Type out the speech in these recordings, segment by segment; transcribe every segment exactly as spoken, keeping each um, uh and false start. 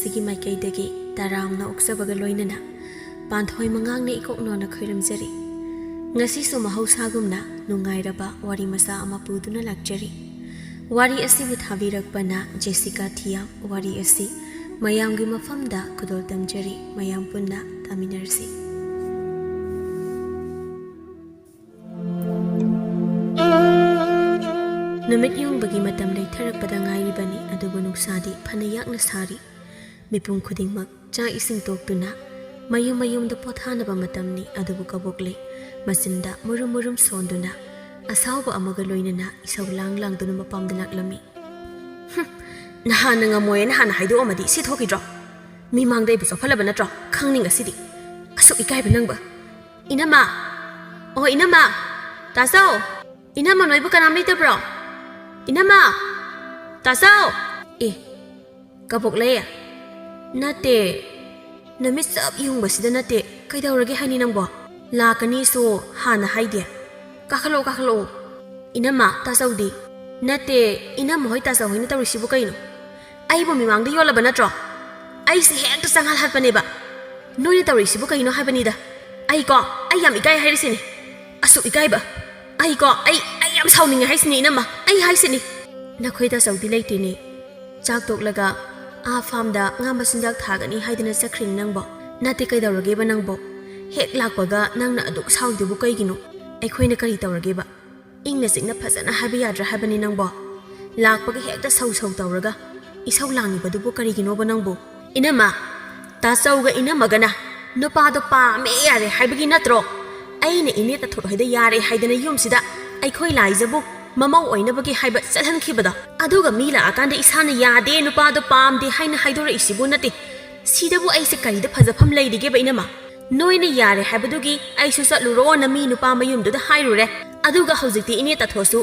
ꯁꯤꯒꯤ ꯃꯥꯏꯀꯩꯗꯒꯤ ꯇꯔꯥꯝꯅ ꯑꯣꯛꯆꯕꯒ ꯂꯣꯏꯅꯅ ꯄꯥꯟꯊꯣꯏ ꯃꯉꯥꯡꯅ ꯏꯀꯣꯛꯅꯣꯅ ꯈꯣꯏꯔꯝꯖꯔꯤ꯫ ꯉꯁꯤꯁꯨ ꯃꯍꯧꯁꯥꯒꯨꯝꯅ ꯅꯨꯡꯉꯥꯏꯔꯕ ꯋꯥꯔꯤ ꯃꯆꯥ ꯑꯃ ꯄꯨꯗꯨꯅ ꯂꯥꯛꯆꯔꯤ꯫ ꯋꯥꯔꯤ ꯑꯁꯤꯕꯨ ꯊꯥꯕꯤꯔꯛꯄꯅ ꯖꯦꯁꯤꯀꯥ ꯊꯤꯌꯥꯝ꯫ ꯋꯥꯔꯤ ꯑꯁꯤ ꯃꯌꯥꯝꯒꯤ ꯃꯐꯝꯗ ꯈꯨꯗꯣꯜ ꯇꯝꯖꯔꯤ꯫ ꯃꯌꯥꯝ ꯄꯨꯟꯅ ꯇꯥꯃꯤꯟꯅꯔꯁꯤ꯫ ꯅꯨꯃꯤꯠ ꯌꯨꯡꯕꯒꯤ ꯃꯇꯝ ꯂꯩꯊꯔꯛꯄꯗ ꯉꯥꯏꯔꯤꯕꯅꯤ, ꯑꯗꯨꯕꯨ ꯅꯨꯡꯁꯥꯗꯤ ꯐꯅ ꯌꯥꯛꯅ ꯁꯥꯔꯤ꯫ ꯃꯤꯄꯨꯝ ꯈꯨꯗꯤꯡꯃꯛ ꯆꯥꯛ ꯏꯁꯤꯡ ꯇꯣꯛꯇꯨꯅ ꯃꯌꯨꯝ ꯃꯌꯨꯝꯗ ꯄꯣꯊꯥꯅꯕ ꯃꯇꯝꯅꯤ, ꯑꯗꯨꯕꯨ ꯀꯕꯣꯛꯂꯩ ꯃꯆꯤꯟꯗ ꯃꯨꯔꯨꯝ ꯃꯨꯔꯨꯝ ꯁꯣꯟꯗꯨꯅ ꯑꯁꯥꯎꯕ ꯑꯃꯒ ꯂꯣꯏꯅꯅ ꯏꯁꯧ ꯂꯥꯡ ꯂꯥꯡꯗꯨꯅ ꯃꯄꯥꯝꯗ ꯂꯥꯛꯂꯝꯃꯤ꯫ "ꯍꯨꯝ, ꯅꯍꯥꯟꯅ ꯉꯝꯃꯣꯏꯅ ꯍꯥꯟꯅ ꯍꯥꯏꯗꯣꯛꯑꯝꯃꯗꯤ ꯁꯤ ꯊꯣꯛꯈꯤꯗ꯭ꯔꯣ? ꯃꯤꯃꯥꯡꯗ ꯑꯩꯕꯨ ꯆꯣꯞꯍꯜꯂꯕ ꯅꯠꯇ꯭ꯔꯣ? ꯈꯪꯅꯤꯡ ꯑꯁꯤꯗꯤ꯫ ꯑꯁꯨꯛ ꯏꯀꯥꯏꯕ ꯅꯪꯕ꯫ ꯏꯅꯝꯃ! ꯑꯣ, ꯏꯅꯝꯃ! ꯇꯥꯆꯧ! ꯏꯅꯝꯃ, ꯅꯣꯏꯕꯨ ꯀꯅꯥꯝ ꯂꯩꯇꯕ꯭ꯔꯣ? ꯏꯅꯝꯃ! ꯇꯥꯆꯧ!" "ꯑꯦ, ꯀꯕꯣꯛꯂꯩ, ꯅꯠꯇꯦ, ꯅꯨꯃꯤꯠ ꯆꯞ ꯌꯨꯡꯕꯁꯤꯗ ꯅꯠꯇꯦ, ꯀꯩꯗꯧꯔꯒꯦ ꯍꯥꯏꯅꯤ ꯅꯪꯕꯣ? ꯂꯥꯛꯀꯅꯤꯁꯨ ꯍꯥꯟꯅ ꯍꯥꯏꯗꯦ꯫ ꯀꯥꯈꯠꯂꯛꯑꯣ, ꯀꯥꯈꯠꯂꯛꯑꯣ꯫" "ꯏꯅꯝꯃ, ꯇꯥꯆꯧꯗꯤ?" "ꯅꯠꯇꯦ, ꯏꯅꯝꯃ ꯍꯣꯏ ꯇꯥꯆꯧ ꯍꯣꯏꯅ ꯇꯧꯔꯤꯁꯤꯕꯨ ꯀꯩꯅꯣ? ꯑꯩꯕꯨ ꯃꯤꯃꯥꯡꯗ ꯌꯣꯜꯂꯕ ꯅꯠꯇ꯭ꯔꯣ? ꯑꯩꯁꯦ ꯍꯦꯛꯇ ꯆꯪꯍꯜꯍꯠꯄꯅꯦꯕ꯫ ꯅꯣꯏꯅ ꯇꯧꯔꯤꯁꯤꯕꯨ ꯀꯩꯅꯣ ꯍꯥꯏꯕꯅꯤꯗ꯫ ꯑꯩꯀꯣ, ꯑꯩ ꯌꯥꯝ ꯏꯀꯥꯏ ꯍꯥꯏꯔꯤꯁꯤꯅꯤ꯫ ꯑꯁꯨꯛ ꯏꯀꯥꯏꯕ꯫ ꯑꯩꯀꯣ, ꯑꯩ, ꯑꯩ ꯌꯥꯝ ꯁꯥꯎꯅꯤꯡꯉꯦ ꯍꯥꯏꯁꯤꯅꯤ ꯏꯅꯝꯃ, ꯑꯩ ꯍꯥꯏꯁꯤꯅꯤ꯫" "ꯅꯈꯣꯏ ꯇꯥꯆꯧꯗꯤ ꯂꯩꯇꯦꯅꯦ꯫ ꯆꯥꯛ ꯇꯣꯛꯂꯒ ꯑꯥ ꯐꯥꯝꯗ ꯉꯥ ꯃꯆꯤꯟꯖꯥꯛ ꯊꯥꯒꯅꯤ ꯍꯥꯏꯗꯅ ꯆꯠꯈ꯭ꯔꯤꯅꯤ ꯅꯪꯕꯣ꯫ ꯅꯠꯇꯦ, ꯀꯩꯗꯧꯔꯒꯦꯕ ꯅꯪꯕꯣ? ꯍꯦꯛ ꯂꯥꯛꯄꯒ ꯅꯪꯅ ꯑꯗꯨꯛ ꯁꯥꯎꯔꯤꯗꯨꯕꯨ ꯀꯩꯒꯤꯅꯣ? ꯑꯩꯈꯣꯏꯅ ꯀꯔꯤ ꯇꯧꯔꯒꯦꯕ? ꯏꯪꯅ ꯆꯤꯛꯅ ꯐꯖꯅ ꯍꯥꯏꯕ ꯌꯥꯗ꯭ꯔꯥ ꯍꯥꯏꯕꯅꯤ ꯅꯪꯕꯣ? ꯂꯥꯛꯄꯒ ꯍꯦꯛꯇ ꯁꯧ ꯁꯧ ꯇꯧꯔꯒ ꯏꯁꯧ ꯂꯥꯡꯉꯤꯕꯗꯨꯕꯨ ꯀꯔꯤꯒꯤꯅꯣꯕ ꯅꯪꯕꯨ?" "ꯏꯅꯝꯃ, ꯇꯥꯆꯧꯒ ꯏꯅꯝꯃꯒꯅ ꯅꯨꯄꯥꯗꯣ ꯄꯥꯝꯃꯦ ꯌꯥꯔꯦ ꯍꯥꯏꯕꯒꯤ ꯅꯠꯇ꯭ꯔꯣ ꯑꯩꯅ ꯏꯅꯦ ꯇꯥꯊꯣꯠ ꯍꯣꯏꯗ ꯌꯥꯔꯦ ꯍꯥꯏꯗꯅ ꯌꯨꯝꯁꯤꯗ ꯑꯩꯈꯣꯏ ꯂꯥꯏꯖꯕꯨ ꯃꯃꯧ ꯑꯣꯏꯅꯕꯒꯤ ꯍꯥꯏꯕ ꯆꯠꯍꯟꯈꯤꯕꯗꯣ? ꯑꯗꯨꯒ ꯃꯤ ꯂꯥꯛꯑꯀꯥꯟꯗ ꯏꯁꯥꯅ ꯌꯥꯗꯦ, ꯅꯨꯄꯥꯗꯣ ꯄꯥꯝꯗꯦ ꯍꯥꯏꯅ ꯍꯥꯏꯗꯣꯔꯛꯏꯁꯤꯕꯨ ꯅꯠꯇꯦ꯫ ꯁꯤꯗꯕꯨ ꯑꯩꯁꯦ ꯀꯔꯤꯗ ꯐꯖꯐꯝ ꯂꯩꯔꯤꯒꯦꯕ ꯏꯅꯝꯃ? ꯅꯣꯏꯅ ꯌꯥꯔꯦ ꯍꯥꯏꯕꯗꯨꯒꯤ ꯑꯩꯁꯨ ꯆꯠꯂꯨꯔꯣꯅ ꯃꯤ ꯅꯨꯄꯥ ꯃꯌꯨꯝꯗꯨꯗ ꯍꯥꯏꯔꯨꯔꯦ꯫ ꯑꯗꯨꯒ ꯍꯧꯖꯤꯛꯇꯤ ꯏꯅꯦ ꯇꯥꯊꯣꯠꯁꯨ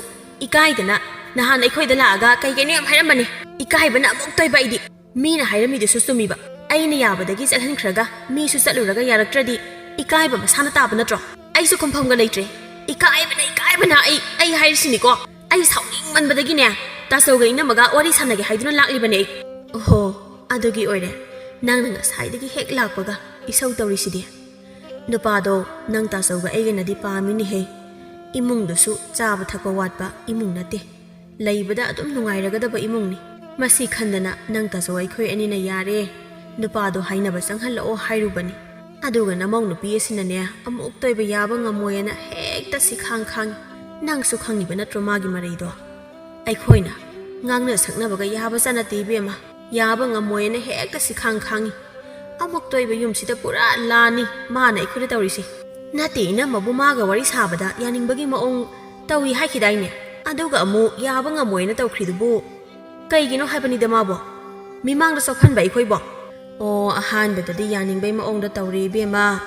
ꯏꯀꯥꯏꯗꯅ ꯅꯍꯥꯟ ꯑꯩꯈꯣꯏꯗ ꯂꯥꯛꯑꯒ ꯀꯩ ꯀꯩꯅꯣ ꯌꯥꯝ ꯍꯥꯏꯔꯝꯕꯅꯤ꯫ ꯏꯀꯥꯏꯕꯅ ꯑꯃꯨꯛ ꯇꯣꯏꯕ ꯑꯩꯗꯤ꯫ ꯃꯤꯅ ꯍꯥꯏꯔꯝꯃꯤꯗꯨꯁꯨ ꯆꯨꯝꯃꯤꯕ꯫ ꯑꯩꯅ ꯌꯥꯕꯗꯒꯤ ꯆꯠꯍꯟꯈ꯭ꯔꯒ ꯃꯤꯁꯨ ꯆꯠꯂꯨꯔꯒ ꯌꯥꯔꯛꯇ꯭ꯔꯗꯤ ꯏꯀꯥꯏꯕ ꯃꯁꯥꯅ ꯇꯥꯕ ꯅꯠꯇ꯭ꯔꯣ? ꯑꯩꯁꯨ ꯈꯨꯝꯐꯝꯒ ꯂꯩꯇ꯭ꯔꯦ꯫ ꯏꯀꯥꯏꯕꯅ, ꯏꯀꯥꯏꯕꯅ ꯑꯩ, ꯑꯩ ꯍꯥꯏꯔꯤꯁꯤꯅꯤꯀꯣ꯫ ꯑꯩ ꯁꯥꯎꯅꯤꯡꯃꯟꯕꯗꯒꯤꯅꯦ, ꯇꯥꯆꯧꯒ ꯏꯅꯝꯃꯒ ꯋꯥꯔꯤ ꯁꯥꯟꯅꯒꯦ ꯍꯥꯏꯗꯨꯅ ꯂꯥꯛꯂꯤꯕꯅꯦ ꯑꯩ꯫ ꯑꯣꯍꯣ, ꯑꯗꯨꯒꯤ ꯑꯣꯏꯔꯦ ꯅꯪꯅ ꯉꯁꯥꯏꯗꯒꯤ ꯍꯦꯛ ꯂꯥꯛꯄꯒ ꯏꯁꯧ ꯇꯧꯔꯤꯁꯤꯗꯤ꯫ ꯅꯨꯄꯥꯗꯣ ꯅꯪ ꯇꯥꯆꯧꯒ ꯑꯩꯒꯅꯗꯤ ꯄꯥꯝꯃꯤꯅꯦꯍꯦ꯫ ꯏꯃꯨꯡꯗꯨꯁꯨ ꯆꯥꯕ ꯊꯛꯄ ꯋꯥꯠꯄ ꯏꯃꯨꯡ ꯅꯠꯇꯦ꯫ ꯂꯩꯕꯗ ꯑꯗꯨꯝ ꯅꯨꯡꯉꯥꯏꯔꯒꯗꯕ ꯏꯃꯨꯡꯅꯤ꯫ ꯃꯁꯤ ꯈꯟꯗꯅ ꯅꯪ ꯇꯥꯆꯧ ꯑꯩꯈꯣꯏ ꯑꯅꯤꯅ ꯌꯥꯔꯦ, ꯅꯨꯄꯥꯗꯣ ꯍꯥꯏꯅꯕ ꯆꯪꯍꯜꯂꯛꯑꯣ ꯍꯥꯏꯔꯨꯕꯅꯤ꯫ ꯑꯗꯨꯒ ꯅꯃꯧ ꯅꯨꯄꯤ ꯑꯁꯤꯅꯅꯦ ꯑꯃꯨꯛꯇ ꯑꯣꯏꯕ ꯌꯥꯕ ꯉꯝꯃꯣꯏꯅ ꯍꯦꯛꯇ ꯁꯤꯈꯥꯡ ꯈꯥꯡꯉꯤ꯫ ꯅꯪꯁꯨ ꯈꯪꯉꯤꯕ ꯅꯠꯇ꯭ꯔꯣ ꯃꯥꯒꯤ ꯃꯔꯩꯗꯣ? ꯑꯩꯈꯣꯏꯅ ꯉꯥꯡꯅ ꯁꯛꯅꯕꯒ ꯌꯥꯕ ꯆꯥꯅꯠꯇꯦ ꯏꯕꯦꯝꯃ꯫ ꯌꯥꯕ ꯉꯝꯃꯣꯏꯅ ꯍꯦꯛꯇ ꯁꯤꯈꯥꯡ ꯈꯥꯡꯉꯤ꯫ ꯑꯃꯨꯛꯇ ꯑꯣꯏꯕ ꯌꯨꯝꯁꯤꯗ ꯄꯨꯔꯥ ꯂꯥꯟꯅꯤ ꯃꯥꯅ ꯑꯩꯈꯣꯏꯗ ꯇꯧꯔꯤꯁꯦ꯫ ꯅꯠꯇꯦ, ꯏꯅꯝꯃꯕꯨ ꯃꯥꯒ ꯋꯥꯔꯤ ꯁꯥꯕꯗ ꯌꯥꯅꯤꯡꯕꯒꯤ ꯃꯑꯣꯡ ꯇꯧꯏ ꯍꯥꯏꯈꯤꯗꯥꯏꯅꯦ? ꯑꯗꯨꯒ ꯑꯃꯨꯛ ꯌꯥꯕ ꯉꯝꯃꯣꯏꯅ ꯇꯧꯈ꯭ꯔꯤꯗꯨꯕꯨ ꯀꯩꯒꯤꯅꯣ ꯍꯥꯏꯕꯅꯤꯗ ꯃꯥꯕꯣ? ꯃꯤꯃꯥꯡꯗ ꯆꯣꯛꯍꯟꯕ ꯑꯩꯈꯣꯏꯕꯣ? ꯑꯣ, ꯑꯍꯥꯟꯕꯗꯗꯤ ꯌꯥꯅꯤꯡꯕꯩ ꯃꯑꯣꯡꯗ ꯇꯧꯔꯦ ꯏꯕꯦꯝꯃ꯫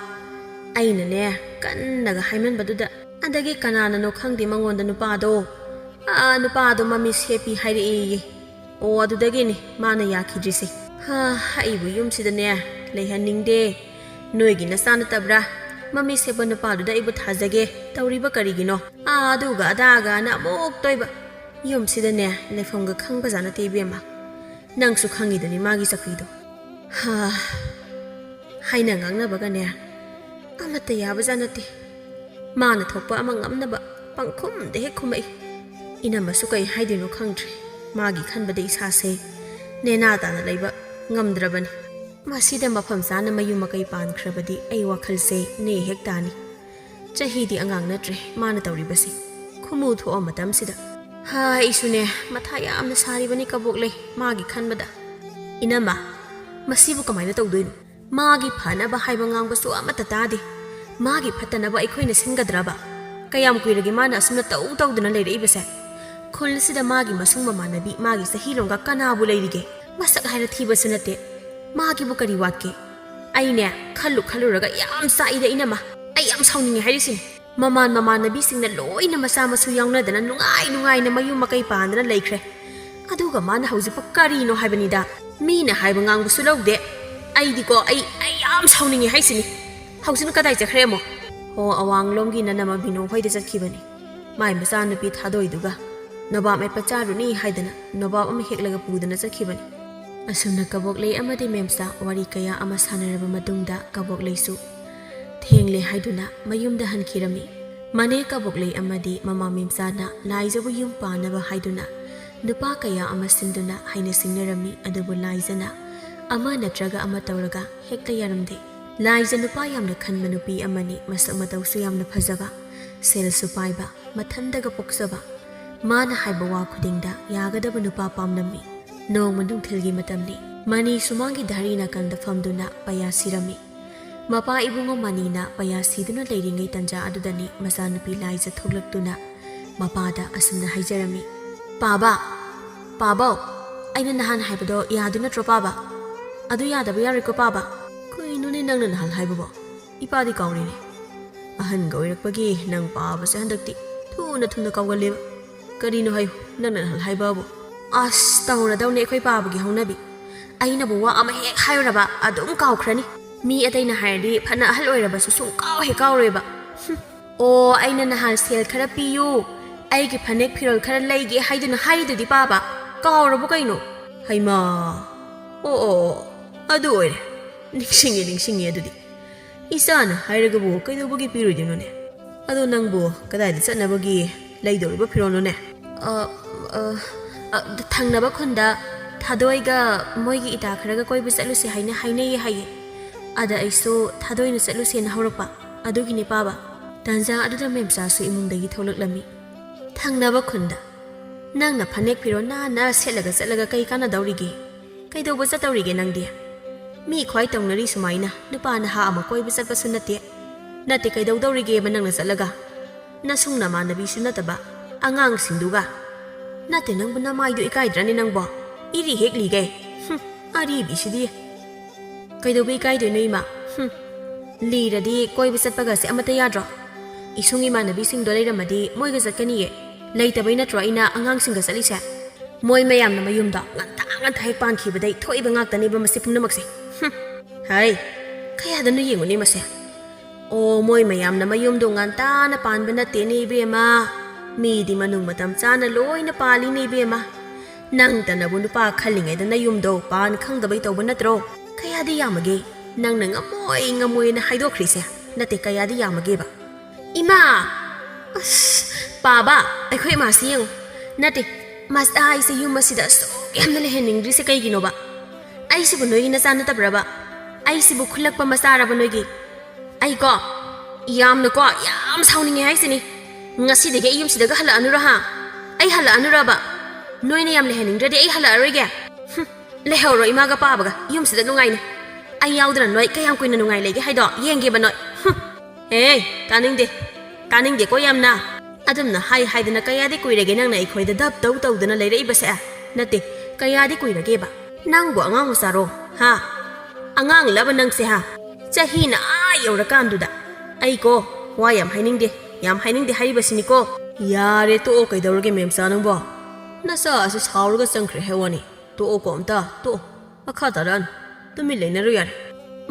ꯑꯩꯅꯅꯦ ꯀꯟꯅꯒ ꯍꯥꯏꯃꯟꯕꯗꯨꯗ, ꯑꯗꯒꯤ ꯀꯅꯥꯅꯅꯣ ꯈꯪꯗꯦ ꯃꯉꯣꯟꯗ ꯅꯨꯄꯥꯗꯣ, ꯑꯥ, ꯅꯨꯄꯥꯗꯣ ꯃꯃꯤꯠ ꯁꯦꯞꯄꯤ ꯍꯥꯏꯔꯛꯑꯦꯌꯦ꯫ ꯑꯣ, ꯑꯗꯨꯗꯒꯤꯅꯤ ꯃꯥꯅ ꯌꯥꯈꯤꯗ꯭ꯔꯤꯁꯦ꯫ ꯍꯥ, ꯑꯩꯕꯨ ꯌꯨꯝꯁꯤꯗꯅꯦ ꯂꯩꯍꯟꯅꯤꯡꯗꯦ꯫ ꯅꯣꯏꯒꯤ ꯅꯆꯥ ꯅꯠꯇꯕ꯭ꯔꯥ? ꯃꯃꯤꯠ ꯁꯦꯞꯄ ꯅꯨꯄꯥꯗꯨꯗ ꯑꯩꯕꯨ ꯊꯥꯖꯒꯦ ꯇꯧꯔꯤꯕ ꯀꯔꯤꯒꯤꯅꯣ? ꯑꯥ, ꯑꯗꯨꯒ ꯑꯗꯥꯒꯅ ꯑꯃꯨꯛ ꯇꯣꯏꯕ꯫ ꯌꯨꯝꯁꯤꯗꯅꯦ ꯂꯩꯐꯝꯒ ꯈꯪꯕꯖꯥꯠ ꯅꯠꯇꯦ ꯏꯕꯦꯝꯃ꯫ ꯅꯪꯁꯨ ꯈꯪꯉꯤꯗꯨꯅꯤ ꯃꯥꯒꯤ ꯆꯀ꯭ꯔꯤꯗꯣ꯫ ꯍꯥ, ꯍꯥꯏꯅ ꯉꯥꯡꯅꯕꯒꯅꯦ ꯑꯃꯠꯇ ꯌꯥꯕꯖꯥꯠ ꯅꯠꯇꯦ꯫ ꯃꯥꯅ ꯊꯣꯛꯄ ꯑꯃ ꯉꯝꯅꯕ ꯄꯪꯈꯨꯝꯗ ꯍꯦꯛ ꯈꯨꯝꯃꯛꯏ꯫ ꯏꯅꯝꯃꯁꯨ ꯀꯩ ꯍꯥꯏꯗꯣꯏꯅꯣ ꯈꯪꯗ꯭ꯔꯦ꯫ ꯃꯥꯒꯤ ꯈꯟꯕꯗ ꯏꯁꯥꯁꯦ ꯅꯦꯅꯥ ꯇꯥꯅ ꯂꯩꯕ ꯉꯝꯗ꯭ꯔꯕꯅꯤ꯫ ꯃꯁꯤꯗ ꯃꯐꯝ ꯆꯥꯅ ꯃꯌꯨꯝ ꯃꯀꯩ ꯄꯥꯟꯈ꯭ꯔꯕꯗꯤ ꯑꯩ ꯋꯥꯈꯜꯁꯦ ꯅꯦ ꯍꯦꯛ ꯇꯥꯅꯤ꯫ ꯆꯍꯤꯗꯤ ꯑꯉꯥꯡ ꯅꯠꯇ꯭ꯔꯦ ꯃꯥꯅ ꯇꯧꯔꯤꯕꯁꯦ꯫ ꯈꯨꯃꯨ ꯊꯣꯛꯑ ꯃꯇꯝꯁꯤꯗ꯫ ꯍꯥ, ꯑꯩꯁꯨꯅꯦ ꯃꯊꯥ ꯌꯥꯝꯅ ꯁꯥꯔꯤꯕꯅꯤ ꯀꯕꯣꯛ ꯂꯩ ꯃꯥꯒꯤ ꯈꯟꯕꯗ꯫ ꯏꯅꯝꯃ, ꯃꯁꯤꯕꯨ ꯀꯃꯥꯏꯅ ꯇꯧꯗꯣꯏꯅꯣ? ꯃꯥꯒꯤ ꯐꯅꯕ ꯍꯥꯏꯕ ꯉꯥꯡꯕꯁꯨ ꯑꯃꯠꯇ ꯇꯥꯗꯦ꯫ ꯃꯥꯒꯤ ꯐꯠꯇꯅꯕ ꯑꯩꯈꯣꯏꯅ ꯁꯤꯟꯒꯗ꯭ꯔꯕ? ꯀꯌꯥꯝ ꯀꯨꯏꯔꯒꯦ ꯃꯥꯅ ꯑꯁꯨꯝꯅ ꯇꯧ ꯇꯧꯗꯨꯅ ꯂꯩꯔꯛꯏꯕꯁꯦ? ꯈꯨꯜꯁꯤꯗ ꯃꯥꯒꯤ ꯃꯁꯨꯡ ꯃꯃꯥꯟꯅꯕꯤ, ꯃꯥꯒꯤ ꯆꯍꯤ ꯂꯣꯡꯒ ꯀꯅꯥꯕꯨ ꯂꯩꯔꯤꯒꯦ? ꯃꯁꯛ ꯍꯥꯏꯔ ꯊꯤꯕꯁꯨ ꯅꯠꯇꯦ꯫ ꯃꯥꯒꯤꯕꯨ ꯀꯔꯤ ꯋꯥꯠꯀꯦ? ꯑꯩꯅꯦ ꯈꯜꯂꯨ ꯈꯜꯂꯨꯔꯒ ꯌꯥꯝ ꯆꯥꯛꯏꯗ ꯏꯅꯝꯃ꯫ ꯑꯩ ꯌꯥꯝ ꯁꯥꯎꯅꯤꯡꯉꯦ ꯍꯥꯏꯔꯤꯁꯤꯅꯤ꯫ ꯃꯃꯥꯟ ꯃꯃꯥꯟꯅꯕꯤꯁꯤꯡꯅ ꯂꯣꯏꯅ ꯃꯆꯥ ꯃꯁꯨ ꯌꯥꯎꯅꯗꯅ ꯅꯨꯡꯉꯥꯏ ꯅꯨꯡꯉꯥꯏꯅ ꯃꯌꯨꯝ ꯃꯀꯩ ꯄꯥꯟꯗꯅ ꯂꯩꯈ꯭ꯔꯦ꯫ ꯑꯗꯨꯒ ꯃꯥꯅ ꯍꯧꯖꯤꯛꯄꯨ ꯀꯔꯤꯅꯣ ꯍꯥꯏꯕꯅꯤꯗ? ꯃꯤꯅ ꯍꯥꯏꯕ ꯉꯥꯡꯕꯁꯨ ꯂꯧꯗꯦ꯫ ꯑꯩꯗꯤꯀꯣ, ꯑꯩ, ꯑꯩ ꯌꯥꯝ ꯁꯥꯎꯅꯤꯡꯉꯦ ꯍꯥꯏꯁꯤꯅꯤ꯫ ꯍꯧꯖꯤꯛꯅ ꯀꯗꯥꯏ ꯆꯠꯈ꯭ꯔꯦ ꯑꯃꯨꯛ? ꯍꯣ, ꯑꯋꯥꯡꯂꯣꯝꯒꯤ ꯅꯅꯝꯃ ꯕꯤꯅꯣ ꯍꯣꯏꯗ ꯆꯠꯈꯤꯕꯅꯤ꯫ ꯃꯥꯏ ꯃꯆꯥꯅꯨꯄꯤ ꯊꯥꯗꯣꯏꯗꯨꯒ ꯅꯣꯕꯥꯞ ꯃꯦꯠꯄ ꯆꯥꯔꯨꯅꯤ ꯍꯥꯏꯗꯅ ꯅꯣꯕꯥꯞ ꯑꯃ ꯍꯦꯛꯂꯒ ꯄꯨꯗꯅ ꯆꯠꯈꯤꯕꯅꯤ꯫ ꯑꯁꯨꯝꯅ ꯀꯕꯣꯛꯂꯩ ꯑꯃꯗꯤ ꯃꯦꯝꯆꯥ ꯋꯥꯔꯤ ꯀꯌꯥ ꯑꯃ ꯁꯥꯟꯅꯔꯕ ꯃꯇꯨꯡꯗ ꯀꯕꯣꯛꯂꯩꯁꯨ ꯊꯦꯡꯂꯦ ꯍꯥꯏꯗꯨꯅ ꯃꯌꯨꯝꯗ ꯍꯟꯈꯤꯔꯝꯃꯤ꯫ ꯃꯅꯦ ꯀꯕꯣꯛꯂꯩ ꯑꯃꯗꯤ ꯃꯃꯥ ꯃꯦꯝꯆꯥꯅ ꯂꯥꯏꯖꯕꯨ ꯌꯨꯝ ꯄꯥꯟꯅꯕ ꯍꯥꯏꯗꯨꯅ ꯅꯨꯄꯥ ꯀꯌꯥ ꯑꯃ ꯁꯤꯟꯗꯨꯅ ꯍꯥꯏꯅ ꯁꯤꯡꯅꯔꯝꯃꯤ꯫ ꯑꯗꯨꯕꯨ ꯂꯥꯏꯖꯅ ꯑꯃ ꯅꯠꯇ꯭ꯔꯒ ꯑꯃ ꯇꯧꯔꯒ ꯍꯦꯛꯇ ꯌꯥꯔꯝꯗꯦ꯫ ꯂꯥꯏꯖ ꯅꯨꯄꯥ ꯌꯥꯝꯅ ꯈꯟꯕ ꯅꯨꯄꯤ ꯑꯃꯅꯤ꯫ ꯃꯁꯛ ꯃꯇꯧꯁꯨ ꯌꯥꯝꯅ ꯐꯖꯕ, ꯁꯦꯜꯁꯨ ꯄꯥꯏꯕ, ꯃꯊꯟꯗꯒ ꯄꯣꯛꯆꯕ꯫ ꯃꯥꯅ ꯍꯥꯏꯕ ꯋꯥ ꯈꯨꯗꯤꯡꯗ ꯌꯥꯒꯗꯕ ꯅꯨꯄꯥ ꯄꯥꯝꯂꯝꯃꯤ꯫ ꯅꯣꯡꯃ ꯅꯨꯡꯊꯤꯜꯒꯤ ꯃꯇꯝꯅꯤ꯫ ꯃꯅꯤ ꯁꯨꯃꯥꯡꯒꯤ ꯙꯔꯤ ꯅꯥꯀꯟꯗ ꯐꯝꯗꯨꯅ ꯄꯩꯌꯥ ꯁꯤꯔꯝꯃꯤ꯫ ꯃꯄꯥ ꯏꯕꯨꯡꯉꯣ ꯃꯅꯤꯅ ꯄꯩꯌꯥ ꯁꯤꯗꯨꯅ ꯂꯩꯔꯤꯉꯩ ꯇꯟꯖꯥ ꯑꯗꯨꯗꯅꯤ ꯃꯆꯥꯅꯨꯄꯤ ꯂꯥꯏꯖ ꯊꯣꯛꯂꯛꯇꯨꯅ ꯃꯄꯥꯗ ꯑꯁꯨꯝꯅ ꯍꯥꯏꯖꯔꯝꯃꯤ, "ꯄꯥꯕ, ꯄꯥꯕꯧ, ꯑꯩꯅ ꯅꯍꯥꯟ ꯍꯥꯏꯕꯗꯣ ꯌꯥꯗꯣꯏ ꯅꯠꯇ꯭ꯔꯣ ꯄꯥꯕ? ꯑꯗꯨ ꯌꯥꯗꯕ ꯌꯥꯔꯣꯏꯀꯣ ꯄꯥꯕ?" "ꯀꯩꯅꯣꯅꯦ ꯅꯪꯅ ꯅꯍꯥꯟ ꯍꯥꯏꯕꯕꯣ? ꯏꯄꯥꯗꯤ ꯀꯥꯎꯔꯤꯅꯦ꯫ ꯑꯍꯟꯒ ꯑꯣꯏꯔꯛꯄꯒꯤ ꯅꯪ ꯄꯥꯕꯁꯦ ꯍꯟꯗꯛꯇꯤ ꯊꯨꯅ ꯊꯨꯅ ꯀꯥꯎꯒꯜꯂꯦꯕ꯫ ꯀꯔꯤꯅꯣ ꯍꯥꯏꯌꯨ, ꯅꯪꯅ ꯅꯍꯥꯟ ꯍꯥꯏꯕꯕꯨ?" "ꯑꯁ, ꯇꯧꯔꯗꯧꯅꯦ ꯑꯩꯈꯣꯏ ꯄꯥꯕꯒꯤ ꯍꯧꯅꯕꯤ꯫ ꯑꯩꯅꯕꯨ ꯋꯥ ꯑꯃ ꯍꯦꯛ ꯍꯥꯏꯔꯨꯔꯕ ꯑꯗꯨꯝ ꯀꯥꯎꯈ꯭ꯔꯅꯤ꯫ ꯃꯤ ꯑꯇꯩꯅ ꯍꯥꯏꯔꯗꯤ ꯐꯅ ꯑꯍꯜ ꯑꯣꯏꯔꯕꯁꯨ ꯁꯨꯡ ꯀꯥꯎ ꯍꯦꯛ ꯀꯥꯎꯔꯣꯏꯕ꯫ ꯍꯨꯝ꯫ ꯑꯣ, ꯑꯩꯅ ꯅꯍꯥꯟ ꯁꯦꯜ ꯈꯔ ꯄꯤꯌꯨ, ꯑꯩꯒꯤ ꯐꯅꯦꯛ ꯐꯤꯔꯣꯜ ꯈꯔ ꯂꯩꯒꯦ ꯍꯥꯏꯗꯨꯅ ꯍꯥꯏꯔꯤꯗꯨꯗꯤ ꯄꯥꯕ꯫ ꯀꯥꯎꯔꯕꯣ ꯀꯩꯅꯣ?" "ꯍꯩꯃꯥ, ꯑꯣ, ꯑꯣ, ꯑꯣ, ꯑꯗꯨ ꯑꯣꯏꯔꯦ꯫ ꯅꯤꯡꯁꯤꯡꯉꯦ, ꯅꯤꯡꯁꯤꯡꯉꯦ ꯑꯗꯨꯗꯤ꯫ ꯏꯆꯥꯅ ꯍꯥꯏꯔꯒꯕꯨ ꯀꯩꯗꯧꯕꯒꯤ ꯄꯤꯔꯣꯏꯗꯣꯏꯅꯣꯅꯦ? ꯑꯗꯣ ꯅꯪꯕꯨ ꯀꯗꯥꯏꯗ ꯆꯠꯅꯕꯒꯤ ꯂꯩꯗꯧꯔꯤꯕ ꯐꯤꯔꯣꯜꯅꯣꯅꯦ?" "ꯑ, ꯑ, ꯑ, ꯊꯪꯅꯕ ꯈꯨꯟꯗ ꯊꯥꯗꯣꯏꯒ ꯃꯣꯏꯒꯤ ꯏꯇꯥ ꯈꯔꯒ ꯀꯣꯏꯕ ꯆꯠꯂꯨꯁꯦ ꯍꯥꯏꯅ ꯍꯥꯏꯅꯩꯌꯦ ꯍꯥꯏꯌꯦ꯫ ꯑꯗ ꯑꯩꯁꯨ ꯊꯥꯗꯣꯏꯅ ꯆꯠꯂꯨꯁꯦꯅ ꯍꯧꯔꯛꯄ, ꯑꯗꯨꯒꯤꯅꯦ ꯄꯥꯕ꯫" ꯇꯥꯟꯖꯥ ꯑꯗꯨꯗ ꯃꯦꯝꯆꯥꯁꯨ ꯏꯃꯨꯡꯗꯒꯤ ꯊꯣꯛꯂꯛꯂꯝꯃꯤ꯫ "ꯊꯪꯅꯕ ꯈꯨꯟꯗ ꯅꯪꯅ ꯐꯅꯦꯛ ꯐꯤꯔꯣꯜ ꯅꯥꯟꯅ ꯁꯦꯠꯂꯒ ꯆꯠꯂꯒ ꯀꯩ ꯀꯥꯟꯅꯗꯧꯔꯤꯒꯦ? ꯀꯩꯗꯧꯕ ꯆꯠꯇꯧꯔꯤꯒꯦ ꯅꯪꯗꯤ? ꯃꯤ ꯈ꯭ꯋꯥꯏ ꯇꯧꯅꯔꯤ ꯁꯨꯃꯥꯏꯅ ꯅꯨꯄꯥ ꯅꯍꯥ ꯑꯃ ꯀꯣꯏꯕ ꯆꯠꯄꯁꯨ ꯅꯠꯇꯦ꯫ ꯅꯠꯇꯦ, ꯀꯩꯗꯧꯗꯧꯔꯤꯒꯦꯕ ꯅꯪꯅ ꯆꯠꯂꯒ? ꯅꯁꯨꯡ ꯅꯃꯥꯟꯅꯕꯤꯁꯨ ꯅꯠꯇꯕ ꯑꯉꯥꯡꯁꯤꯡꯗꯨꯒ꯫ ꯅꯠꯇꯦ, ꯅꯪꯕꯨ ꯅꯃꯥꯏꯗꯣ ꯏꯀꯥꯏꯗ꯭ꯔꯅꯦ ꯅꯪꯕꯣ? ꯏꯔꯤ ꯍꯦꯛ ꯂꯤꯒꯩ꯫ ꯍꯨꯝ, ꯑꯔꯤꯕꯤꯁꯤꯗꯤ꯫ ꯀꯩꯗꯧꯕ ꯏꯀꯥꯏꯗꯣꯏꯅꯣ ꯏꯃꯥ? ꯍꯨꯝ, ꯂꯤꯔꯗꯤ ꯀꯣꯏꯕ ꯆꯠꯄꯒꯁꯦ ꯑꯃꯠꯇ ꯌꯥꯗ꯭ꯔꯣ? ꯏꯁꯨꯡ ꯏꯃꯥꯟꯅꯕꯤꯁꯤꯡꯗꯣ ꯂꯩꯔꯝꯃꯗꯤ ꯃꯣꯏꯒ ꯆꯠꯀꯅꯤꯌꯦ꯫ ꯂꯩꯇꯕꯩ ꯅꯠꯇ꯭ꯔꯣ ꯑꯩꯅ ꯑꯉꯥꯡꯁꯤꯡꯒ ꯆꯠꯂꯤꯁꯦ? ꯃꯣꯏ ꯃꯌꯥꯝꯅ ꯃꯌꯨꯝꯗ ꯉꯟꯇꯥ ꯉꯟꯇꯥ ꯍꯦꯛ ꯄꯥꯟꯈꯤꯕꯗꯩ ꯊꯣꯛꯏꯕ ꯉꯥꯛꯇꯅꯦꯕ ꯃꯁꯤ ꯄꯨꯝꯅꯃꯛꯁꯦ꯫ ꯍꯨꯝ, ꯍꯩ, ꯀꯌꯥꯗꯅꯣ ꯌꯦꯡꯉꯨꯅꯦ ꯃꯁꯦ꯫ ꯑꯣ, ꯃꯣꯏ ꯃꯌꯥꯝꯅ ꯃꯌꯨꯝꯗꯣ ꯉꯟꯇꯥꯅ ꯄꯥꯟꯕ ꯅꯠꯇꯦꯅꯦ ꯏꯕꯦꯝꯃ꯫ ꯃꯤꯗꯤ ꯃꯅꯨꯡ ꯃꯇꯝ ꯆꯥꯅ ꯂꯣꯏꯅ ꯄꯥꯜꯂꯤꯅꯦ ꯏꯕꯦꯝꯃ꯫ ꯅꯪꯇꯅꯕꯨ ꯅꯨꯄꯥ ꯈꯜꯂꯤꯉꯩꯗ ꯅꯌꯨꯝꯗꯣ ꯄꯥꯟ ꯈꯪꯗꯕꯩ ꯇꯧꯕ ꯅꯠꯇ꯭ꯔꯣ? ꯀꯌꯥꯗꯤ ꯌꯥꯝꯃꯒꯦ? ꯅꯪꯅ ꯉꯝꯃꯣꯏ ꯉꯝꯃꯣꯏꯅ ꯍꯥꯏꯗꯣꯛꯈ꯭ꯔꯤꯁꯦ꯫ ꯅꯠꯇꯦ, ꯀꯌꯥꯗꯤ ꯌꯥꯝꯃꯒꯦꯕ? ꯏꯃꯥ! ꯑꯁ, ꯄꯥꯕ, ꯑꯩꯈꯣꯏ ꯏꯃꯥꯁꯤ ꯌꯦꯡꯉꯨ꯫ ꯅꯠꯇꯦ, ꯃꯆꯥ ꯑꯩꯁꯦ ꯌꯨꯝ ꯑꯁꯤꯗ ꯑꯁꯨꯛ ꯌꯥꯝꯅ ꯂꯩꯍꯟꯅꯤꯡꯗ꯭ꯔꯤꯁꯦ ꯀꯩꯒꯤꯅꯣꯕ? ꯑꯩꯁꯤꯕꯨ ꯅꯣꯏꯒꯤ ꯅꯆꯥ ꯅꯠꯇꯕ꯭ꯔꯕ? ꯑꯩꯁꯤꯕꯨ ꯈꯨꯜꯂꯛꯄ ꯃꯆꯥꯔꯕ ꯅꯣꯏꯒꯤ? ꯑꯩꯀꯣ, ꯌꯥꯝꯅꯀꯣ, ꯌꯥꯝ ꯁꯥꯎꯅꯤꯡꯉꯦ ꯍꯥꯏꯁꯤꯅꯤ꯫ ꯉꯁꯤꯗꯒꯤ ꯑꯩ ꯌꯨꯝꯁꯤꯗꯒ ꯍꯜꯂꯛꯑꯅꯨꯔ ꯍꯥ? ꯑꯩ ꯍꯜꯂꯛꯑꯅꯨꯔꯕ? ꯅꯣꯏꯅ ꯌꯥꯝ ꯂꯩꯍꯟꯅꯤꯡꯗ꯭ꯔꯗꯤ ꯑꯩ ꯍꯜꯂꯛꯑꯔꯣꯏꯒꯦ꯫ ꯍꯨꯝ, ꯂꯩꯍꯧꯔꯣ ꯏꯃꯥꯒ ꯄꯥꯕꯒ ꯌꯨꯝꯁꯤꯗ ꯅꯨꯡꯉꯥꯏꯅ꯫ ꯑꯩ ꯌꯥꯎꯗꯅ ꯅꯣꯏ ꯀꯌꯥꯝ ꯀꯨꯏꯅ ꯅꯨꯡꯉꯥꯏ ꯂꯩꯒꯦ ꯍꯥꯏꯗꯣ ꯌꯦꯡꯒꯦꯕ ꯅꯣꯏ꯫ ꯍꯨꯝ꯫ ꯑꯦ, ꯇꯥꯅꯤꯡꯗꯦ꯫ ꯇꯥꯅꯤꯡꯗꯦꯀꯣ ꯌꯥꯝꯅ꯫ ꯑꯗꯨꯝꯅ ꯍꯥꯏ ꯍꯥꯏꯗꯅ ꯀꯌꯥꯗꯤ ꯀꯨꯏꯔꯒꯦ ꯅꯪꯅ ꯑꯩꯈꯣꯏꯗ ꯙꯞ ꯇꯧ ꯇꯧꯗꯅ ꯂꯩꯔꯛꯏꯕꯁꯦ? ꯅꯠꯇꯦ, ꯀꯌꯥꯗꯤ ꯀꯨꯏꯔꯒꯦꯕ? ꯅꯪꯕꯨ ꯑꯉꯥꯡ ꯃꯆꯥꯔꯣ? ꯍꯥ? ꯑꯉꯥꯡꯂꯕ ꯅꯪꯁꯦ, ꯍꯥ? ꯆꯍꯤꯅ ꯑꯥ ꯌꯧꯔꯀꯥꯟꯗꯨꯗ꯫ ꯑꯩꯀꯣ, ꯋꯥ ꯌꯥꯝ ꯍꯥꯏꯅꯤꯡꯗꯦ, ꯌꯥꯝ ꯍꯥꯏꯅꯤꯡꯗꯦ ꯍꯥꯏꯔꯤꯕꯁꯤꯅꯤꯀꯣ꯫ ꯌꯥꯔꯦ, ꯇꯣꯛꯑꯣ, ꯀꯩꯗꯧꯔꯒꯦ ꯃꯦꯝꯆꯥ ꯅꯪꯕꯣ? ꯅꯆꯥ ꯑꯁꯤ ꯁꯥꯎꯔꯒ ꯆꯪꯈ꯭ꯔꯦ ꯍꯥꯏ ꯋꯥꯅꯤ꯫ ꯇꯣꯛꯑꯣꯀꯣ ꯑꯝꯇ, ꯇꯣꯛꯑꯣ꯫ ꯃꯈꯥ ꯇꯥꯔꯛꯑꯅꯨ꯫ ꯇꯨꯃꯤꯟ ꯂꯩꯅꯔꯨ ꯌꯥꯔꯦ꯫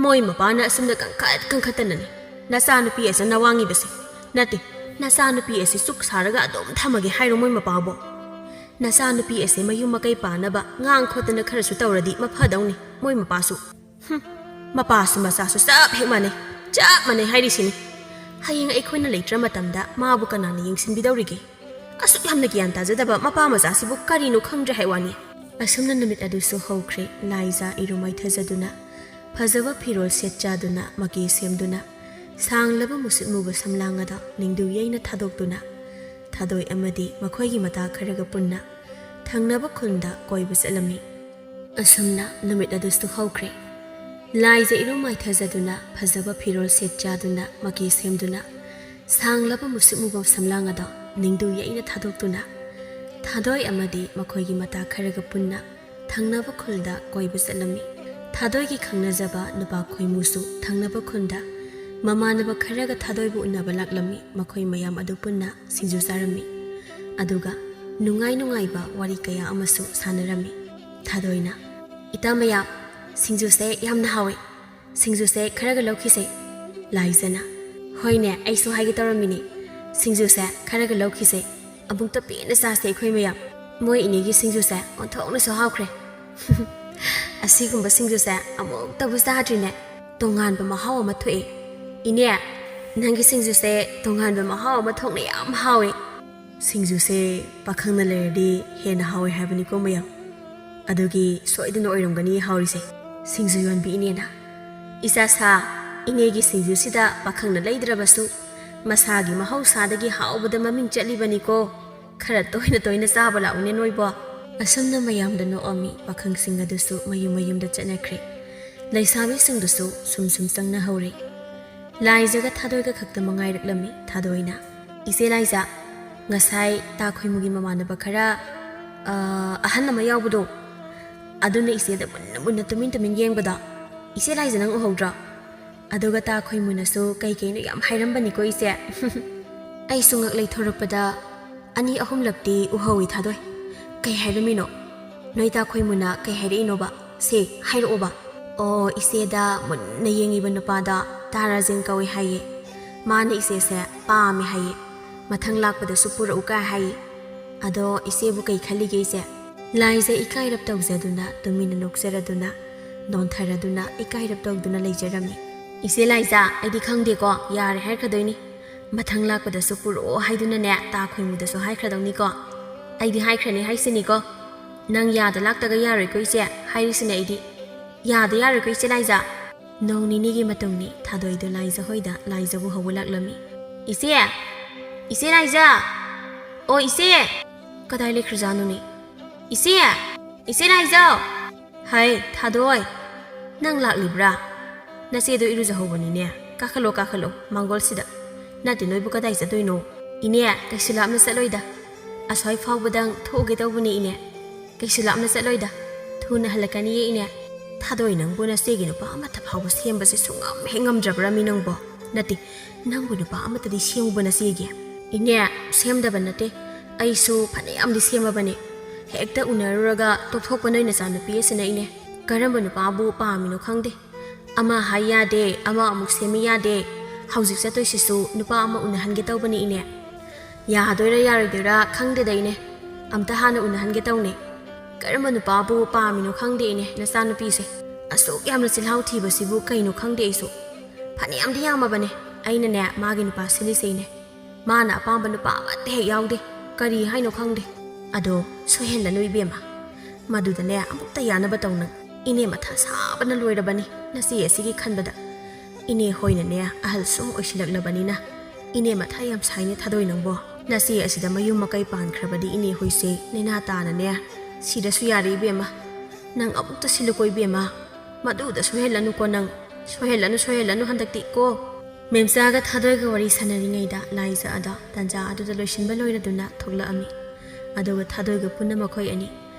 ꯃꯣꯏ ꯃꯄꯥꯅ ꯑꯁꯨꯝꯅ ꯀꯟꯈꯠ ꯀꯟꯈꯠꯇꯅꯅꯦ ꯅꯆꯥꯅꯨꯄꯤ ꯑꯁꯤꯅ ꯋꯥꯡꯉꯤꯕꯁꯦ꯫ ꯅꯠꯇꯦ, ꯅꯆꯥꯅꯨꯄꯤ ꯑꯁꯤ ꯆꯨꯛ ꯁꯥꯔꯒ ꯑꯗꯨꯝ ꯊꯝꯃꯒꯦ ꯍꯥꯏꯔꯣ ꯃꯣꯏ ꯃꯄꯥꯕꯣ? ꯅꯆꯥꯅꯨꯄꯤ ꯑꯁꯤ ꯃꯌꯨꯝ ꯃꯀꯩ ꯄꯥꯟꯅꯕ ꯉꯥꯡ ꯈꯣꯠꯇꯅ ꯈꯔꯁꯨ ꯇꯧꯔꯗꯤ ꯃꯐꯗꯧꯅꯤ ꯃꯣꯏ ꯃꯄꯥꯁꯨ꯫ ꯍꯨꯝ, ꯃꯄꯥꯁꯨ ꯃꯆꯥꯁꯨ ꯆꯞ ꯍꯦꯛ ꯃꯥꯟꯅꯩ, ꯆꯞ ꯃꯥꯟꯅꯩ ꯍꯥꯏꯔꯤꯁꯤꯅꯤ꯫ ꯍꯌꯦꯡ ꯑꯩꯈꯣꯏꯅ ꯂꯩꯇ꯭ꯔ ꯃꯇꯝꯗ ꯃꯥꯕꯨ ꯀꯅꯥꯅ ꯌꯦꯡꯁꯤꯟꯕꯤꯗꯧꯔꯤꯒꯦ? ꯑꯁꯨꯛ ꯌꯥꯝꯅ ꯒ꯭ꯌꯥꯟ ꯇꯥꯖꯗꯕ ꯃꯄꯥ ꯃꯆꯥꯁꯤꯕꯨ ꯀꯔꯤꯅꯣ ꯈꯪꯗ꯭ꯔꯦ ꯍꯥꯏ ꯋꯥꯅꯤ꯫ ꯑꯁꯨꯝꯅ ꯅꯨꯃꯤꯠ ꯑꯗꯨꯁꯨ ꯍꯧꯈ꯭ꯔꯦ꯫ ꯂꯥꯏꯖꯥ ꯏꯔꯨ ꯃꯥꯏꯊꯖꯗꯨꯅ, ꯐꯖꯕ ꯐꯤꯔꯣꯜ ꯁꯦꯠ ꯆꯥꯗꯨꯅ, ꯃꯀꯦ ꯁꯦꯝꯗꯨꯅ, ꯁꯥꯡꯂꯕ ꯃꯨꯁꯨꯛ ꯃꯨꯕ ꯁꯝꯂꯥꯡ ꯑꯗꯣ ꯅꯤꯡꯗꯨ ꯌꯩꯅ ꯊꯥꯗꯣꯛꯇꯨꯅ, ꯊꯥꯗꯣꯏ ꯑꯃꯗꯤ ꯃꯈꯣꯏꯒꯤ ꯃꯇꯥ ꯈꯔꯒ ꯄꯨꯟꯅ ꯊꯪꯅꯕ ꯈꯨꯟꯗ ꯀꯣꯏꯕ ꯆꯠꯂꯝꯃꯤ꯫ ꯑꯁꯨꯝꯅ ꯅꯨꯃꯤꯠ ꯑꯗꯨꯁꯨ ꯍꯧꯈ꯭ꯔꯦ꯫ ꯂꯥꯏꯖ ꯏꯔꯨ ꯃꯥꯏꯊꯖꯗꯨꯅ, ꯐꯖꯕ ꯐꯤꯔꯣꯜ ꯁꯦꯠ ꯆꯥꯗꯨꯅ, ꯃꯀꯦ ꯁꯦꯝꯗꯨꯅ, ꯁꯥꯡꯂꯕ ꯃꯨꯁꯨꯛ ꯃꯨꯕ ꯁꯝꯂꯥꯡ ꯑꯗꯣ ꯅꯤꯡꯗꯨ ꯌꯩꯅ ꯊꯥꯗꯣꯛꯇꯨꯅ, ꯊꯥꯗꯣꯏ ꯑꯃꯗꯤ ꯃꯈꯣꯏꯒꯤ ꯃꯇꯥ ꯈꯔꯒ ꯄꯨꯟꯅ ꯊꯪꯅꯕ ꯈꯨꯜꯗ ꯀꯣꯏꯕ ꯆꯠꯂꯝꯃꯤ꯫ ꯊꯥꯗꯣꯏꯒꯤ ꯈꯪꯅꯖꯕ ꯅꯨꯄꯥ ꯈꯣꯏꯃꯨꯁꯨ ꯊꯪꯅꯕ ꯈꯨꯟꯗ ꯃꯃꯥꯟꯅꯕ ꯈꯔꯒ ꯊꯥꯗꯣꯏꯕꯨ ꯎꯅꯕ ꯂꯥꯛꯂꯝꯃꯤ꯫ ꯃꯈꯣꯏ ꯃꯌꯥꯝ ꯑꯗꯨ ꯄꯨꯟꯅ ꯁꯤꯡꯖꯨ ꯆꯥꯔꯝꯃꯤ꯫ ꯑꯗꯨꯒ ꯅꯨꯡꯉꯥꯏ ꯅꯨꯡꯉꯥꯏꯕ ꯋꯥꯔꯤ ꯀꯌꯥ ꯑꯃꯁꯨ ꯁꯥꯟꯅꯔꯝꯃꯤ꯫ ꯊꯥꯗꯣꯏꯅ, "ꯏꯇꯥ ꯃꯌꯥꯝ, ꯁꯤꯡꯖꯨꯁꯦ ꯌꯥꯝꯅ ꯍꯥꯎꯋꯤ꯫ ꯁꯤꯡꯖꯨꯁꯦ ꯈꯔꯒ ꯂꯧꯈꯤꯁꯦ꯫" ꯂꯥꯏꯖꯅ, "ꯍꯣꯏꯅꯦ, ꯑꯩꯁꯨ ꯍꯥꯏꯒꯦ ꯇꯧꯔꯝꯃꯤꯅꯦ꯫ ꯁꯤꯡꯖꯨꯁꯦ ꯈꯔꯒ ꯂꯧꯈꯤꯁꯦ꯫ ꯑꯃꯨꯛꯇ ꯄꯦꯟꯅ ꯆꯥꯁꯦ ꯑꯩꯈꯣꯏ ꯃꯌꯥꯝ꯫" ꯃꯣꯏ ꯏꯅꯦꯒꯤ ꯁꯤꯡꯖꯨꯁꯦ ꯑꯣꯟꯊꯣꯛꯅꯁꯨ ꯍꯥꯎꯈ꯭ꯔꯦ꯫ ꯑꯁꯤꯒꯨꯝꯕ ꯁꯤꯡꯖꯨꯁꯦ ꯑꯃꯨꯛꯇꯕꯨ ꯆꯥꯗ꯭ꯔꯤꯅꯦ꯫ ꯇꯣꯉꯥꯟꯕ ꯃꯍꯥꯎ ꯑꯃ ꯊꯣꯛꯑꯦ꯫ ꯏꯅꯦ, ꯅꯪꯒꯤ ꯁꯤꯡꯖꯨꯁꯦ ꯇꯣꯉꯥꯟꯕ ꯃꯍꯥꯎ ꯑꯃ ꯊꯣꯛꯅ ꯌꯥꯝ ꯍꯥꯎꯋꯦ꯫ ꯁꯤꯡꯖꯨꯁꯦ ꯄꯥꯈꯪꯅ ꯂꯩꯔꯗꯤ ꯍꯦꯟꯅ ꯍꯥꯎꯋꯦ ꯍꯥꯏꯕꯅꯤꯀꯣ ꯃꯌꯥꯝ꯫ ꯑꯗꯨꯒꯤ ꯁꯣꯏꯗꯅ ꯑꯣꯏꯔꯝꯒꯅꯤ ꯍꯥꯎꯔꯤꯁꯦ꯫ ꯁꯤꯡꯖꯨ ꯌꯣꯟꯕꯤ ꯏꯅꯦꯅ, "ꯏꯆꯥ ꯁꯥ, ꯏꯅꯦꯒꯤ ꯁꯤꯡꯖꯨꯁꯤꯗ ꯄꯥꯈꯪꯅ ꯂꯩꯗ꯭ꯔꯕꯁꯨ ꯃꯁꯥꯒꯤ ꯃꯍꯧꯁꯥꯗꯒꯤ ꯍꯥꯎꯕꯗ ꯃꯃꯤꯡ ꯆꯠꯂꯤꯕꯅꯤꯀꯣ꯫ ꯈꯔ ꯇꯣꯏꯅ ꯇꯣꯏꯅ ꯆꯥꯕ ꯂꯥꯛꯎꯅꯦ ꯅꯣꯏꯕꯣ"꯫ ꯑꯁꯨꯝꯅ ꯃꯌꯥꯝꯗ ꯅꯣꯛꯑꯝꯃꯤ꯫ ꯄꯥꯈꯪꯁꯤꯡ ꯑꯗꯨꯁꯨ ꯃꯌꯨꯝ ꯃꯌꯨꯝꯗ ꯆꯠꯅꯈ꯭ꯔꯦ꯫ ꯂꯩꯁꯥꯕꯤꯁꯤꯡꯗꯨꯁꯨ ꯁꯨꯝ ꯁꯨꯝ ꯆꯪꯅꯍꯧꯔꯦ꯫ ꯂꯥꯏꯖꯒ ꯊꯥꯗꯣꯏꯒ ꯈꯛꯇ ꯃꯉꯥꯏꯔꯛꯂꯝꯃꯤ꯫ ꯊꯥꯗꯣꯏꯅ, "ꯏꯆꯦ ꯂꯥꯏꯖ, ꯉꯁꯥꯏ ꯇꯥ ꯈꯣꯏꯃꯨꯒꯤ ꯃꯃꯥꯟꯅꯕ ꯈꯔ, ꯑ, ꯑꯍꯟ ꯑꯃ ꯌꯥꯎꯕꯗꯣ, ꯑꯗꯨꯅ ꯏꯆꯦꯗ ꯃꯨꯟꯅ ꯃꯨꯟꯅ ꯇꯨꯃꯤꯟ ꯇꯨꯃꯤꯟ ꯌꯦꯡꯕꯗꯣ, ꯏꯆꯦ ꯂꯥꯏꯖ ꯅꯪ ꯎꯍꯧꯗ꯭ꯔꯣ? ꯑꯗꯨꯒ ꯇꯥ ꯈꯣꯏꯃꯨꯅꯁꯨ ꯀꯩ ꯀꯩꯅꯣ ꯌꯥꯝ ꯍꯥꯏꯔꯝꯕꯅꯤꯀꯣ ꯏꯆꯦ"꯫ ꯑꯩꯁꯨ ꯉꯛ ꯂꯩꯊꯣꯔꯛꯄꯗ ꯑꯅꯤ ꯑꯍꯨꯝꯂꯛꯇꯤ ꯎꯍꯧꯏ ꯊꯥꯗꯣꯏ꯫ "ꯀꯩ ꯍꯥꯏꯔꯝꯃꯤꯅꯣ? ꯅꯣꯏ ꯇꯥ ꯈꯣꯏꯃꯨꯅ ꯀꯩ ꯍꯥꯏꯔꯛꯏꯅꯣꯕ? ꯁꯦ, ꯍꯥꯏꯔꯛꯑꯣꯕ"꯫ "ꯑꯣ, ꯏꯆꯦꯗ ꯃꯨꯟꯅ ꯌꯦꯡꯉꯤꯕ ꯅꯨꯄꯥꯗꯣ ꯇꯥ ꯔꯥꯖꯦꯟ ꯀꯧꯏ ꯍꯥꯏꯌꯦ꯫ ꯃꯥꯅ ꯏꯆꯦꯁꯦ ꯄꯥꯝꯃꯦ ꯍꯥꯏꯌꯦ꯫ ꯃꯊꯪ ꯂꯥꯛꯄꯗꯁꯨ ꯄꯨꯔꯛꯎ ꯀꯥꯏ ꯍꯥꯏꯌꯦ꯫ ꯑꯗꯣ ꯏꯆꯦꯕꯨ ꯀꯩ ꯈꯜꯂꯤꯒꯦ ꯏꯆꯦ?" ꯂꯥꯏꯖ ꯏꯀꯥꯏꯔꯞ ꯇꯧꯖꯗꯨꯅ, ꯇꯨꯃꯤꯟꯅ ꯅꯣꯛꯆꯔꯗꯨꯅ, ꯅꯣꯟꯊꯔꯗꯨꯅ, ꯏꯀꯥꯏꯔꯞ ꯇꯧꯗꯨꯅ ꯂꯩꯖꯔꯝꯃꯤ꯫ "ꯏꯆꯦ ꯂꯥꯏꯖ, ꯑꯩꯗꯤ ꯈꯪꯗꯦꯀꯣ, ꯌꯥꯔꯦ ꯍꯥꯏꯈ꯭ꯔꯗꯣꯏꯅꯤ꯫ ꯃꯊꯪ ꯂꯥꯛꯄꯗꯁꯨ ꯄꯨꯔꯛꯑꯣ ꯍꯥꯏꯗꯨꯅꯅꯦ, ꯇꯥ ꯈꯣꯏꯃꯨꯗꯁꯨ ꯍꯥꯏꯈ꯭ꯔꯗꯧꯅꯤꯀꯣ꯫ ꯑꯩꯗꯤ ꯍꯥꯏꯈ꯭ꯔꯅꯤ ꯍꯥꯏꯁꯤꯅꯤꯀꯣ꯫ ꯅꯪ ꯌꯥꯗ ꯂꯥꯛꯇꯒ ꯌꯥꯔꯣꯏꯀꯣ ꯏꯆꯦ, ꯍꯥꯏꯔꯤꯁꯤꯅꯦ ꯑꯩꯗꯤ꯫ ꯌꯥꯗ ꯌꯥꯔꯣꯏꯀꯣ ꯏꯆꯦ ꯂꯥꯏꯖ"꯫ ꯅꯣꯡ ꯅꯤꯅꯤꯒꯤ ꯃꯇꯨꯡꯅꯤ꯫ ꯊꯥꯗꯣꯏꯗꯨ ꯂꯥꯏꯖ ꯍꯣꯏꯗ ꯂꯥꯏꯖꯕꯨ ꯍꯧꯕ ꯂꯥꯛꯂꯝꯃꯤ꯫ "ꯏꯆꯦ! ꯏꯆꯦ ꯂꯥꯏꯖ! ꯑꯣ ꯏꯆꯦ! ꯀꯗꯥꯏ ꯂꯩꯈ꯭ꯔꯖꯥꯠꯅꯣꯅꯦ? ꯏꯆꯦ! ꯏꯆꯦ ꯂꯥꯏꯖ!" "ꯍꯥꯏ, ꯊꯥꯗꯣꯏ! ꯅꯪ ꯂꯥꯛꯂꯤꯕ꯭ꯔꯥ? ꯅꯆꯦꯗꯣ ꯏꯔꯨꯖꯍꯧꯕꯅꯤꯅꯦ꯫ ꯀꯥꯈꯠꯂꯣ, ꯀꯥꯈꯠꯂꯣ, ꯃꯥꯡꯒꯣꯜꯁꯤꯗ꯫ ꯅꯠꯇꯦ, ꯅꯣꯏꯕꯨ ꯀꯗꯥꯏ ꯆꯠꯇꯣꯏꯅꯣ? ꯏꯅꯦ, ꯀꯩꯁꯨ ꯂꯥꯞꯅ ꯆꯠꯂꯣꯏꯗ꯫ ꯑꯁ꯭ꯋꯥꯏ ꯐꯥꯎꯕꯗꯪ ꯊꯣꯛꯎꯒꯦ ꯇꯧꯕꯅꯦ, ꯏꯅꯦ꯫ ꯀꯩꯁꯨ ꯂꯥꯞꯅ ꯆꯠꯂꯣꯏꯗ꯫ ꯊꯨꯅ ꯍꯜꯂꯛꯀꯅꯤꯌꯦ, ꯏꯅꯦ꯫ ꯊꯥꯗꯣꯏ, ꯅꯪꯕꯨ ꯅꯆꯦꯒꯤ ꯅꯨꯄꯥ ꯑꯃꯠꯇ ꯐꯥꯎꯕ ꯁꯦꯝꯕꯁꯦ ꯁꯨꯡꯉꯝ ꯍꯦꯛ ꯉꯝꯗ꯭ꯔꯕ꯭ꯔꯥꯃꯤ ꯅꯪꯕꯣ? ꯅꯠꯇꯦ, ꯅꯪꯕꯨ ꯅꯨꯄꯥ ꯑꯃꯠꯇꯗꯤ ꯁꯦꯝꯃꯨꯕ ꯅꯆꯦꯒꯤ?" "ꯏꯅꯦ, ꯁꯦꯝꯗꯕ ꯅꯠꯇꯦ꯫ ꯑꯩꯁꯨ ꯐꯅꯌꯥꯝꯗꯤ ꯁꯦꯝꯃꯕꯅꯦ꯫ ꯍꯦꯛꯇ ꯎꯅꯔꯨꯔꯒ ꯇꯣꯛꯊꯣꯛꯄ ꯅꯣꯏ ꯅꯆꯥꯅꯨꯄꯤ ꯑꯁꯤꯅ, ꯏꯅꯦ꯫ ꯀꯔꯝꯕ ꯅꯨꯄꯥꯕꯨ ꯄꯥꯝꯃꯤꯅꯣ ꯈꯪꯗꯦ꯫ ꯑꯃ ꯍꯥꯏ ꯌꯥꯗꯦ, ꯑꯃ ꯑꯃꯨꯛ ꯁꯦꯝꯃꯤ ꯌꯥꯗꯦ꯫ ꯍꯧꯖꯤꯛ ꯆꯠꯇꯣꯏꯁꯤꯁꯨ ꯅꯨꯄꯥ ꯑꯃ ꯎꯅꯍꯟꯒꯦ ꯇꯧꯕꯅꯤ, ꯏꯅꯦ꯫ ꯌꯥꯗꯣꯏꯔꯥ ꯌꯥꯔꯣꯏꯗꯣꯏꯔꯥ ꯈꯪꯗꯦꯗ, ꯏꯅꯦ꯫ ꯑꯝꯇ ꯍꯥꯟꯅ ꯎꯅꯍꯟꯒꯦ ꯇꯧꯅꯦ꯫ ꯀꯔꯝꯕ ꯅꯨꯄꯥꯕꯨ ꯄꯥꯝꯃꯤꯅꯣ ꯈꯪꯗꯦ ꯏꯅꯦ, ꯅꯆꯥꯅꯨꯄꯤꯁꯦ꯫ ꯑꯁꯨꯛ ꯌꯥꯝꯅ ꯆꯤꯜꯍꯥꯎ ꯊꯤꯕꯁꯤꯕꯨ ꯀꯩꯅꯣ ꯈꯪꯗꯦ ꯑꯩꯁꯨ꯫ ꯐꯅꯌꯥꯝꯗꯤ ꯌꯥꯝꯃꯕꯅꯦ꯫ ꯑꯩꯅꯅꯦ ꯃꯥꯒꯤ ꯅꯨꯄꯥ ꯁꯤꯜꯂꯤꯁꯦ ꯏꯅꯦ꯫ ꯃꯥꯅ ꯑꯄꯥꯝꯕ ꯅꯨꯄꯥ ꯑꯃꯠꯇ ꯍꯦꯛ ꯌꯥꯎꯗꯦ꯫ ꯀꯔꯤ ꯍꯥꯏꯅꯣ ꯈꯪꯗꯦ꯫ ꯑꯗꯣ ꯁꯣꯏꯍꯜꯂꯅꯨ ꯏꯕꯦꯝꯃ꯫ ꯃꯗꯨꯗꯅꯦ ꯑꯃꯨꯛꯇ ꯌꯥꯅꯕ ꯇꯧ ꯅꯪ꯫ ꯏꯅꯦ ꯃꯊꯥ ꯁꯥꯕꯅ ꯂꯣꯏꯔꯕꯅꯤ ꯅꯆꯦ ꯑꯁꯤꯒꯤ ꯈꯟꯕꯗ꯫ ꯏꯅꯦ ꯍꯣꯏꯅꯅꯦ ꯑꯍꯜ ꯁꯨꯝ ꯑꯣꯏꯁꯤꯜꯂꯛꯂꯕꯅꯤꯅ꯫ ꯏꯅꯦ ꯃꯊꯥ ꯌꯥꯝ ꯁꯥꯏꯅꯦ ꯊꯥꯗꯣꯏ ꯅꯪꯕꯣ꯫ ꯅꯆꯦ ꯑꯁꯤꯗ ꯃꯌꯨꯝ ꯃꯀꯩ ꯄꯥꯟꯈ꯭ꯔꯕꯗꯤ ꯏꯅꯦ ꯍꯣꯏꯁꯦ ꯅꯦꯅꯥ ꯇꯥꯅꯅꯦ ꯁꯤꯔꯁꯨ ꯌꯥꯔꯦ ꯏꯕꯦꯝꯃ꯫ ꯅꯪ ꯑꯃꯨꯛꯇ ꯁꯤꯜꯂꯨꯀꯣ ꯏꯕꯦꯝꯃ꯫ ꯃꯗꯨꯗ ꯁꯣꯏꯍꯜꯂꯅꯨꯀꯣ ꯅꯪ꯫ ꯁꯣꯏꯍꯜꯂꯅꯨ, ꯁꯣꯏꯍꯜꯂꯅꯨ ꯍꯟꯗꯛꯇꯤ ꯀꯣ꯫ ꯃꯦꯝꯆꯥꯒ ꯊꯥꯗꯣꯏꯒ ꯋꯥꯔꯤ ꯁꯥꯟꯅꯔꯤꯉꯩꯗ ꯂꯥꯏꯖ ꯑꯗꯣ ꯇꯟꯖꯥ ꯑꯗꯨꯗ ꯂꯣꯏꯁꯤꯟꯕ ꯂꯣꯏꯔꯗꯨꯅ ꯊꯣꯛꯂꯛꯑꯝꯃꯤ꯫ ꯑꯗꯨꯒ ꯊꯥꯗꯣꯏꯒ ꯄꯨꯟꯅ ꯃꯈꯣꯏ ꯑꯅꯤ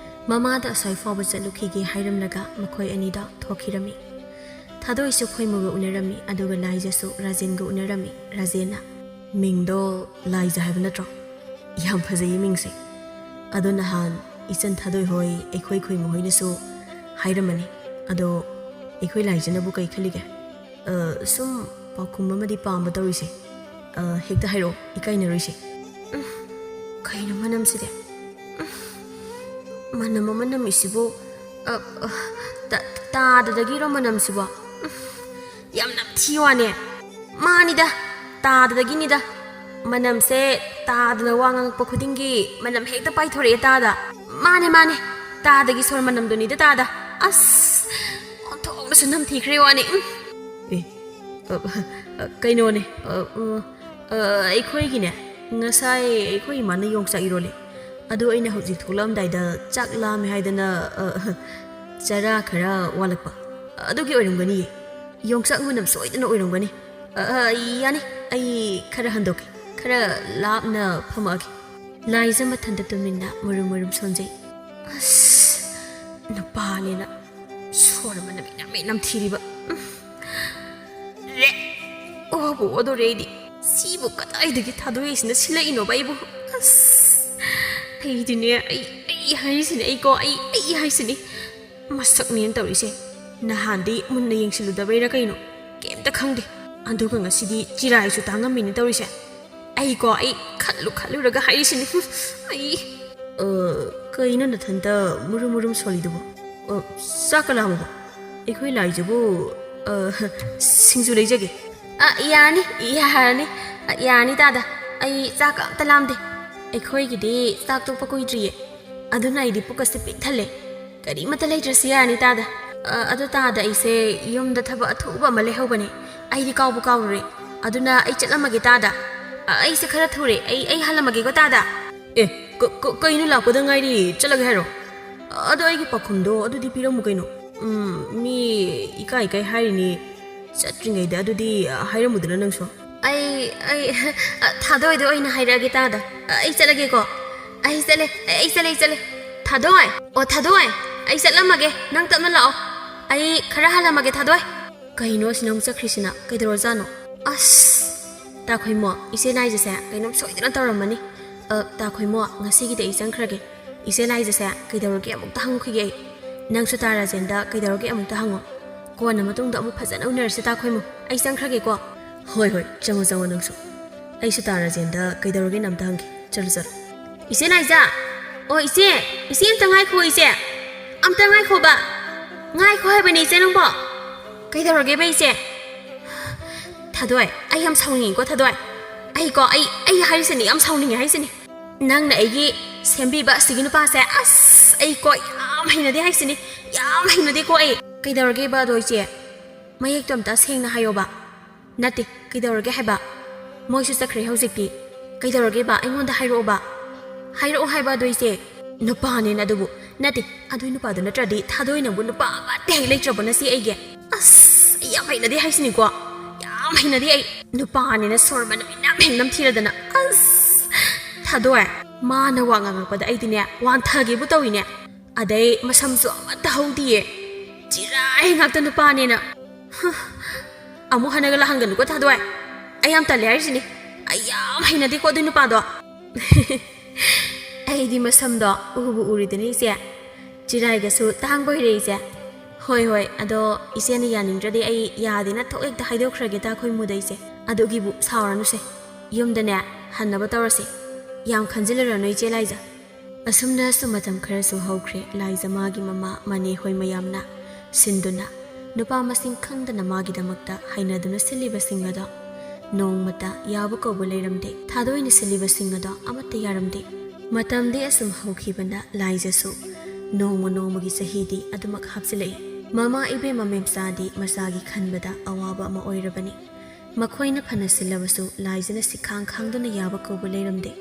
ꯃꯃꯥꯗ ꯑꯁ꯭ꯋꯥꯏ ꯐꯥꯎꯕ ꯆꯠꯂꯨꯈꯤꯒꯦ ꯍꯥꯏꯔꯝꯂꯒ ꯃꯈꯣꯏ ꯑꯅꯤꯗꯣ ꯊꯣꯛꯈꯤꯔꯝꯃꯤ꯫ ꯊꯥꯗꯣꯏꯁꯨ ꯈꯣꯏꯃꯨꯒ ꯎꯅꯔꯝꯃꯤ, ꯑꯗꯨꯒ ꯂꯥꯏꯖꯁꯨ ꯔꯥꯖꯦꯟꯒ ꯎꯅꯔꯝꯃꯤ꯫ ꯔꯥꯖꯦꯟꯅ, "ꯃꯤꯡꯗꯣ ꯂꯥꯏꯖ ꯍꯥꯏꯕ ꯅꯠꯇ꯭ꯔꯣ? ꯌꯥꯝ ꯐꯖꯩꯌꯦ ꯃꯤꯡꯁꯦ꯫ ꯑꯗꯣ ꯅꯍꯥꯟ ꯏꯆꯟ ꯊꯥꯗꯣꯏ ꯍꯣꯏ, ꯑꯩꯈꯣꯏ ꯈꯣꯏꯃꯨ ꯍꯣꯏꯅꯁꯨ ꯍꯥꯏꯔꯝꯕꯅꯤ꯫ ꯑꯗꯣ ꯑꯩꯈꯣꯏ ꯂꯥꯏꯖꯅꯕꯨ ꯀꯩ ꯈꯜꯂꯤꯒꯦ?" "ꯑ, ꯁꯨꯝ ꯄꯥꯎꯈꯨꯝ ꯑꯃꯗꯤ ꯄꯥꯝꯕ ꯇꯧꯔꯤꯁꯦ꯫ ꯑ, ꯍꯦꯛꯇ ꯍꯥꯏꯔꯛꯑꯣ, ꯏꯀꯥꯏꯅꯔꯣꯏꯁꯦ꯫" ꯎꯝ, ꯀꯩꯅꯣ ꯃꯅꯝꯁꯤꯗꯤ? ꯎꯝ, ꯃꯅꯝ ꯑꯃ ꯅꯝꯃꯤꯁꯤꯕꯨ? ꯑ, ꯑ, ꯇ-, ꯇꯥꯗꯗꯒꯤꯔꯣ ꯃꯅꯝꯁꯤꯕꯣ? ꯎꯝ, ꯌꯥꯝ ꯅꯝꯊꯤ ꯋꯥꯅꯦ꯫ ꯃꯥꯅꯤꯗ, ꯇꯥꯗꯗꯒꯤꯅꯤꯗ꯫ ꯃꯅꯝꯁꯦ ꯇꯥꯗꯅ ꯋꯥ ꯉꯥꯡꯉꯛꯄ ꯈꯨꯗꯤꯡꯒꯤ ꯃꯅꯝ ꯍꯦꯛꯇ ꯄꯥꯏꯊꯣꯔꯛꯑꯦ ꯇꯥꯗ꯫ ꯃꯥꯅꯦ, ꯃꯥꯅꯦ, ꯇꯥꯗꯒꯤ ꯁꯣꯔ ꯃꯅꯝꯗꯨꯅꯤꯗ ꯇꯥꯗ꯫ ꯑꯁ, ꯑꯣꯟꯊꯣꯛꯅꯁꯨ ꯅꯝꯊꯤꯈ꯭ꯔꯦ ꯋꯥꯅꯦ꯫ ꯎꯝ꯫ ꯑꯦ, ꯑ, ꯑ, ꯀꯩꯅꯣꯅꯦ, ꯑ, ꯑ, ꯑ, ꯑꯩꯈꯣꯏꯒꯤꯅꯦ, ꯉꯁꯥꯏ ꯑꯩꯈꯣꯏ ꯏꯃꯥꯅ ꯌꯣꯡꯆꯥꯛ ꯏꯔꯣꯜꯂꯦ꯫ ꯑꯗꯣ ꯑꯩꯅ ꯍꯧꯖꯤꯛ ꯊꯣꯛꯂꯛꯑꯝꯗꯥꯏꯗ ꯆꯥꯛ ꯂꯥꯝꯃꯦ ꯍꯥꯏꯗꯅ, ꯑ, ꯆꯔꯥ ꯈꯔ ꯋꯥꯠꯂꯛꯄ꯫ ꯑꯗꯨꯒꯤ ꯑꯣꯏꯔꯝꯒꯅꯤꯌꯦ꯫ ꯌꯣꯡꯆꯥꯛ ꯃꯅꯝ ꯁꯣꯏꯗꯅ ꯑꯣꯏꯔꯝꯒꯅꯤ꯫ ꯑ, ꯑ, ꯌꯥꯅꯤ, ꯑꯩ ꯈꯔ ꯍꯟꯗꯣꯛꯀꯦ, ꯈꯔ ꯂꯥꯞꯅ ꯐꯝꯃꯛꯑꯒꯦ꯫ ꯂꯥꯏꯖ ꯃꯊꯟꯇ ꯇꯨꯃꯤꯟꯅ ꯃꯔꯨꯝ ꯃꯔꯨꯝ ꯁꯣꯟꯖꯩ꯫ ꯑꯁ, ꯅꯨꯄꯥꯅꯦꯅ ꯁꯣꯔ ꯃꯅꯝ ꯏꯅꯝ ꯏꯅꯝ ꯊꯤꯔꯤꯕ꯫ ꯎꯝ꯫ ꯔꯦ꯫ ꯑꯣꯕꯨ ꯑꯣꯗꯣꯔꯦ ꯑꯩꯗꯤ꯫ ꯁꯤꯕꯨ ꯀꯗꯥꯏꯗꯒꯤ ꯊꯥꯗꯣꯛꯏꯁꯤꯅ ꯁꯤꯜꯂꯛꯏꯅꯣꯕ ꯑꯩꯕꯨ? ꯑꯁ꯫ ꯑꯩꯗꯤꯅꯦ, ꯑꯩ, ꯑꯩ ꯍꯥꯏꯔꯤꯁꯤꯅꯦ, ꯑꯩꯀꯣ, ꯑꯩ, ꯑꯩ ꯍꯥꯏꯁꯤꯅꯦ꯫ ꯃꯁꯛꯅꯦꯅ ꯇꯧꯔꯤꯁꯦ꯫ ꯅꯍꯥꯟꯗꯤ ꯃꯨꯟꯅ ꯌꯦꯡꯁꯤꯜꯂꯨꯗꯕꯩꯔ ꯀꯩꯅꯣ, ꯀꯩꯝꯇ ꯈꯪꯗꯦ꯫ ꯑꯗꯨꯒ ꯉꯁꯤꯗꯤ ꯆꯤꯔꯥꯏꯁꯨ ꯇꯥꯡꯉꯝꯃꯤꯅꯦ ꯇꯧꯔꯤꯁꯦ꯫ ꯑꯩꯀꯣ, ꯑꯩ ꯈꯜꯂꯨ ꯈꯜꯂꯨꯔꯒ ꯍꯥꯏꯔꯤꯁꯤꯅꯦ꯫ ꯍꯨꯝ, ꯑꯩ꯫ ꯑ, ꯀꯩꯅꯣ ꯅꯊꯟꯇ ꯃꯨꯔꯨꯝ ꯃꯨꯔꯨꯝ ꯁꯣꯜꯂꯤꯗꯨꯕꯣ? ꯑ, ꯆꯥꯛꯀ ꯂꯥꯝꯃꯕꯣ? ꯑꯩꯈꯣꯏ ꯂꯥꯏꯖꯕꯨ, ꯑ, ꯁꯤꯡꯖꯨ ꯂꯩꯖꯒꯦ꯫ ꯑ, ꯌꯥꯔꯅꯤ, ꯌꯥꯔꯅꯤ, ꯑ, ꯌꯥꯔꯅꯤ ꯇꯥꯗ꯫ ꯑꯩ ꯆꯥꯛꯀ ꯑꯝꯇ ꯂꯥꯝꯗꯦ꯫ ꯑꯩꯈꯣꯏꯒꯤꯗꯤ ꯆꯥꯛ ꯇꯣꯛꯄ ꯀꯨꯏꯗ꯭ꯔꯤꯌꯦ꯫ ꯑꯗꯨꯅ ꯑꯩꯗꯤ ꯄꯨꯛꯀꯁꯦ ꯄꯤꯛ ꯊꯜꯂꯦ꯫ ꯀꯔꯤꯃꯠꯇ ꯂꯩꯇ꯭ꯔꯁꯨ ꯌꯥꯔꯅꯤ ꯇꯥꯗ꯫ ꯑ, ꯑꯗꯨ ꯇꯥꯗ, ꯑꯩꯁꯦ ꯌꯨꯝꯗ ꯊꯕꯛ ꯑꯊꯨꯕ ꯑꯃ ꯂꯩꯍꯧꯕꯅꯦ꯫ ꯑꯩꯗꯤ ꯀꯥꯎꯕꯨ ꯀꯥꯎꯔꯨꯔꯦ꯫ ꯑꯗꯨꯅ ꯑꯩ ꯆꯠꯂꯝꯃꯒꯦ ꯇꯥꯗ꯫ ꯑ, ꯑꯩꯁꯦ ꯈꯔ ꯊꯨꯔꯦ꯫ ꯑꯩ, ꯑꯩ ꯍꯜꯂꯝꯃꯒꯦꯀꯣ ꯇꯥꯗ꯫ ꯑꯦ, ꯀ-, ꯀ-, ꯀꯩꯅꯣ ꯂꯥꯛꯄꯗ ꯉꯥꯏꯔꯤ, ꯆꯠꯂꯒꯦ ꯍꯥꯏꯔꯣ? ꯑꯗꯣ ꯑꯩꯒꯤ ꯄꯥꯎꯈꯨꯝꯗꯣ ꯑꯗꯨꯗꯤ ꯄꯤꯔꯝꯃꯨ ꯀꯩꯅꯣ꯫ ꯎꯝ, ꯃꯤ ꯏꯀꯥꯏ ꯏꯀꯥꯏ ꯍꯥꯏꯔꯤꯅꯤ꯫ ꯆꯠꯇ꯭ꯔꯤꯉꯩꯗ ꯑꯗꯨꯗꯤ, ꯑ, ꯍꯥꯏꯔꯝꯃꯨꯗꯅ ꯅꯪꯁꯨ꯫ ꯑꯩ, ꯑꯩ, ꯑ, ꯊꯥꯗꯣꯏꯗꯣ ꯑꯣꯏꯅ ꯍꯥꯏꯔꯛꯑꯒꯦ ꯇꯥꯗ꯫ ꯑ, ꯑꯩ ꯆꯠꯂꯒꯦꯀꯣ꯫ ꯑꯩ ꯆꯠꯂꯦ, ꯑꯩ ꯆꯠꯂꯦ, ꯑꯩ ꯆꯠꯂꯦ꯫ ꯊꯥꯗꯣꯏ! ꯑꯣ, ꯊꯥꯗꯣꯏ! ꯑꯩ ꯆꯠꯂꯝꯃꯒꯦ꯫ ꯅꯪ ꯇꯞꯅ ꯂꯥꯛꯑꯣ꯫ ꯑꯩ ꯈꯔ ꯍꯜꯂꯝꯃꯒꯦ, ꯊꯥꯗꯣꯏ꯫ ꯀꯩꯅꯣ ꯑꯁꯤꯅ ꯑꯃꯨꯛ ꯆꯠꯈ꯭ꯔꯤꯁꯤꯅ? ꯀꯩꯗꯧꯔꯖꯥꯠꯅꯣ? ꯑꯁ! ꯇꯥꯈꯣꯏꯃꯣ, ꯏꯆꯦ ꯂꯥꯏꯖꯁꯦ ꯀꯩꯅꯣꯝ ꯁꯣꯏꯗꯅ ꯇꯧꯔꯝꯃꯅꯤ꯫ ꯑ, ꯇꯥꯈꯣꯏꯃꯣ, ꯉꯁꯤꯒꯤꯗꯤ ꯑꯩ ꯆꯪꯈ꯭ꯔꯒꯦ꯫ ꯏꯆꯦ ꯂꯥꯏꯖꯁꯦ ꯀꯩꯗꯧꯔꯒꯦ ꯑꯃꯨꯛꯇ ꯍꯪꯉꯨꯈꯤꯒꯦ ꯑꯩ꯫ ꯅꯪꯁꯨ ꯇꯥ ꯔꯥꯖꯦꯟꯗ ꯀꯩꯗꯧꯔꯒꯦ ꯑꯃꯨꯛꯇ ꯍꯪꯉꯣ꯫ ꯀꯣꯟꯅ ꯃꯇꯨꯡꯗ ꯑꯃꯨꯛ ꯐꯖꯅ ꯎꯅꯔꯁꯤ ꯇꯥꯈꯣꯏꯃꯣ꯫ ꯑꯩ ꯆꯪꯈ꯭ꯔꯒꯦꯀꯣ꯫ ꯍꯣꯏ, ꯍꯣꯏ, ꯆꯪꯉꯣ, ꯆꯪꯉꯣ ꯅꯪꯁꯨ꯫ ꯑꯩꯁꯨ ꯇꯥ ꯔꯥꯖꯦꯟꯗ ꯀꯩꯗꯧꯔꯒꯦꯅ ꯑꯝꯇ ꯍꯪꯒꯦ꯫ ꯆꯠꯂꯨ, ꯆꯠꯂꯨ꯫ ꯏꯆꯦ ꯂꯥꯏꯖ! ꯑꯣ, ꯏꯆꯦ! ꯏꯆꯦ, ꯑꯝꯇ ꯉꯥꯏꯈꯣ, ꯏꯆꯦ! ꯑꯝꯇ ꯉꯥꯏꯈꯣꯕ! ꯉꯥꯏꯈꯣ ꯍꯥꯏꯕꯅꯦ, ꯏꯆꯦ, ꯅꯪꯕꯣ! ꯀꯩꯗꯧꯔꯒꯦꯕ, ꯏꯆꯦ? ꯊꯥꯗꯣꯏ, ꯑꯩ ꯌꯥꯝ ꯁꯥꯎꯅꯤꯡꯉꯤꯀꯣ, ꯊꯥꯗꯣꯏ꯫ ꯑꯩꯀꯣ, ꯑꯩ, ꯑꯩ ꯍꯥꯏꯔꯤꯁꯤꯅꯤ, ꯌꯥꯝ ꯁꯥꯎꯅꯤꯡꯉꯦ ꯍꯥꯏꯁꯤꯅꯤ꯫ ꯅꯪꯅ ꯑꯩꯒꯤ ꯁꯦꯝꯕꯤꯕ ꯑꯁꯤꯒꯤ ꯅꯨꯄꯥꯁꯦ, ꯑꯁ, ꯑꯩꯀꯣ, ꯌꯥꯝ ꯍꯩꯅꯗꯦ ꯍꯥꯏꯁꯤꯅꯤ꯫ ꯌꯥꯝ ꯍꯩꯅꯗꯦꯀꯣ ꯑꯩ꯫ ꯀꯩꯗꯧꯔꯒꯦꯕ ꯑꯗꯣ, ꯏꯆꯦ? ꯃꯌꯦꯛꯇꯣ ꯑꯝꯇ ꯁꯦꯡꯅ ꯍꯥꯏꯌꯣꯕ꯫ ꯅꯠꯇꯦ, ꯀꯩꯗꯧꯔꯒꯦ ꯍꯥꯏꯕ? ꯃꯣꯏꯁꯨ ꯆꯠꯈ꯭ꯔꯦ ꯍꯧꯖꯤꯛꯇꯤ꯫ ꯀꯩꯗꯧꯔꯒꯦꯕ? ꯑꯩꯉꯣꯟꯗ ꯍꯥꯏꯔꯛꯑꯣꯕ꯫ ꯍꯥꯏꯔꯛꯑꯣ ꯍꯥꯏꯕ ꯑꯗꯣ, ꯏꯆꯦ꯫ ꯅꯨꯄꯥꯅꯦꯅ ꯑꯗꯨꯕꯨ꯫ ꯅꯠꯇꯦ, ꯑꯗꯨꯏ ꯅꯨꯄꯥꯗꯨ ꯅꯠꯇ꯭ꯔꯗꯤ ꯊꯥꯗꯣꯏꯅꯕꯨ ꯅꯨꯄꯥ ꯑꯃꯠꯇ ꯍꯦꯛ ꯂꯩꯇ꯭ꯔꯕꯣ ꯅꯆꯦ ꯑꯩꯒꯤ? ꯑꯁ, ꯑꯩ ꯌꯥꯝ ꯍꯩꯅꯗꯦ ꯍꯥꯏꯁꯤꯅꯤꯀꯣ꯫ ꯌꯥꯝ ꯍꯩꯅꯗꯦ ꯑꯩ꯫ ꯅꯨꯄꯥꯅꯦꯅ ꯁꯣꯔ ꯃꯅꯝ ꯏꯅꯝ ꯍꯦꯛ ꯅꯝꯊꯤꯔꯗꯅ꯫ ꯑꯁ! ꯊꯥꯗꯣꯏ, ꯃꯥꯅ ꯋꯥ ꯉꯥꯡꯉꯛꯄꯗ ꯑꯩꯗꯤꯅꯦ, ꯋꯥꯟꯊꯒꯦꯕꯨ ꯇꯧꯏꯅꯦ꯫ ꯑꯗꯩ ꯃꯁꯝꯁꯨ ꯑꯃꯠꯇ ꯍꯧꯗꯤꯌꯦ꯫ ꯆꯤꯔꯥꯏ ꯉꯥꯛꯇ ꯅꯨꯄꯥꯅꯦꯅ꯫ ꯍ, ꯑꯃꯨꯛ ꯍꯟꯅꯒ ꯂꯥꯛꯍꯟꯒꯅꯨꯀꯣ ꯊꯥꯗꯣꯏ꯫ ꯑꯩ ꯌꯥꯝ ꯇꯜꯂꯦ ꯍꯥꯏꯔꯤꯁꯤꯅꯤ꯫ ꯑꯩ ꯌꯥꯝ ꯍꯩꯅꯗꯦꯀꯣ ꯑꯗꯨꯏ ꯅꯨꯄꯥꯗꯣ꯫ ꯑꯩꯗꯤ ꯃꯁꯝꯗꯣ ꯎꯕꯨ ꯎꯔꯤꯗꯨꯅꯤ ꯏꯆꯦ꯫ ꯆꯤꯔꯥꯏꯒꯁꯨ ꯇꯥꯡꯕ ꯑꯣꯏꯔꯦ ꯏꯆꯦ꯫ ꯍꯣꯏ, ꯍꯣꯏ, ꯑꯗꯣ ꯏꯆꯦꯅ ꯌꯥꯅꯤꯡꯗ꯭ꯔꯗꯤ ꯑꯩ ꯌꯥꯗꯦꯅ ꯊꯣꯛ ꯍꯦꯛꯇ ꯍꯥꯏꯗꯣꯛꯈ꯭ꯔꯒꯦ ꯇꯥꯈꯣꯏ ꯃꯨꯗ ꯏꯆꯦ꯫ ꯑꯗꯨꯒꯤꯕꯨ ꯁꯥꯎꯔꯅꯨꯁꯦ꯫ ꯌꯨꯝꯗꯅꯦ ꯍꯟꯅꯕ ꯇꯧꯔꯁꯦ꯫ ꯌꯥꯝ ꯈꯟꯖꯤꯜꯂꯨꯔꯅꯨ ꯏꯆꯦ ꯂꯥꯏꯖ꯫ ꯑꯁꯨꯝꯅꯁꯨ ꯃꯇꯝ ꯈꯔꯁꯨ ꯍꯧꯈ꯭ꯔꯦ꯫ ꯂꯥꯏꯖ ꯃꯥꯒꯤ ꯃꯃꯥ ꯃꯅꯦ ꯍꯣꯏ ꯃꯌꯥꯝꯅ ꯁꯤꯟꯗꯨꯅ ꯅꯨꯄꯥ ꯃꯁꯤꯡ ꯈꯪꯗꯅ ꯃꯥꯒꯤꯗꯃꯛꯇ ꯍꯩꯅꯗꯨꯅ ꯁꯤꯜꯂꯤꯕꯁꯤꯡ ꯑꯗꯣ ꯅꯣꯡꯃꯇ ꯌꯥꯕ ꯀꯧꯕ ꯂꯩꯔꯝꯗꯦ꯫ ꯊꯥꯗꯣꯏꯅ ꯁꯤꯜꯂꯤꯕꯁꯤꯡ ꯑꯗꯣ ꯑꯃꯠꯇ ꯌꯥꯔꯝꯗꯦ꯫ ꯃꯇꯝꯗꯤ ꯑꯁꯨꯝ ꯍꯧꯈꯤꯕꯅ ꯂꯥꯏꯖꯁꯨ ꯅꯣꯡꯃ ꯅꯣꯡꯃꯒꯤ ꯆꯍꯤꯗꯤ ꯑꯗꯨꯃꯛ ꯍꯥꯞꯆꯤꯜꯂꯛꯏ꯫ ꯃꯃꯥ ꯏꯕꯦꯝꯃ ꯃꯦꯝꯆꯥꯗꯤ ꯃꯆꯥꯒꯤ ꯈꯟꯕꯗ ꯑꯋꯥꯕ ꯑꯃ ꯑꯣꯏꯔꯕꯅꯤ꯫ ꯃꯈꯣꯏꯅ ꯐꯅ ꯁꯤꯜꯂꯕꯁꯨ ꯂꯥꯏꯖꯅ ꯁꯤꯈꯥꯡ ꯈꯥꯡꯗꯨꯅ ꯌꯥꯕ ꯀꯧꯕ ꯂꯩꯔꯝꯗꯦ꯫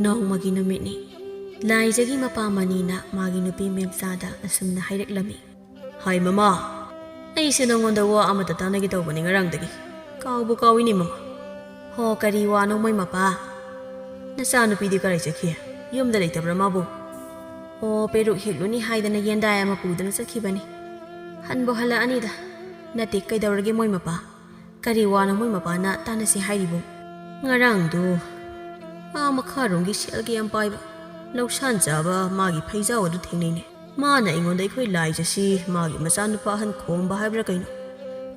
ꯅꯣꯡꯃꯒꯤ ꯅꯨꯃꯤꯠꯅꯤ꯫ ꯂꯥꯏꯖꯒꯤ ꯃꯄꯥ ꯃꯅꯤꯅ ꯃꯥꯒꯤ ꯅꯨꯄꯤ ꯃꯦꯝꯆꯥꯗ ꯑꯁꯨꯝꯅ ꯍꯥꯏꯔꯛꯂꯝꯃꯤ꯫ ꯍꯥꯏ ꯃꯃꯥ, ꯑꯩꯁꯦ ꯅꯉꯣꯟꯗ ꯋꯥ ꯑꯃꯇ ꯇꯥꯟꯅꯒꯦ ꯇꯧꯕꯅꯤ ꯉꯔꯥꯡꯗꯒꯤ꯫ ꯀꯥꯎꯕꯨ ꯀꯥꯎꯏꯅꯦ ꯃꯃꯥ꯫ ꯍꯣ, ꯀꯔꯤ ꯋꯥꯅꯣ ꯃꯣꯏ ꯃꯄꯥ? ꯅꯆꯥꯅꯨꯄꯤꯗꯤ ꯀꯔꯥꯏ ꯆꯠꯈꯤ? ꯌꯨꯝꯗ ꯂꯩꯇꯕ꯭ꯔꯥ ꯃꯥꯕꯨ? ꯑꯣ, ꯄꯦꯔꯨꯛ ꯍꯦꯛꯂꯨꯅꯤ ꯍꯥꯏꯗꯅ ꯌꯦꯟꯗꯥꯏ ꯑꯃ ꯄꯨꯗꯨꯅ ꯆꯠꯈꯤꯕꯅꯤ꯫ ꯍꯟꯕꯨ ꯍꯜꯂꯛꯑꯅꯤꯗ꯫ ꯅꯠꯇꯦ, ꯀꯩꯗꯧꯔꯒꯦ ꯃꯣꯏ ꯃꯄꯥ? ꯀꯔꯤ ꯋꯥꯅꯣ ꯃꯣꯏ ꯃꯄꯥꯅ ꯇꯥꯟꯅꯁꯤ ꯍꯥꯏꯔꯤꯕꯨ? ꯉꯔꯥꯡꯗꯨ ꯑꯥ ꯃꯈꯥꯔꯣꯝꯒꯤ ꯁꯦꯜꯒ ꯌꯥꯝ ꯄꯥꯏꯕ, ꯂꯧꯁꯥꯟ ꯆꯥꯕ ꯃꯥꯒꯤ ꯐꯩꯖꯥꯎ ꯑꯗꯨ ꯊꯦꯡꯅꯩꯅꯦ꯫ ꯃꯥꯅ ꯑꯩꯉꯣꯟꯗ ꯑꯩꯈꯣꯏ ꯂꯥꯏꯖꯁꯤ ꯃꯥꯒꯤ ꯃꯆꯥꯅꯨꯄꯥ ꯑꯍꯟ ꯈꯣꯝꯕ ꯍꯥꯏꯕ꯭ꯔꯥ ꯀꯩꯅꯣ,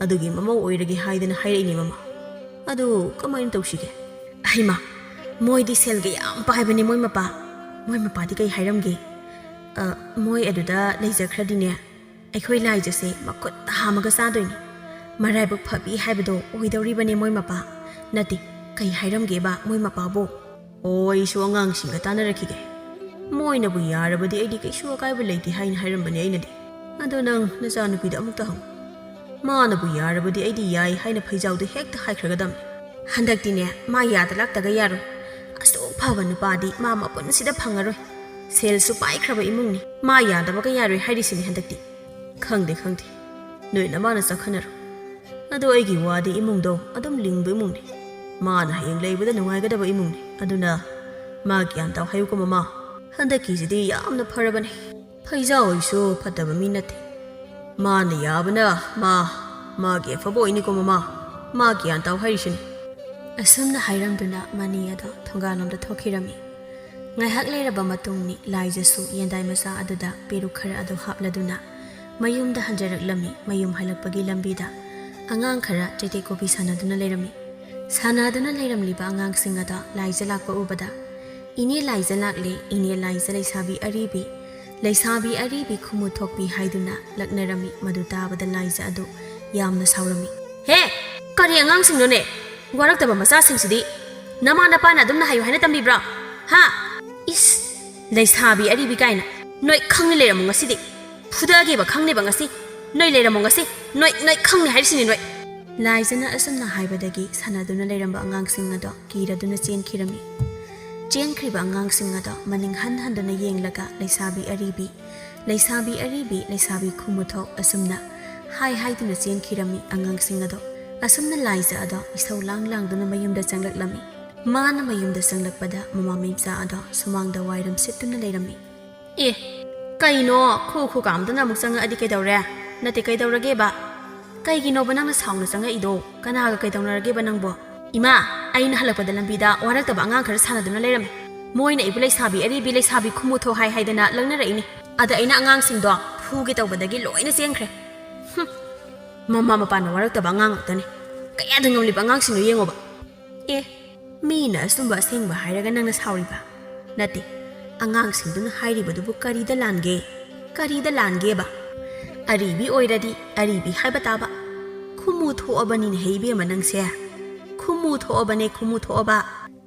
ꯑꯗꯨꯒꯤ ꯃꯃꯧ ꯑꯣꯏꯔꯒꯦ ꯍꯥꯏꯗꯅ ꯍꯥꯏꯔꯛꯏꯅꯦ ꯃꯃꯥ꯫ ꯑꯗꯨ ꯀꯃꯥꯏꯅ ꯇꯧꯁꯤꯒꯦ? ꯑꯩꯃ, ꯃꯣꯏꯗꯤ ꯁꯦꯜꯒ ꯌꯥꯝ ꯄꯥꯏꯕꯅꯦ ꯃꯣꯏ ꯃꯄꯥ꯫ ꯃꯣꯏ ꯃꯄꯥꯗꯤ ꯀꯩ ꯍꯥꯏꯔꯝꯒꯦ? ꯑ, ꯃꯣꯏ ꯑꯗꯨꯗ ꯂꯩꯖꯈ꯭ꯔꯗꯤꯅꯦ, ꯑꯩꯈꯣꯏ ꯂꯥꯏꯖꯁꯦ ꯃꯈꯨꯠ ꯍꯥꯝꯃꯒ ꯆꯥꯗꯣꯏꯅꯤ꯫ ꯃꯔꯥꯏꯕꯛ ꯐꯕꯤ ꯍꯥꯏꯕꯗꯣ ꯑꯣꯏꯗꯧꯔꯤꯕꯅꯦ ꯃꯣꯏ ꯃꯄꯥ꯫ ꯅꯠꯇꯦ, ꯀꯩ ꯍꯥꯏꯔꯝꯒꯦꯕ ꯃꯣꯏ ꯃꯄꯥꯕꯨ? ꯑꯣ, ꯑꯩꯁꯨ ꯑꯉꯥꯡꯁꯤꯡꯒ ꯇꯥꯟꯅꯔꯛꯈꯤꯒꯦ꯫ ꯃꯣꯏꯅꯕꯨ ꯌꯥꯔꯕꯗꯤ ꯑꯩꯗꯤ ꯀꯩꯁꯨ ꯑꯀꯥꯏꯕ ꯂꯩꯇꯦ ꯍꯥꯏꯅ ꯍꯥꯏꯔꯝꯕꯅꯦ ꯑꯩꯅꯗꯤ꯫ ꯑꯗꯣ ꯅꯪ ꯅꯆꯥꯅꯨꯄꯤꯗ ꯑꯃꯨꯛꯇ ꯍꯪꯉꯨ꯫ ꯃꯥꯅꯕꯨ ꯌꯥꯔꯕꯗꯤ ꯑꯩꯗꯤ ꯌꯥꯏ ꯍꯥꯏꯅ ꯐꯩꯖꯥꯎꯗ ꯍꯦꯛꯇ ꯍꯥꯏꯈ꯭ꯔꯒꯗꯝꯅꯤ꯫ ꯍꯟꯗꯛꯇꯤꯅꯦ, ꯃꯥ ꯌꯥꯗ ꯂꯥꯛꯇꯒ ꯌꯥꯔꯣꯏ꯫ ꯑꯁꯨꯛ ꯐꯕ ꯅꯨꯄꯥꯗꯤ ꯃꯥ ꯃꯄꯨꯟꯁꯤꯗ ꯐꯪꯉꯔꯣꯏ꯫ ꯁꯦꯜꯁꯨ ꯄꯥꯏꯈ꯭ꯔꯕ ꯏꯃꯨꯡꯅꯤ꯫ ꯃꯥ ꯌꯥꯗꯕꯒ ꯌꯥꯔꯣꯏ ꯍꯥꯏꯔꯤꯁꯤꯅꯤ ꯍꯟꯗꯛꯇꯤ꯫ ꯈꯪꯗꯦ, ꯈꯪꯗꯦ꯫ ꯅꯣꯏ ꯅꯃꯥꯅ ꯆꯥꯛꯈꯟꯅꯔꯣ꯫ ꯑꯗꯣ ꯑꯩꯒꯤ ꯋꯥꯗꯤ ꯏꯃꯨꯡꯗꯣ ꯑꯗꯨꯝ ꯂꯤꯡꯕ ꯏꯃꯨꯡꯅꯤ꯫ ꯃꯥꯅ ꯍꯌꯦꯡ ꯂꯩꯕꯗ ꯅꯨꯡꯉꯥꯏꯒꯗꯕ ꯏꯃꯨꯡꯅꯤ꯫ ꯑꯗꯨꯅ ꯃꯥ ꯒ꯭ꯌꯥꯟ ꯇꯥꯎ ꯍꯥꯏꯌꯨꯀꯣ ꯃꯃꯥ꯫ ꯍꯟꯗꯛꯀꯤꯁꯤꯗꯤ ꯌꯥꯝꯅ ꯐꯔꯕꯅꯤ꯫ ꯐꯩꯖꯥꯎ ꯍꯣꯏꯁꯨ ꯐꯠꯇꯕ ꯃꯤ ꯅꯠꯇꯦ꯫ ꯃꯥꯅ ꯌꯥꯕꯅ ꯃꯥ, ꯃꯥꯒꯤ ꯑꯐꯕ ꯑꯣꯏꯅꯤꯀꯣ ꯃꯃꯥ꯫ ꯃꯥ ꯒ꯭ꯌꯥꯟ ꯇꯥꯎ ꯍꯥꯏꯔꯤꯁꯤꯅꯤ꯫ ꯑꯁꯨꯝꯅ ꯍꯥꯏꯔꯝꯗꯨꯅ ꯃꯅꯤ ꯑꯗꯣ ꯊꯣꯡꯒꯥꯜꯂꯣꯝꯗ ꯊꯣꯛꯈꯤꯔꯝꯃꯤ꯫ ꯉꯥꯏꯍꯥꯛ ꯂꯩꯔꯕ ꯃꯇꯨꯡꯅꯤ ꯂꯥꯏꯖꯁꯨ ꯌꯦꯟꯗꯥꯏ ꯃꯆꯥ ꯑꯗꯨꯗ ꯄꯦꯔꯨꯛ ꯈꯔ ꯑꯗꯨ ꯍꯥꯞꯂꯗꯨꯅ ꯃꯌꯨꯝꯗ ꯍꯟꯖꯔꯛꯂꯝꯃꯤ꯫ ꯃꯌꯨꯝ ꯍꯜꯂꯛꯄꯒꯤ ꯂꯝꯕꯤꯗ ꯑꯉꯥꯡ ꯈꯔ ꯆꯩꯇꯦꯛ ꯀꯣꯕꯤ ꯁꯥꯟꯅꯗꯨꯅ ꯂꯩꯔꯝꯃꯤ꯫ ꯁꯥꯟꯅꯗꯨꯅ ꯂꯩꯔꯝꯂꯤꯕ ꯑꯉꯥꯡꯁꯤꯡ ꯑꯗꯣ ꯂꯥꯏꯖ ꯂꯥꯛꯄ ꯎꯕꯗ "ꯏꯅꯦ ꯂꯥꯏꯖ ꯂꯥꯛꯂꯦ, ꯏꯅꯦ ꯂꯥꯏꯖ ꯂꯩꯁꯥꯕꯤ ꯑꯔꯤꯕꯤ, ꯂꯩꯁꯥꯕꯤ ꯑꯔꯤꯕꯤ ꯈꯨꯃꯨ ꯊꯣꯛꯄꯤ" ꯍꯥꯏꯗꯨꯅ ꯂꯛꯅꯔꯝꯃꯤ꯫ ꯃꯗꯨ ꯇꯥꯕꯗ ꯂꯥꯏꯖ ꯑꯗꯨ ꯌꯥꯝꯅ ꯁꯥꯎꯔꯝꯃꯤ꯫ "ꯍꯦ! ꯀꯔꯤ ꯑꯉꯥꯡꯁꯤꯡꯅꯣꯅꯦ? ꯋꯥꯔꯛꯇꯕ ꯃꯆꯥꯁꯤꯡꯁꯤꯗꯤ ꯅꯃꯥ ꯅꯄꯥꯅ ꯑꯗꯨꯝꯅ ꯍꯥꯏꯌꯨ ꯍꯥꯏꯅ ꯇꯝꯕꯤꯕ꯭ꯔꯣ? ꯍꯥ? ꯏꯁ! ꯂꯩꯁꯥꯕꯤ ꯑꯔꯤꯕꯤ ꯀꯥꯏꯅ! ꯅꯣꯏ ꯈꯪꯅꯤ ꯂꯩꯔꯝꯃꯣ ꯉꯁꯤꯗꯤ꯫ ꯐꯨꯗꯒꯦꯕ ꯈꯪꯅꯦꯕ ꯉꯁꯤ꯫ ꯅꯣꯏ ꯂꯩꯔꯝꯃꯣ ꯉꯁꯤ꯫ ꯅꯣꯏ, ꯅꯣꯏ ꯈꯪꯅꯤ ꯍꯥꯏꯔꯤꯁꯤꯅꯤ ꯅꯣꯏ!" ꯂꯥꯏꯖꯅ ꯑꯁꯨꯝꯅ ꯍꯥꯏꯕꯗꯒꯤ ꯁꯥꯟꯅꯗꯨꯅ ꯂꯩꯔꯝꯕ ꯑꯉꯥꯡꯁꯤꯡ ꯑꯗꯣ ꯀꯤꯔꯗꯨꯅ ꯆꯦꯟꯈꯤꯔꯝꯃꯤ꯫ ꯆꯦꯟꯈ꯭ꯔꯤꯕ ꯑꯉꯥꯡꯁꯤꯡ ꯑꯗꯣ ꯃꯅꯤꯡ ꯍꯟ ꯍꯟꯗꯨꯅ ꯌꯦꯡꯂꯒ ꯂꯩꯁꯥꯕꯤ ꯑꯔꯤꯕꯤ, ꯂꯩꯁꯥꯕꯤ ꯑꯔꯤꯕꯤ, ꯂꯩꯁꯥꯕꯤ ꯈꯨꯃꯨꯊꯣꯛ ꯑꯁꯨꯝꯅ ꯍꯥꯏ ꯍꯥꯏꯗꯨꯅ ꯆꯦꯟꯈꯤꯔꯝꯃꯤ ꯑꯉꯥꯡꯁꯤꯡ ꯑꯗꯣ꯫ ꯑꯁꯨꯝꯅ ꯂꯥꯏꯖ ꯑꯗꯣ ꯏꯁꯧ ꯂꯥꯡ ꯂꯥꯡꯗꯨꯅ ꯃꯌꯨꯝꯗ ꯆꯪꯂꯛꯂꯝꯃꯤ꯫ ꯃꯥꯅ ꯃꯌꯨꯝꯗ ꯆꯪꯂꯛꯄꯗ ꯃꯃꯥ ꯃꯤꯝꯆꯥ ꯑꯗꯣ ꯁꯨꯃꯥꯡꯗ ꯋꯥꯏꯔꯝ ꯁꯤꯠꯇꯨꯅ ꯂꯩꯔꯝꯃꯤ꯫ "ꯑꯦ, ꯀꯩꯅꯣ ꯈꯨ ꯈꯨ ꯀꯥꯝꯗꯅ ꯑꯃꯨꯛ ꯆꯪꯉꯛꯑꯗꯤ ꯀꯩꯗꯧꯔꯦ? ꯅꯠꯇꯦ, ꯀꯩꯗꯧꯔꯒꯦꯕ? ꯀꯩꯒꯤꯅꯣꯕ ꯅꯪꯅ ꯁꯥꯎꯅ ꯆꯪꯉꯛꯏꯗꯣ? ꯀꯅꯥꯒ ꯀꯩꯗꯧꯅꯔꯒꯦꯕ ꯅꯪꯕꯣ?" "ꯏꯃꯥ, ꯑꯩꯅ ꯍꯜꯂꯛꯄꯗ ꯂꯝꯕꯤꯗ ꯋꯥꯔꯛꯇꯕ ꯑꯉꯥꯡ ꯈꯔ ꯁꯥꯟꯅꯗꯨꯅ ꯂꯩꯔꯝꯃꯦ꯫ ꯃꯣꯏꯅ ꯑꯩꯕꯨ ꯂꯩꯁꯥꯕꯤ ꯑꯔꯤꯕꯤ, ꯂꯩꯁꯥꯕꯤ ꯈꯨꯃꯨꯊꯣꯛ ꯍꯥꯏ ꯍꯥꯏꯗꯅ ꯂꯛꯅꯔꯛꯏꯅꯦ꯫ ꯑꯗ ꯑꯩꯅ ꯑꯉꯥꯡꯁꯤꯡꯗꯣ ꯐꯨꯒꯦ ꯇꯧꯕꯗꯒꯤ ꯂꯣꯏꯅ ꯆꯦꯟꯈ꯭ꯔꯦ꯫ ꯍꯨꯝ, ꯃꯃꯥ ꯃꯄꯥꯅ ꯋꯥꯔꯛꯇꯕ ꯑꯉꯥꯡ ꯉꯥꯛꯇꯅꯦ꯫ ꯀꯌꯥꯗ ꯉꯝꯂꯤꯕ ꯑꯉꯥꯡꯁꯤꯡꯅꯣ ꯌꯦꯡꯉꯣꯕ꯫" "ꯑꯦ, ꯃꯤꯅ ꯑꯆꯨꯝꯕ ꯑꯁꯦꯡꯕ ꯍꯥꯏꯔꯒ ꯅꯪꯅ ꯁꯥꯎꯔꯤꯕ? ꯅꯠꯇꯦ, ꯑꯉꯥꯡꯁꯤꯡꯗꯨꯅ ꯍꯥꯏꯔꯤꯕꯗꯨꯕꯨ ꯀꯔꯤꯗ ꯂꯥꯟꯒꯦ? ꯀꯔꯤꯗ ꯂꯥꯟꯒꯦꯕ? ꯑꯔꯤꯕꯤ ꯑꯣꯏꯔꯗꯤ ꯑꯔꯤꯕꯤ ꯍꯥꯏꯕ ꯇꯥꯕ꯫ ꯈꯨꯃꯨ ꯊꯣꯛꯑꯕꯅꯤꯅꯦꯍꯦ ꯏꯕꯦꯝꯃ ꯅꯪꯁꯦ꯫ ꯈꯨꯃꯨ ꯊꯣꯛꯑꯕꯅꯦ, ꯈꯨꯃꯨ ꯊꯣꯛꯑꯕ꯫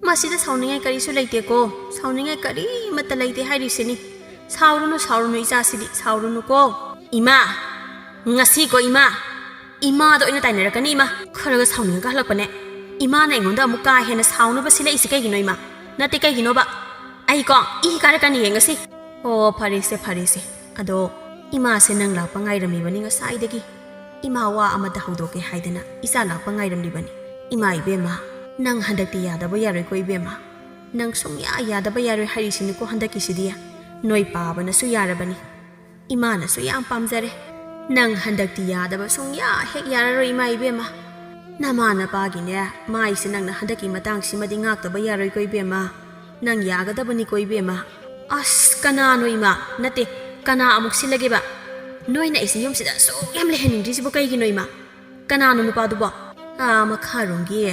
ꯃꯁꯤꯗ ꯁꯥꯎꯅꯤꯡꯉꯥꯏ ꯀꯔꯤꯁꯨ ꯂꯩꯇꯦꯀꯣ, ꯁꯥꯎꯅꯤꯡꯉꯥꯏ ꯀꯔꯤꯃꯠꯇ ꯂꯩꯇꯦ ꯍꯥꯏꯔꯤꯁꯤꯅꯤ꯫ ꯁꯥꯎꯔꯨꯅꯨ, ꯁꯥꯎꯔꯨꯅꯨ ꯏꯆꯥꯁꯤꯗꯤ, ꯁꯥꯎꯔꯨꯅꯨꯀꯣ꯫" "ꯏꯃꯥ, ꯉꯁꯤꯀꯣ ꯏꯃꯥ, ꯏꯃꯥꯗ ꯑꯣꯏꯅ ꯇꯥꯏꯅꯔꯛꯀꯅꯤ ꯏꯃꯥ꯫ ꯈꯔꯒ ꯁꯥꯎꯅꯤꯡꯉꯒ ꯍꯜꯂꯛꯄꯅꯦ꯫ ꯏꯃꯥꯅ ꯑꯩꯉꯣꯟꯗ ꯑꯃꯨꯛ ꯀꯥ ꯍꯦꯟꯅ ꯁꯥꯎꯅꯕ ꯁꯤꯜꯂꯛꯏꯁꯦ ꯀꯩꯒꯤꯅꯣ ꯏꯃꯥ? ꯅꯠꯇꯦ, ꯀꯩꯒꯤꯅꯣꯕ? ꯑꯩꯀꯣ ꯏ ꯀꯥꯔꯛꯀꯅꯤꯌꯦ ꯉꯁꯤ꯫" "ꯑꯣ, ꯐꯔꯦꯁꯦ, ꯐꯔꯦꯁꯦ꯫ ꯑꯗꯣ ꯏꯃꯥꯁꯦ ꯅꯪ ꯂꯥꯛꯄ ꯉꯥꯏꯔꯝꯃꯤꯕꯅꯤ ꯉꯁꯥꯏꯗꯒꯤ꯫ ꯏꯃꯥ ꯋꯥ ꯑꯃꯇ ꯍꯧꯗꯣꯛꯀꯦ ꯍꯥꯏꯗꯅ ꯏꯆꯥ ꯂꯥꯛꯄ ꯉꯥꯏꯔꯝꯂꯤꯕꯅꯤ꯫ ꯏꯃꯥ ꯏꯕꯦꯝꯃ, ꯅꯪ ꯍꯟꯗꯛꯇꯤ ꯌꯥꯗꯕ ꯌꯥꯔꯣꯏꯀꯣ ꯏꯕꯦꯝꯃ꯫ ꯅꯪ ꯁꯨꯡꯌꯥ ꯌꯥꯗꯕ ꯌꯥꯔꯣꯏ ꯍꯥꯏꯔꯤꯁꯤꯅꯤꯀꯣ ꯍꯟꯗꯛꯀꯤꯁꯤꯗꯤ꯫ ꯅꯣꯏ ꯄꯥꯕꯅꯁꯨ ꯌꯥꯔꯕꯅꯤ꯫ ꯏꯃꯥꯅꯁꯨ ꯌꯥꯝ ꯄꯥꯝꯖꯔꯦ꯫ ꯅꯪ ꯍꯟꯗꯛꯇꯤ ꯌꯥꯗꯕ ꯁꯨꯡꯌꯥ ꯍꯦꯛ ꯌꯥꯔꯔꯣꯏ ꯏꯃꯥ ꯏꯕꯦꯝꯃ꯫ ꯅꯃꯥ ꯅꯄꯥꯒꯤꯅꯦ ꯃꯥꯏꯁꯦ ꯅꯪꯅ ꯍꯟꯗꯛꯀꯤ ꯃꯇꯥꯡꯁꯤꯃꯗꯤ ꯉꯥꯛꯇꯕ ꯌꯥꯔꯣꯏꯀꯣ ꯏꯕꯦꯝꯃ꯫ ꯅꯪ ꯌꯥꯒꯗꯕꯅꯤꯀꯣ ꯏꯕꯦꯝꯃ꯫ ꯑꯁ, ꯀꯅꯥꯅꯣ ꯏꯃꯥ? ꯅꯠꯇꯦ, ꯀꯅꯥ ꯑꯃꯨꯛ ꯁꯤꯜꯂꯒꯦꯕ? ꯅꯣꯏꯅ ꯑꯩꯁꯦ ꯌꯨꯝꯁꯤꯗ ꯑꯁꯨꯛ ꯌꯥꯝ ꯂꯩꯍꯟꯅꯤꯡꯗ꯭ꯔꯤꯁꯤꯕꯨ ꯀꯩꯒꯤꯅꯣ ꯏꯃꯥ? ꯀꯅꯥꯅꯣ ꯅꯨꯄꯥꯗꯨꯕꯣ? ꯑꯥ, ꯃꯈꯥꯔꯣꯝꯒꯤ,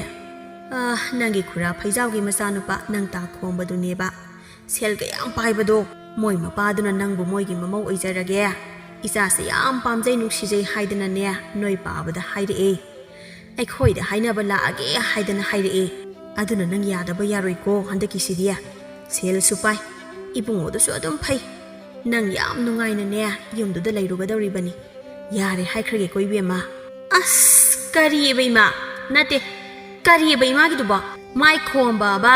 ꯑ, ꯅꯪꯒꯤ ꯈꯨꯔꯥ ꯐꯩꯖꯥꯎꯒꯤ ꯃꯆꯥꯅꯨꯄꯥ ꯅꯪ ꯇꯥ ꯈꯣꯝꯕꯗꯨꯅꯦꯕ꯫ ꯁꯦꯜ ꯀꯌꯥꯝ ꯄꯥꯏꯕꯗꯣ꯫ ꯃꯣꯏ ꯃꯄꯥꯗꯨꯅ ꯅꯪꯕꯨ ꯃꯣꯏꯒꯤ ꯃꯃꯧ ꯑꯣꯏꯖꯔꯒꯦ, ꯏꯆꯥꯁꯦ ꯌꯥꯝ ꯄꯥꯝꯖꯩ ꯅꯨꯡꯁꯤꯖꯩ ꯍꯥꯏꯗꯅꯅꯦ ꯅꯣꯏ ꯄꯥꯕꯗ ꯍꯥꯏꯔꯛꯑꯦ꯫ ꯑꯩꯈꯣꯏꯗ ꯍꯥꯏꯅꯕ ꯂꯥꯛꯑꯒꯦ ꯍꯥꯏꯗꯅ ꯍꯥꯏꯔꯛꯑꯦ꯫ ꯑꯗꯨꯅ ꯅꯪ ꯌꯥꯗꯕ ꯌꯥꯔꯣꯏꯀꯣ ꯍꯟꯗꯛꯀꯤꯁꯤꯗꯤ꯫ ꯁꯦꯜꯁꯨ ꯄꯥꯏ, ꯏꯕꯨꯡꯉꯣꯗꯨꯁꯨ ꯑꯗꯨꯝ ꯐꯩ꯫ ꯅꯪ ꯌꯥꯝ ꯅꯨꯡꯉꯥꯏꯅꯅꯦ ꯌꯨꯝꯗꯨꯗ ꯂꯩꯔꯨꯒꯗꯧꯔꯤꯕꯅꯤ꯫ ꯌꯥꯔꯦ ꯍꯥꯏꯈ꯭ꯔꯒꯦꯀꯣ ꯏꯕꯦꯝꯃ꯫ ꯑꯁ, ꯀꯔꯤꯑꯕ ꯏꯃꯥ? ꯅꯠꯇꯦ, ꯀꯔꯤꯑꯕ ꯏꯃꯥꯒꯤꯗꯨꯕꯣ? ꯃꯥꯏ ꯈꯣꯝꯕꯕ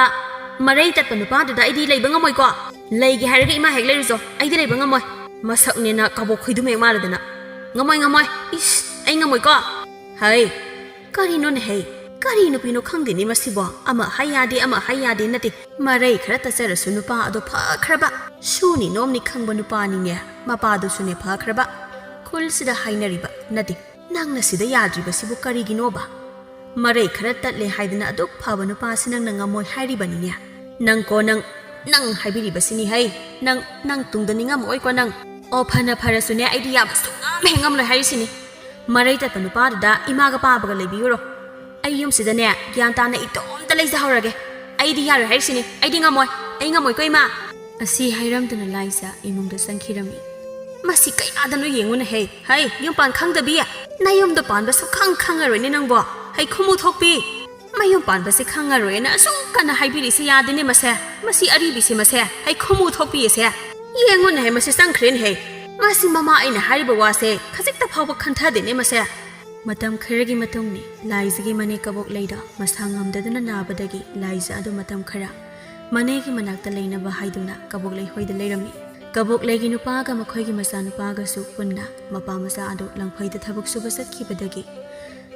ꯃꯔꯩ ꯇꯠꯄ ꯅꯨꯄꯥꯗꯨꯗ ꯑꯩꯗꯤ ꯂꯩꯕ ꯉꯝꯃꯣꯏꯀꯣ꯫ ꯂꯩꯒꯦ ꯍꯥꯏꯔꯒ ꯏꯃꯥ ꯍꯦꯛ ꯂꯩꯔꯨꯆꯣ, ꯑꯩꯗꯤ ꯂꯩꯕ ꯉꯝꯃꯣꯏ꯫ ꯃꯁꯛꯅꯦꯅ ꯀꯕꯣꯛ ꯈꯣꯏꯗꯨꯝ ꯍꯦꯛ ꯃꯥꯜꯂꯗꯅ꯫ ꯉꯝꯃꯣꯏ, ꯉꯝꯃꯣꯏ꯫ ꯏꯁ, ꯑꯩ ꯉꯝꯃꯣꯏꯀꯣ꯫ ꯍꯩ, ꯀꯔꯤꯅꯣꯅꯦ ꯍꯩ? ꯀꯔꯤ ꯅꯨꯄꯤꯅꯣ ꯈꯪꯗꯦꯅꯦ ꯃꯁꯤꯕꯣ꯫ ꯑꯃ ꯍꯥꯏ ꯌꯥꯗꯦ, ꯑꯃ ꯍꯥꯏ ꯌꯥꯗꯦ ꯅꯠꯇꯦ꯫ ꯃꯔꯩ ꯈꯔ ꯇꯠꯆꯔꯁꯨ ꯅꯨꯄꯥ ꯑꯗꯣ ꯐꯈ꯭ꯔꯕ, ꯁꯨꯅꯤ ꯅꯣꯝꯅꯤ ꯈꯪꯕ ꯅꯨꯄꯥꯅꯤꯅꯦ꯫ ꯃꯄꯥꯗꯨꯁꯨꯅꯦ ꯐꯈ꯭ꯔꯕ꯫ ꯈꯨꯜꯁꯤꯗ ꯍꯥꯏꯅꯔꯤꯕ ꯅꯠꯇꯦ꯫ ꯅꯪꯅ ꯁꯤꯗ ꯌꯥꯗ꯭ꯔꯤꯕꯁꯤꯕꯨ ꯀꯔꯤꯒꯤꯅꯣꯕ? ꯃꯔꯩ ꯈꯔ ꯇꯠꯂꯦ ꯍꯥꯏꯗꯅ ꯑꯗꯨꯛ ꯐꯕ ꯅꯨꯄꯥꯁꯤ ꯅꯪꯅ ꯉꯝꯃꯣꯏ ꯍꯥꯏꯔꯤꯕꯅꯤꯅꯦ꯫ ꯅꯪꯀꯣ ꯅꯪ, ꯅꯪ ꯍꯥꯏꯕꯤꯔꯤꯕꯁꯤꯅꯤ ꯍꯩ꯫ ꯅꯪ, ꯅꯪ ꯇꯨꯡꯗ ꯅꯤꯡꯉꯝꯃꯛꯑꯣꯏꯀꯣ ꯅꯪ꯫ ꯑꯣ, ꯐꯅ ꯐꯔꯁꯨꯅꯦ, ꯑꯩꯗꯤ ꯌꯥꯕ ꯁꯨꯡꯉꯝ ꯍꯦꯛ ꯉꯝꯂꯣꯏ ꯍꯥꯏꯔꯤꯁꯤꯅꯤ꯫ ꯃꯔꯩ ꯇꯠꯄ ꯅꯨꯄꯥꯗꯨꯗ ꯏꯃꯥꯒ ꯄꯥꯕꯒ ꯂꯩꯕꯤꯌꯨꯔꯣ꯫ ꯑꯩ ꯌꯨꯝꯁꯤꯗꯅꯦ ꯒ꯭ꯌꯥꯟ ꯇꯥꯅ ꯏꯇꯣꯝꯇ ꯂꯩꯖꯍꯧꯔꯒꯦ꯫ ꯑꯩꯗꯤ ꯌꯥꯔꯣꯏ ꯍꯥꯏꯔꯤꯁꯤꯅꯤ꯫ ꯑꯩꯗꯤ ꯉꯝꯃꯣꯏ꯫ ꯑꯩ ꯉꯝꯃꯣꯏꯀꯣ ꯏꯃꯥ꯫ ꯑꯁꯤ ꯍꯥꯏꯔꯝꯗꯅ ꯂꯥꯏꯖ ꯏꯃꯨꯡꯗ ꯆꯪꯈꯤꯔꯝꯃꯤ꯫ ꯃꯁꯤ ꯀꯌꯥꯗꯅꯣ ꯌꯦꯡꯉꯨꯅꯦ ꯍꯦ꯫ ꯍꯩ, ꯌꯨꯝ ꯄꯥꯟ ꯈꯪꯗꯕꯤ? ꯅꯌꯨꯝꯗ ꯄꯥꯟꯕ ꯁꯨꯛꯈꯪ ꯈꯪꯉꯔꯣꯏꯅꯦ ꯅꯪꯕꯣ꯫ ꯍꯩ ꯈꯨꯃꯨ ꯊꯣꯛꯄꯤ꯫ ꯃꯌꯨꯝ ꯄꯥꯟꯕꯁꯦ ꯈꯪꯉꯔꯣꯏꯅ ꯑꯁꯨꯛ ꯀꯟꯅ ꯍꯥꯏꯕꯤꯔꯤꯁꯦ ꯌꯥꯗꯦꯅꯦ ꯃꯁꯦ꯫ ꯃꯁꯤ ꯑꯔꯤꯕꯤꯁꯦ ꯃꯁꯦ꯫ ꯍꯩ ꯈꯨꯃꯨ ꯊꯣꯛꯄꯤ ꯑꯁꯦ꯫ ꯌꯦꯡꯉꯨꯅꯦ ꯍꯦ, ꯃꯁꯤ ꯆꯪꯈ꯭ꯔꯦꯅꯦ ꯍꯦ꯫ ꯃꯁꯤ ꯃꯃꯥ ꯑꯩꯅ ꯍꯥꯏꯔꯤꯕ ꯋꯥꯁꯦ ꯈꯖꯤꯛꯇ ꯐꯥꯎꯕ ꯈꯟꯊꯗꯦꯅꯦ ꯃꯁꯦ꯫ ꯃꯇꯝ ꯈꯔꯒꯤ ꯃꯇꯨꯡꯅꯤ, ꯂꯥꯏꯖꯒꯤ ꯃꯅꯦ ꯀꯕꯣꯛꯂꯩꯗꯣ ꯃꯁꯥ ꯉꯝꯗꯗꯨꯅ ꯅꯥꯕꯗꯒꯤ ꯂꯥꯏꯖ ꯑꯗꯨ ꯃꯇꯝ ꯈꯔ ꯃꯅꯦꯒꯤ ꯃꯅꯥꯛꯇ ꯂꯩꯅꯕ ꯍꯥꯏꯗꯨꯅ ꯀꯕꯣꯛꯂꯩ ꯍꯣꯏꯗ ꯂꯩꯔꯝꯃꯤ꯫ ꯀꯕꯣꯛꯂꯩꯒꯤ ꯅꯨꯄꯥꯒ ꯃꯈꯣꯏꯒꯤ ꯃꯆꯥꯅꯨꯄꯥꯒꯁꯨ ꯄꯨꯟꯅ ꯃꯄꯥ ꯃꯆꯥ ꯑꯗꯨ ꯂꯪꯐꯩꯗ ꯊꯕꯛ ꯁꯨꯕ ꯆꯠꯈꯤꯕꯗꯒꯤ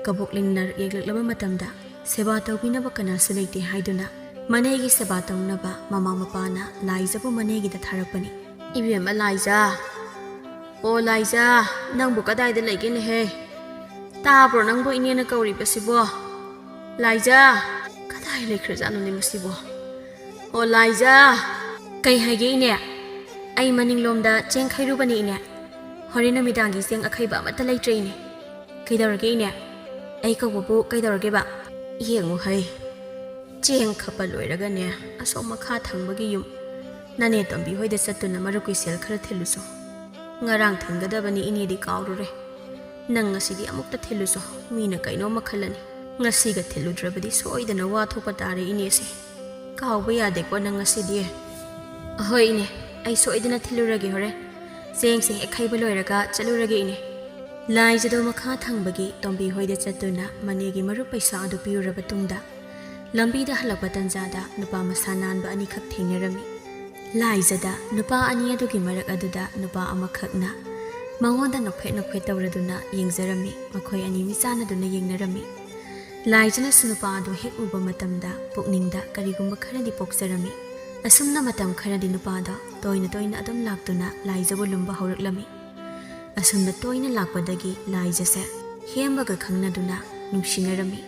ꯀꯕꯣꯛꯂꯩꯅ ꯅꯥꯔꯛ ꯌꯦꯛꯂꯛꯂꯕ ꯃꯇꯝꯗ ꯁꯦꯕꯥ ꯇꯧꯕꯤꯅꯕ ꯀꯅꯥꯁꯨ ꯂꯩꯇꯦ ꯍꯥꯏꯗꯨꯅ ꯃꯅꯦꯒꯤ ꯁꯦꯕꯥ ꯇꯧꯅꯕ ꯃꯃꯥ ꯃꯄꯥꯅ ꯂꯥꯏꯖꯕꯨ ꯃꯅꯦꯒꯤꯗ ꯊꯥꯔꯛꯄꯅꯤ꯫ ꯏꯕꯦꯝꯃ ꯂꯥꯏꯖ, ꯑꯣ ꯂꯥꯏꯖ, ꯅꯪꯕꯨ ꯀꯗꯥꯏꯗ ꯂꯩꯒꯦꯅꯦꯍꯦ? ꯇꯥꯕ꯭ꯔꯣ ꯅꯪꯕꯨ ꯏꯅꯦꯅ ꯀꯧꯔꯤꯕꯁꯤꯕꯣ? ꯂꯥꯏꯖ, ꯀꯗꯥꯏ ꯂꯩꯈ꯭ꯔꯖꯥꯠꯅꯣꯅꯦ ꯃꯁꯤꯕꯣ? ꯑꯣ ꯂꯥꯏꯖ꯫ ꯀꯩ ꯍꯥꯏꯒꯦ ꯏꯅꯦ? ꯑꯩ ꯃꯅꯤꯡꯂꯣꯝꯗ ꯆꯦꯡ ꯈꯩꯔꯨꯕꯅꯦ ꯏꯅꯦ꯫ ꯍꯣꯔꯦꯟ ꯅꯨꯃꯤꯗꯥꯡꯒꯤ ꯆꯦꯡ ꯑꯈꯩꯕ ꯑꯃꯠꯇ ꯂꯩꯇ꯭ꯔꯦ ꯏꯅꯦ꯫ ꯀꯩꯗꯧꯔꯒꯦ ꯏꯅꯦ? ꯑꯩ ꯀꯧꯕꯕꯨ ꯀꯩꯗꯧꯔꯒꯦꯕ? ꯌꯦꯡꯉꯨ ꯍꯩ, ꯆꯦꯡ ꯈꯞꯄ ꯂꯣꯏꯔꯒꯅꯦ, ꯑꯁꯣꯝ ꯃꯈꯥ ꯊꯪꯕꯒꯤ ꯌꯨꯝ ꯅꯅꯦ ꯇꯣꯝꯕꯤ ꯍꯣꯏꯗ ꯆꯠꯇꯨꯅ ꯃꯔꯨꯞꯀꯤ ꯁꯦꯜ ꯈꯔ ꯊꯤꯜꯂꯨꯆꯣ꯫ ꯉꯔꯥꯡ ꯊꯤꯟꯒꯗꯕꯅꯤ, ꯏꯅꯦꯗꯤ ꯀꯥꯎꯔꯨꯔꯦ꯫ ꯅꯪ ꯉꯁꯤꯗꯤ ꯑꯃꯨꯛꯇ ꯊꯤꯜꯂꯨꯆꯣ, ꯃꯤꯅ ꯀꯩꯅꯣꯝꯃ ꯈꯜꯂꯅꯤ꯫ ꯉꯁꯤꯒ ꯊꯤꯜꯂꯨꯗ꯭ꯔꯕꯗꯤ ꯁꯣꯏꯗꯅ ꯋꯥ ꯊꯣꯛꯄ ꯇꯥꯔꯦ ꯏꯅꯦꯁꯦ꯫ ꯀꯥꯎꯕ ꯌꯥꯗꯦꯀꯣ ꯅꯪ ꯉꯁꯤꯗꯤ꯫ ꯑꯍꯣꯏ ꯏꯅꯦ, ꯑꯩ ꯁꯣꯏꯗꯅ ꯊꯤꯜꯂꯨꯔꯒꯦ ꯍꯣꯔꯦꯟ꯫ ꯆꯦꯡꯁꯦ ꯍꯦꯛ ꯈꯩꯕ ꯂꯣꯏꯔꯒ ꯆꯠꯂꯨꯔꯒꯦ ꯏꯅꯦ꯫ ꯂꯥꯏꯖꯗꯣ ꯃꯈꯥ ꯊꯪꯕꯒꯤ ꯇꯣꯝꯕꯤ ꯍꯣꯏꯗ ꯆꯠꯇꯨꯅ ꯃꯅꯦꯒꯤ ꯃꯔꯨꯞ ꯄꯩꯁꯥ ꯑꯗꯨ ꯄꯤꯔꯨꯔꯕ ꯇꯨꯡꯗ, ꯂꯝꯕꯤꯗ ꯍꯜꯂꯛꯄ ꯇꯟꯖꯥꯗ ꯅꯨꯄꯥ ꯃꯁꯥ ꯅꯥꯟꯕ ꯑꯅꯤꯈꯛ ꯊꯦꯡꯅꯔꯝꯃꯤ꯫ ꯂꯥꯏꯖꯗ ꯅꯨꯄꯥ ꯑꯅꯤ ꯑꯗꯨꯒꯤ ꯃꯔꯛ ꯑꯗꯨꯗ ꯅꯨꯄꯥ ꯑꯃꯈꯛꯅ ꯃꯉꯣꯟꯗ ꯅꯣꯛꯐꯦꯠ ꯅꯣꯛꯐꯦꯠ ꯇꯧꯔꯗꯨꯅ ꯌꯦꯡꯖꯔꯝꯃꯤ꯫ ꯃꯈꯣꯏ ꯑꯅꯤ ꯃꯤꯆꯥꯟꯅꯗꯨꯅ ꯌꯦꯡꯅꯔꯝꯃꯤ꯫ ꯂꯥꯏꯖꯅꯁꯨ ꯅꯨꯄꯥ ꯑꯗꯨ ꯍꯦꯛ ꯎꯕ ꯃꯇꯝꯗ ꯄꯨꯛꯅꯤꯡꯗ ꯀꯔꯤꯒꯨꯝꯕ ꯈꯔꯗꯤ ꯄꯣꯛꯆꯔꯝꯃꯤ꯫ ꯑꯁꯨꯝꯅ ꯃꯇꯝ ꯈꯔꯗꯤ ꯅꯨꯄꯥꯗꯣ ꯇꯣꯏꯅ ꯇꯣꯏꯅ ꯑꯗꯨꯝ ꯂꯥꯛꯇꯨꯅ ꯂꯥꯏꯖꯕꯨ ꯂꯨꯝꯕ ꯍꯧꯔꯛꯂꯝꯃꯤ꯫ ꯑꯁꯨꯝꯅ ꯇꯣꯏꯅ ꯂꯥꯛꯄꯗꯒꯤ ꯂꯥꯏꯖꯁꯦ ꯍꯦꯝꯕꯒ ꯈꯪꯅꯗꯨꯅ ꯅꯨꯡꯁꯤꯅꯔꯝꯃꯤ꯫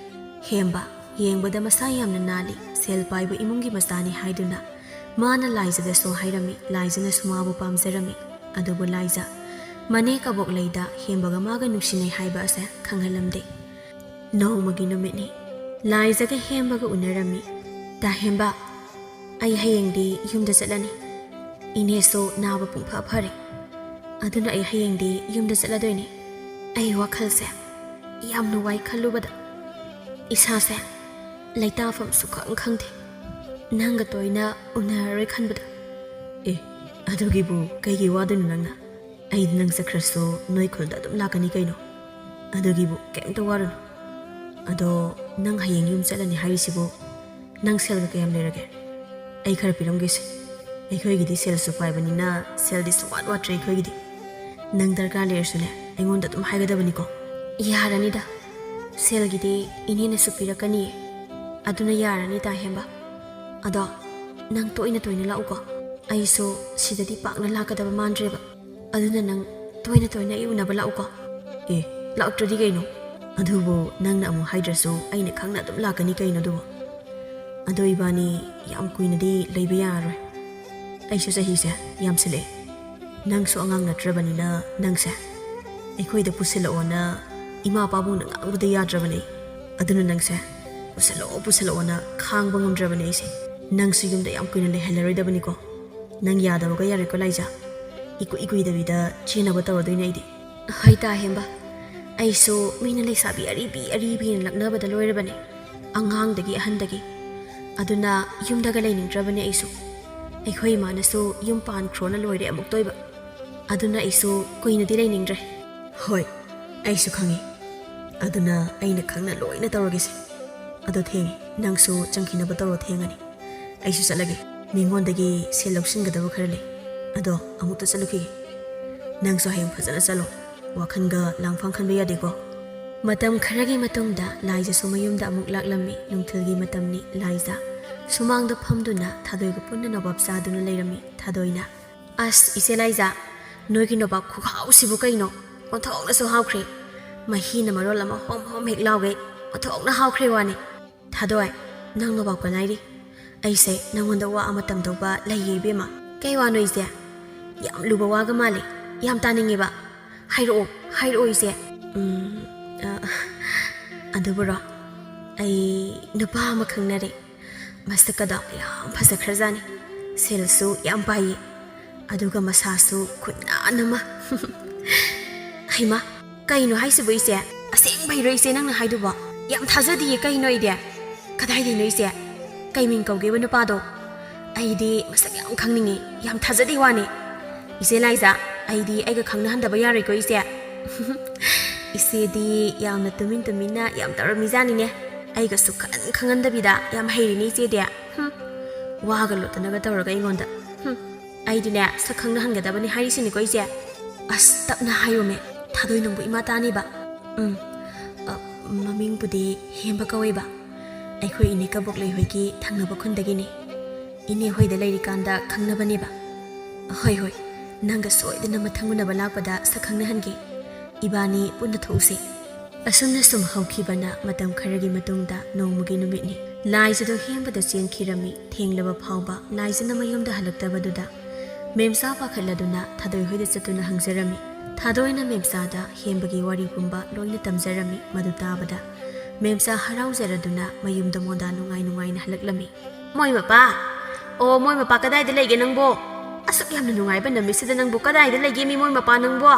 ꯍꯦꯝꯕ, ꯌꯦꯡꯕꯗ ꯃꯁꯥ ꯌꯥꯝꯅ ꯅꯥꯜꯂꯤ, ꯁꯦꯜ ꯄꯥꯏꯕ ꯏꯃꯨꯡꯒꯤ ꯃꯆꯥꯅꯤ ꯍꯥꯏꯗꯨꯅ ꯃꯥꯅ ꯂꯥꯏꯖꯗꯁꯨ ꯍꯥꯏꯔꯝꯃꯤ꯫ ꯂꯥꯏꯖꯅꯁꯨ ꯃꯥꯕꯨ ꯄꯥꯝꯖꯔꯝꯃꯤ꯫ ꯑꯗꯨꯕꯨ ꯂꯥꯏꯖ, ꯃꯅꯦ ꯀꯕꯣꯛꯂꯩꯗ ꯍꯦꯝꯕꯒ ꯃꯥꯒ ꯅꯨꯡꯁꯤꯅꯩ ꯍꯥꯏꯕ ꯑꯁꯦ ꯈꯪꯍꯜꯂꯝꯗꯦ꯫ ꯅꯣꯡꯃꯒꯤ ꯅꯨꯃꯤꯠꯅꯤ꯫ ꯂꯥꯏꯖꯒ ꯍꯦꯝꯕꯒ ꯎꯅꯔꯝꯃꯤ꯫ "ꯇꯥ ꯍꯦꯝꯕ, ꯑꯩ ꯍꯌꯦꯡꯗꯤ ꯌꯨꯝꯗ ꯆꯠꯂꯅꯤ꯫ ꯏꯅꯦꯁꯨ ꯅꯥꯕ ꯄꯨꯡꯐ ꯐꯔꯦ꯫ ꯑꯗꯨꯅ ꯑꯩ ꯍꯌꯦꯡꯗꯤ ꯌꯨꯝꯗ ꯆꯠꯂꯗꯣꯏꯅꯤ꯫ ꯑꯩ ꯋꯥꯈꯜꯁꯦ ꯌꯥꯝꯅ ꯋꯥꯏ ꯈꯜꯂꯨꯕꯗ꯫ ꯏꯁꯥꯁꯦ ꯂꯩꯇꯥꯐꯝ ꯁꯨꯈꯪ ꯈꯪꯗꯦ꯫ ꯅꯪꯒ ꯇꯣꯏꯅ ꯎꯅꯔꯔꯣꯏ ꯈꯟꯕꯗ꯫" "ꯑꯦ, ꯑꯗꯨꯒꯤꯕꯨ ꯀꯩꯒꯤ ꯋꯥꯗꯣꯏꯅꯣ ꯅꯪꯅ? ꯑꯩꯗꯤ ꯅꯪ ꯆꯠꯈ꯭ꯔꯁꯨ ꯅꯣꯏ ꯈꯨꯜꯗ ꯑꯗꯨꯝ ꯂꯥꯛꯀꯅꯤ ꯀꯩꯅꯣ꯫ ꯑꯗꯨꯒꯤꯕꯨ ꯀꯩꯝꯇ ꯋꯥꯔꯨꯅꯨ꯫ ꯑꯗꯣ ꯅꯪ ꯍꯌꯦꯡ ꯌꯨꯝ ꯆꯠꯂꯅꯤ ꯍꯥꯏꯔꯤꯁꯤꯕꯨ ꯅꯪ ꯁꯦꯜꯒ ꯀꯌꯥꯝ ꯂꯩꯔꯒꯦ? ꯑꯩ ꯈꯔ ꯄꯤꯔꯝꯒꯦꯁꯦ꯫ ꯑꯩꯈꯣꯏꯒꯤꯗꯤ ꯁꯦꯜꯁꯨ ꯄꯥꯏꯕꯅꯤꯅ ꯁꯦꯜꯗꯤ ꯁꯨꯡꯋꯥꯠ ꯋꯥꯠꯇ꯭ꯔꯦ ꯑꯩꯈꯣꯏꯒꯤꯗꯤ꯫ ꯅꯪ ꯗꯔꯀꯥꯔ ꯂꯩꯔꯁꯨꯅꯦ ꯑꯩꯉꯣꯟꯗ ꯑꯗꯨꯝ ꯍꯥꯏꯒꯗꯕꯅꯤꯀꯣ꯫" "ꯌꯥꯔꯅꯤꯗ, ꯁꯦꯜꯒꯤꯗꯤ ꯏꯅꯦꯅꯁꯨ ꯄꯤꯔꯛꯀꯅꯤꯌꯦ꯫ ꯑꯗꯨꯅ ꯌꯥꯔꯅꯤ ꯇꯥ ꯍꯦꯝꯕ꯫ ꯑꯗꯣ ꯅꯪ ꯇꯣꯏꯅ ꯇꯣꯏꯅ ꯂꯥꯛꯎꯀꯣ꯫ ꯑꯩꯁꯨ ꯁꯤꯗꯗꯤ ꯄꯥꯛꯅ ꯂꯥꯛꯀꯗꯕ ꯃꯥꯟꯗ꯭ꯔꯦꯕ꯫ ꯑꯗꯨꯅ ꯅꯪ ꯇꯣꯏꯅ ꯇꯣꯏꯅ ꯑꯩ ꯎꯅꯕ ꯂꯥꯛꯎꯀꯣ꯫" "ꯑꯦ, ꯂꯥꯛꯇ꯭ꯔꯗꯤ ꯀꯩꯅꯣ? ꯑꯗꯨꯕꯨ ꯅꯪꯅ ꯑꯃꯨꯛ ꯍꯥꯏꯗ꯭ꯔꯁꯨ ꯑꯩꯅ ꯈꯪꯅ ꯑꯗꯨꯝ ꯂꯥꯛꯀꯅꯤ ꯀꯩꯅꯣ ꯑꯗꯨꯕꯨ꯫ ꯑꯗꯣ ꯏꯕꯥꯅꯤ ꯌꯥꯝ ꯀꯨꯏꯅꯗꯤ ꯂꯩꯕ ꯌꯥꯔꯔꯣꯏ꯫ ꯑꯩꯁꯨ ꯆꯍꯤꯁꯦ ꯌꯥꯝꯁꯤꯜꯂꯛꯑꯦ꯫ ꯅꯪꯁꯨ ꯑꯉꯥꯡ ꯅꯠꯇ꯭ꯔꯕꯅꯤꯅ ꯅꯪꯁꯦ ꯑꯩꯈꯣꯏꯗ ꯄꯨꯁꯤꯜꯂꯛꯑꯣꯅ ꯏꯃꯥ ꯄꯥꯕꯨꯡꯅ ꯉꯥꯡꯕꯗ ꯌꯥꯗ꯭ꯔꯕꯅꯦ꯫ ꯑꯗꯨꯅ ꯅꯪꯁꯦ "ꯄꯨꯁꯜꯂꯛꯑꯣ, ꯄꯨꯁꯜꯂꯛꯑꯣꯅ" ꯈꯥꯡꯕ ꯉꯝꯗ꯭ꯔꯕꯅꯦ ꯑꯩꯁꯦ꯫ "ꯅꯪꯁꯨ ꯌꯨꯝꯗ ꯌꯥꯝ ꯀꯨꯏꯅ ꯂꯩꯍꯜꯂꯔꯣꯏꯗꯕꯅꯤꯀꯣ꯫ ꯅꯪ ꯌꯥꯗꯕꯒ ꯌꯥꯔꯣꯏꯀꯣ ꯂꯥꯏꯖꯥ꯫ ꯏꯀꯨꯏ ꯀꯨꯏꯗꯕꯤꯗ ꯆꯦꯟꯅꯕ ꯇꯧꯔꯗꯣꯏꯅꯦ ꯑꯩꯗꯤ"꯫ "ꯍꯣꯏ ꯇꯥ ꯍꯦꯝꯕ, ꯑꯩꯁꯨ ꯃꯤꯅ ꯂꯩꯁꯥꯕꯤ ꯑꯔꯤꯕꯤ ꯑꯔꯤꯕꯤꯅ ꯂꯛꯅꯕꯗ ꯂꯣꯏꯔꯕꯅꯦ, ꯑꯉꯥꯡꯗꯒꯤ ꯑꯍꯟꯗꯒꯤ꯫ ꯑꯗꯨꯅ ꯌꯨꯝꯗꯒ ꯂꯩꯅꯤꯡꯗ꯭ꯔꯕꯅꯦ ꯑꯩꯁꯨ꯫ ꯑꯩꯈꯣꯏ ꯏꯃꯥꯅꯁꯨ ꯌꯨꯝ ꯄꯥꯟꯈ꯭ꯔꯣꯅ ꯂꯣꯏꯔꯦ ꯑꯃꯨꯛꯇ ꯑꯣꯏꯕ꯫ ꯑꯗꯨꯅ ꯑꯩꯁꯨ ꯀꯨꯏꯅꯗꯤ ꯂꯩꯅꯤꯡꯗ꯭ꯔꯦ"꯫ "ꯍꯣꯏ, ꯑꯩꯁꯨ ꯈꯪꯉꯤ꯫ ꯑꯗꯨꯅ ꯑꯩꯅ ꯈꯪꯅ ꯂꯣꯏꯅ ꯇꯧꯔꯒꯦꯁꯦ꯫ ꯑꯗꯣ ꯊꯦꯡꯉꯦ, ꯅꯪꯁꯨ ꯆꯪꯈꯤꯅꯕ ꯇꯧꯔꯣ, ꯊꯦꯡꯉꯅꯤ꯫ ꯑꯩꯁꯨ ꯆꯠꯂꯒꯦ꯫ ꯃꯤꯉꯣꯟꯗꯒꯤ ꯁꯦꯜ ꯂꯧꯁꯤꯟꯒꯗꯕ ꯈꯔ ꯂꯩ꯫ ꯑꯗꯣ ꯑꯃꯨꯛꯇ ꯆꯠꯂꯨꯈꯤꯒꯦ꯫ ꯅꯪꯁꯨ ꯍꯌꯦꯡ ꯐꯖꯅ ꯆꯠꯂꯣ꯫ ꯋꯥꯈꯜꯒ ꯂꯥꯡꯐꯥꯡ ꯈꯟꯕ ꯌꯥꯗꯦꯀꯣ"꯫ ꯃꯇꯝ ꯈꯔꯒꯤ ꯃꯇꯨꯡꯗ ꯂꯥꯏꯖꯥꯁꯨ ꯃꯌꯨꯝꯗ ꯑꯃꯨꯛ ꯂꯥꯛꯂꯝꯃꯤ꯫ ꯅꯨꯡꯊꯤꯜꯒꯤ ꯃꯇꯝꯅꯤ꯫ ꯂꯥꯏꯖꯥ ꯁꯨꯃꯥꯡꯗ ꯐꯝꯗꯨꯅ ꯊꯥꯗꯣꯏꯒ ꯄꯨꯟꯅ ꯅꯣꯕꯥꯞ ꯆꯥꯗꯨꯅ ꯂꯩꯔꯝꯃꯤ꯫ ꯊꯥꯗꯣꯏꯅ, "ꯑꯁ, ꯏꯆꯦ ꯂꯥꯏꯖꯥ, ꯅꯣꯏꯒꯤ ꯅꯣꯕꯥꯞ ꯈꯨꯍꯥꯎꯁꯤꯕꯨ ꯀꯩꯅꯣ? ꯑꯣꯟꯊꯣꯛꯅꯁꯨ ꯍꯥꯎꯈ꯭ꯔꯦ꯫ ꯃꯍꯤꯅ ꯃꯔꯣꯜ ꯑꯃ ꯍꯣꯝ ꯍꯣꯝ ꯍꯦꯛ ꯂꯥꯎꯒꯩ, ꯑꯣꯟꯊꯣꯛꯅ ꯍꯥꯎꯈ꯭ꯔꯦ ꯋꯥꯅꯤ"꯫ "ꯊꯥꯗꯣꯏ, ꯅꯪ ꯅꯣꯕꯥꯞꯀ ꯂꯥꯏꯔꯤ꯫ ꯑꯩꯁꯦ ꯅꯪꯉꯣꯟꯗ ꯋꯥ ꯑꯃ ꯇꯝꯗꯧꯕ ꯂꯩꯌꯦ ꯏꯕꯦꯝꯃ"꯫ "ꯀꯩ ꯋꯥꯅꯣ ꯏꯆꯦ? ꯌꯥꯝ ꯂꯨꯕ ꯋꯥꯒ ꯃꯥꯜꯂꯤ꯫ ꯌꯥꯝ ꯇꯥꯅꯤꯡꯉꯦꯕ꯫ ꯍꯥꯏꯔꯛꯑꯣ, ꯍꯥꯏꯔꯛꯑꯣ ꯏꯆꯦ"꯫ "ꯎꯝ, ꯑ, ꯑꯗꯨꯕꯨꯔꯣ, ꯑꯩ ꯅꯨꯄꯥ ꯑꯃ ꯈꯪꯅꯔꯦ꯫ ꯃꯁꯛꯀꯗꯣ ꯌꯥꯝ ꯐꯖꯈ꯭ꯔꯖꯥꯠꯅꯤ꯫ ꯁꯦꯜꯁꯨ ꯌꯥꯝ ꯄꯥꯏꯌꯦ꯫ ꯑꯗꯨꯒ ꯃꯁꯥꯁꯨ ꯈꯨꯅꯥꯟ ꯑꯃ"꯫ "ꯍꯩꯃꯥ, ꯀꯩꯅꯣ ꯍꯥꯏꯁꯤꯕꯣ ꯏꯆꯦ? ꯑꯁꯦꯡꯕꯩꯔꯣ ꯏꯆꯦ ꯅꯪꯅ ꯍꯥꯏꯗꯨꯕꯣ? ꯌꯥꯝ ꯊꯥꯖꯗꯤꯌꯦ ꯀꯩꯅꯣ ꯑꯩꯗꯤ꯫ ꯀꯗꯥꯏꯗꯩꯅꯣ ꯏꯆꯦ? ꯀꯩ ꯃꯤꯡ ꯀꯧꯒꯦꯕ ꯅꯨꯄꯥꯗꯣ? ꯑꯩꯗꯤ ꯃꯁꯛ ꯌꯥꯝ ꯈꯪꯅꯤꯡꯉꯤ, ꯌꯥꯝ ꯊꯥꯖꯗꯦ ꯋꯥꯅꯤ"꯫ "ꯏꯆꯦ ꯂꯥꯏꯖꯥ, ꯑꯩꯗꯤ ꯑꯩꯒ ꯈꯪꯅꯍꯟꯗꯕ ꯌꯥꯔꯣꯏꯀꯣ ꯏꯆꯦ"꯫ "ꯏꯆꯦꯗꯤ ꯌꯥꯝꯅ ꯇꯨꯃꯤꯟ ꯇꯨꯃꯤꯟꯅ ꯌꯥꯝ ꯇꯧꯔꯝꯃꯤꯖꯥꯠꯅꯤꯅꯦ꯫ ꯑꯩꯒ ꯁꯨꯛꯈꯪ ꯈꯪꯍꯟꯗꯕꯤꯗ ꯌꯥꯝ ꯍꯩꯔꯤꯅꯦ ꯏꯆꯦꯗꯤ꯫ ꯍꯨꯝ, ꯋꯥꯒ ꯂꯣꯠꯇꯅꯒ ꯇꯧꯔꯒ ꯑꯩꯉꯣꯟꯗ꯫ ꯍꯨꯝ, ꯑꯩꯗꯤꯅꯦ ꯁꯛ ꯈꯪꯅꯍꯟꯒꯗꯕꯅꯤ ꯍꯥꯏꯔꯤꯁꯤꯅꯤꯀꯣ ꯏꯆꯦ"꯫ "ꯑꯁ, ꯇꯞꯅ ꯍꯥꯏꯌꯣꯃꯦ, ꯊꯥꯗꯣꯏ ꯅꯪꯕꯨ ꯏꯃꯥ ꯇꯥꯅꯤꯕ"꯫ "ꯎꯝ, ꯑ, ꯃꯃꯤꯡꯕꯨꯗꯤ ꯍꯦꯝꯕ ꯀꯧꯋꯦꯕ꯫ ꯑꯩꯈꯣꯏ ꯏꯅꯦ ꯀꯕꯣꯛꯂꯩ ꯍꯣꯏꯒꯤ ꯊꯪꯅꯕ ꯈꯨꯟꯗꯒꯤꯅꯤ꯫ ꯏꯅꯦ ꯍꯣꯏꯗ ꯂꯩꯔꯤꯀꯥꯟꯗ ꯈꯪꯅꯕꯅꯦꯕ"꯫ "ꯍꯣꯏ, ꯍꯣꯏ, ꯅꯪꯒ ꯁꯣꯏꯗꯅ ꯃꯊꯪ ꯎꯅꯕ ꯂꯥꯛꯄꯗ ꯁꯛ ꯈꯪꯅꯍꯟꯒꯦ꯫ ꯏꯕꯥꯅꯤ ꯄꯨꯟꯅ ꯊꯣꯛꯎꯁꯦ"꯫ ꯑꯁꯨꯝꯅ ꯁꯨꯝ ꯍꯧꯈꯤꯕꯅ ꯃꯇꯝ ꯈꯔꯒꯤ ꯃꯇꯨꯡꯗ ꯅꯣꯡꯃꯒꯤ ꯅꯨꯃꯤꯠꯅꯤ꯫ ꯂꯥꯏꯖꯥꯗꯣ ꯍꯦꯝꯕꯗ ꯆꯦꯟꯈꯤꯔꯝꯃꯤ꯫ ꯊꯦꯡꯂꯕ ꯐꯥꯎꯕ ꯂꯥꯏꯖꯥꯅ ꯃꯌꯨꯝꯗ ꯍꯜꯂꯛꯇꯕꯗꯨꯗ ꯃꯦꯝꯆꯥ ꯄꯥꯈꯠꯂꯗꯨꯅ ꯊꯥꯗꯣꯏ ꯍꯣꯏꯗ ꯆꯠꯇꯨꯅ ꯍꯪꯖꯔꯝꯃꯤ꯫ ꯊꯥꯗꯣꯏꯅ ꯃꯦꯝꯆꯥꯗ ꯍꯦꯝꯕꯒꯤ ꯋꯥꯔꯤ ꯄꯨꯝꯕ ꯂꯣꯏꯅ ꯇꯝꯖꯔꯝꯃꯤ꯫ ꯃꯗꯨ ꯇꯥꯕꯗ ꯃꯦꯝꯆꯥ ꯍꯔꯥꯎꯖꯔꯗꯨꯅ ꯃꯌꯨꯝꯗ ꯃꯣꯟꯗꯥ ꯅꯨꯡꯉꯥꯏ ꯅꯨꯡꯉꯥꯏꯅ ꯍꯜꯂꯛꯂꯝꯃꯤ꯫ "ꯃꯣꯏ ꯃꯄꯥ? ꯑꯣ, ꯃꯣꯏ ꯃꯄꯥ ꯀꯗꯥꯏꯗ ꯂꯩꯒꯦ ꯅꯪꯕꯣ? ꯑꯁꯨꯛ ꯌꯥꯝꯅ ꯅꯨꯡꯉꯥꯏꯕ ꯅꯨꯃꯤꯠꯁꯤꯗ ꯅꯪꯕꯨ ꯀꯗꯥꯏꯗ ꯂꯩꯒꯦ ꯃꯤ ꯃꯣꯏ ꯃꯄꯥ ꯅꯪꯕꯣ?"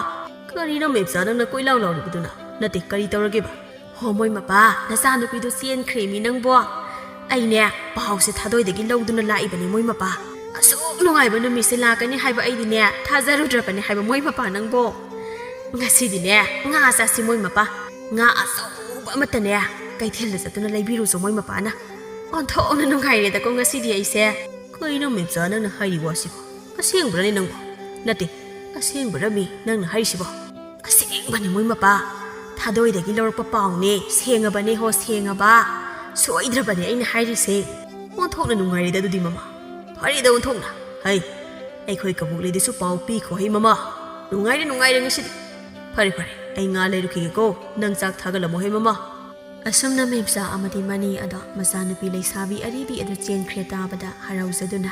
"ꯀꯔꯤꯅꯣ ꯃꯦꯝꯆꯥ ꯅꯪꯅ ꯀꯣꯏꯂꯥꯎ ꯂꯥꯎꯔꯤꯕꯗꯨꯅ? ꯅꯠꯇꯦ, ꯀꯔꯤ ꯇꯧꯔꯒꯦꯕ?" "ꯍꯣ, ꯃꯣꯏ ꯃꯄꯥ, ꯅꯆꯥꯅꯨꯄꯤꯗꯨ ꯆꯦꯟꯈ꯭ꯔꯦꯃꯤ ꯅꯪꯕꯣ꯫ ꯑꯩꯅꯦ ꯄꯥꯎꯁꯦ ꯊꯥꯗꯣꯏꯗꯒꯤ ꯂꯧꯗꯨꯅ ꯂꯥꯛꯏꯕꯅꯤ ꯃꯣꯏ ꯃꯄꯥ꯫ ꯑꯁꯨꯛ ꯅꯨꯡꯉꯥꯏꯕ ꯅꯨꯃꯤꯠꯁꯦ ꯂꯥꯛꯀꯅꯤ ꯍꯥꯏꯕ ꯑꯩꯗꯤꯅꯦ ꯊꯥꯖꯔꯨꯗ꯭ꯔꯕꯅꯤ ꯍꯥꯏꯕ ꯃꯣꯏ ꯃꯄꯥ ꯅꯪꯕꯣ꯫ ꯉꯁꯤꯗꯤꯅꯦ ꯉꯥ ꯆꯥꯁꯤ ꯃꯣꯏ ꯃꯄꯥ꯫ ꯉꯥ ꯑꯆꯧꯕ ꯑꯃꯠꯇꯅꯦ ꯀꯩꯊꯦꯜꯗ ꯆꯠꯇꯨꯅ ꯂꯩꯕꯤꯔꯨꯁꯨ ꯃꯣꯏ ꯃꯄꯥꯅ꯫ ꯑꯣꯟꯊꯣꯛꯅ ꯅꯨꯡꯉꯥꯏꯔꯦꯗꯀꯣ ꯉꯁꯤꯗꯤ ꯑꯩꯁꯦ꯫" "ꯀꯩꯅꯣ ꯃꯦꯝꯆꯥ ꯅꯪꯅ ꯍꯥꯏꯔꯤ ꯋꯥꯁꯤꯕꯣ? ꯑꯁꯦꯡꯕ꯭ꯔꯅꯦ ꯅꯪꯕꯣ?" "ꯅꯠꯇꯦ, ꯑꯁꯦꯡꯕꯔꯃꯤ ꯅꯪꯅ ꯍꯥꯏꯔꯤꯁꯤꯕꯣ?" "ꯑꯁꯦꯡꯕꯅꯤ ꯃꯣꯏ ꯃꯄꯥ꯫ ꯊꯥꯗꯣꯏꯗꯒꯤ ꯂꯧꯔꯛꯄ ꯄꯥꯎꯅꯦ꯫ ꯁꯦꯡꯉꯕꯅꯦ ꯍꯣ, ꯁꯦꯡꯉꯕ꯫ ꯁꯣꯏꯗ꯭ꯔꯕꯅꯦ ꯑꯩꯅ ꯍꯥꯏꯔꯤꯁꯦ꯫" "ꯑꯣꯟꯊꯣꯛꯅ ꯅꯨꯡꯉꯥꯏꯔꯦꯗ ꯑꯗꯨꯗꯤ ꯃꯃꯥ꯫ ꯐꯔꯦꯗ ꯑꯣꯟꯊꯣꯛꯅ꯫ ꯍꯩ, ꯑꯩꯈꯣꯏ ꯀꯕꯣꯛꯂꯩꯗꯁꯨ ꯄꯥꯎ ꯄꯤꯈꯣ ꯍꯩ ꯃꯃꯥ꯫ ꯅꯨꯡꯉꯥꯏꯔꯦ, ꯅꯨꯡꯉꯥꯏꯔꯦ ꯉꯁꯤꯗꯤ꯫ ꯐꯔꯦ, ꯐꯔꯦ, ꯑꯩ ꯉꯥ ꯂꯩꯔꯨꯈꯤꯒꯦꯀꯣ꯫ ꯅꯪ ꯆꯥꯛ ꯊꯥꯒꯠꯂꯝꯃꯣ ꯍꯩ ꯃꯃꯥ꯫" ꯑꯁꯨꯝꯅ ꯃꯦꯝꯆꯥ ꯑꯃꯗꯤ ꯃꯅꯤ ꯑꯗꯣ ꯃꯆꯥꯅꯨꯄꯤ ꯂꯩꯁꯥꯕꯤ ꯑꯔꯤꯕꯤ ꯑꯗꯨ ꯆꯦꯟꯈ꯭ꯔꯦ ꯇꯥꯕꯗ ꯍꯔꯥꯎꯖꯗꯨꯅ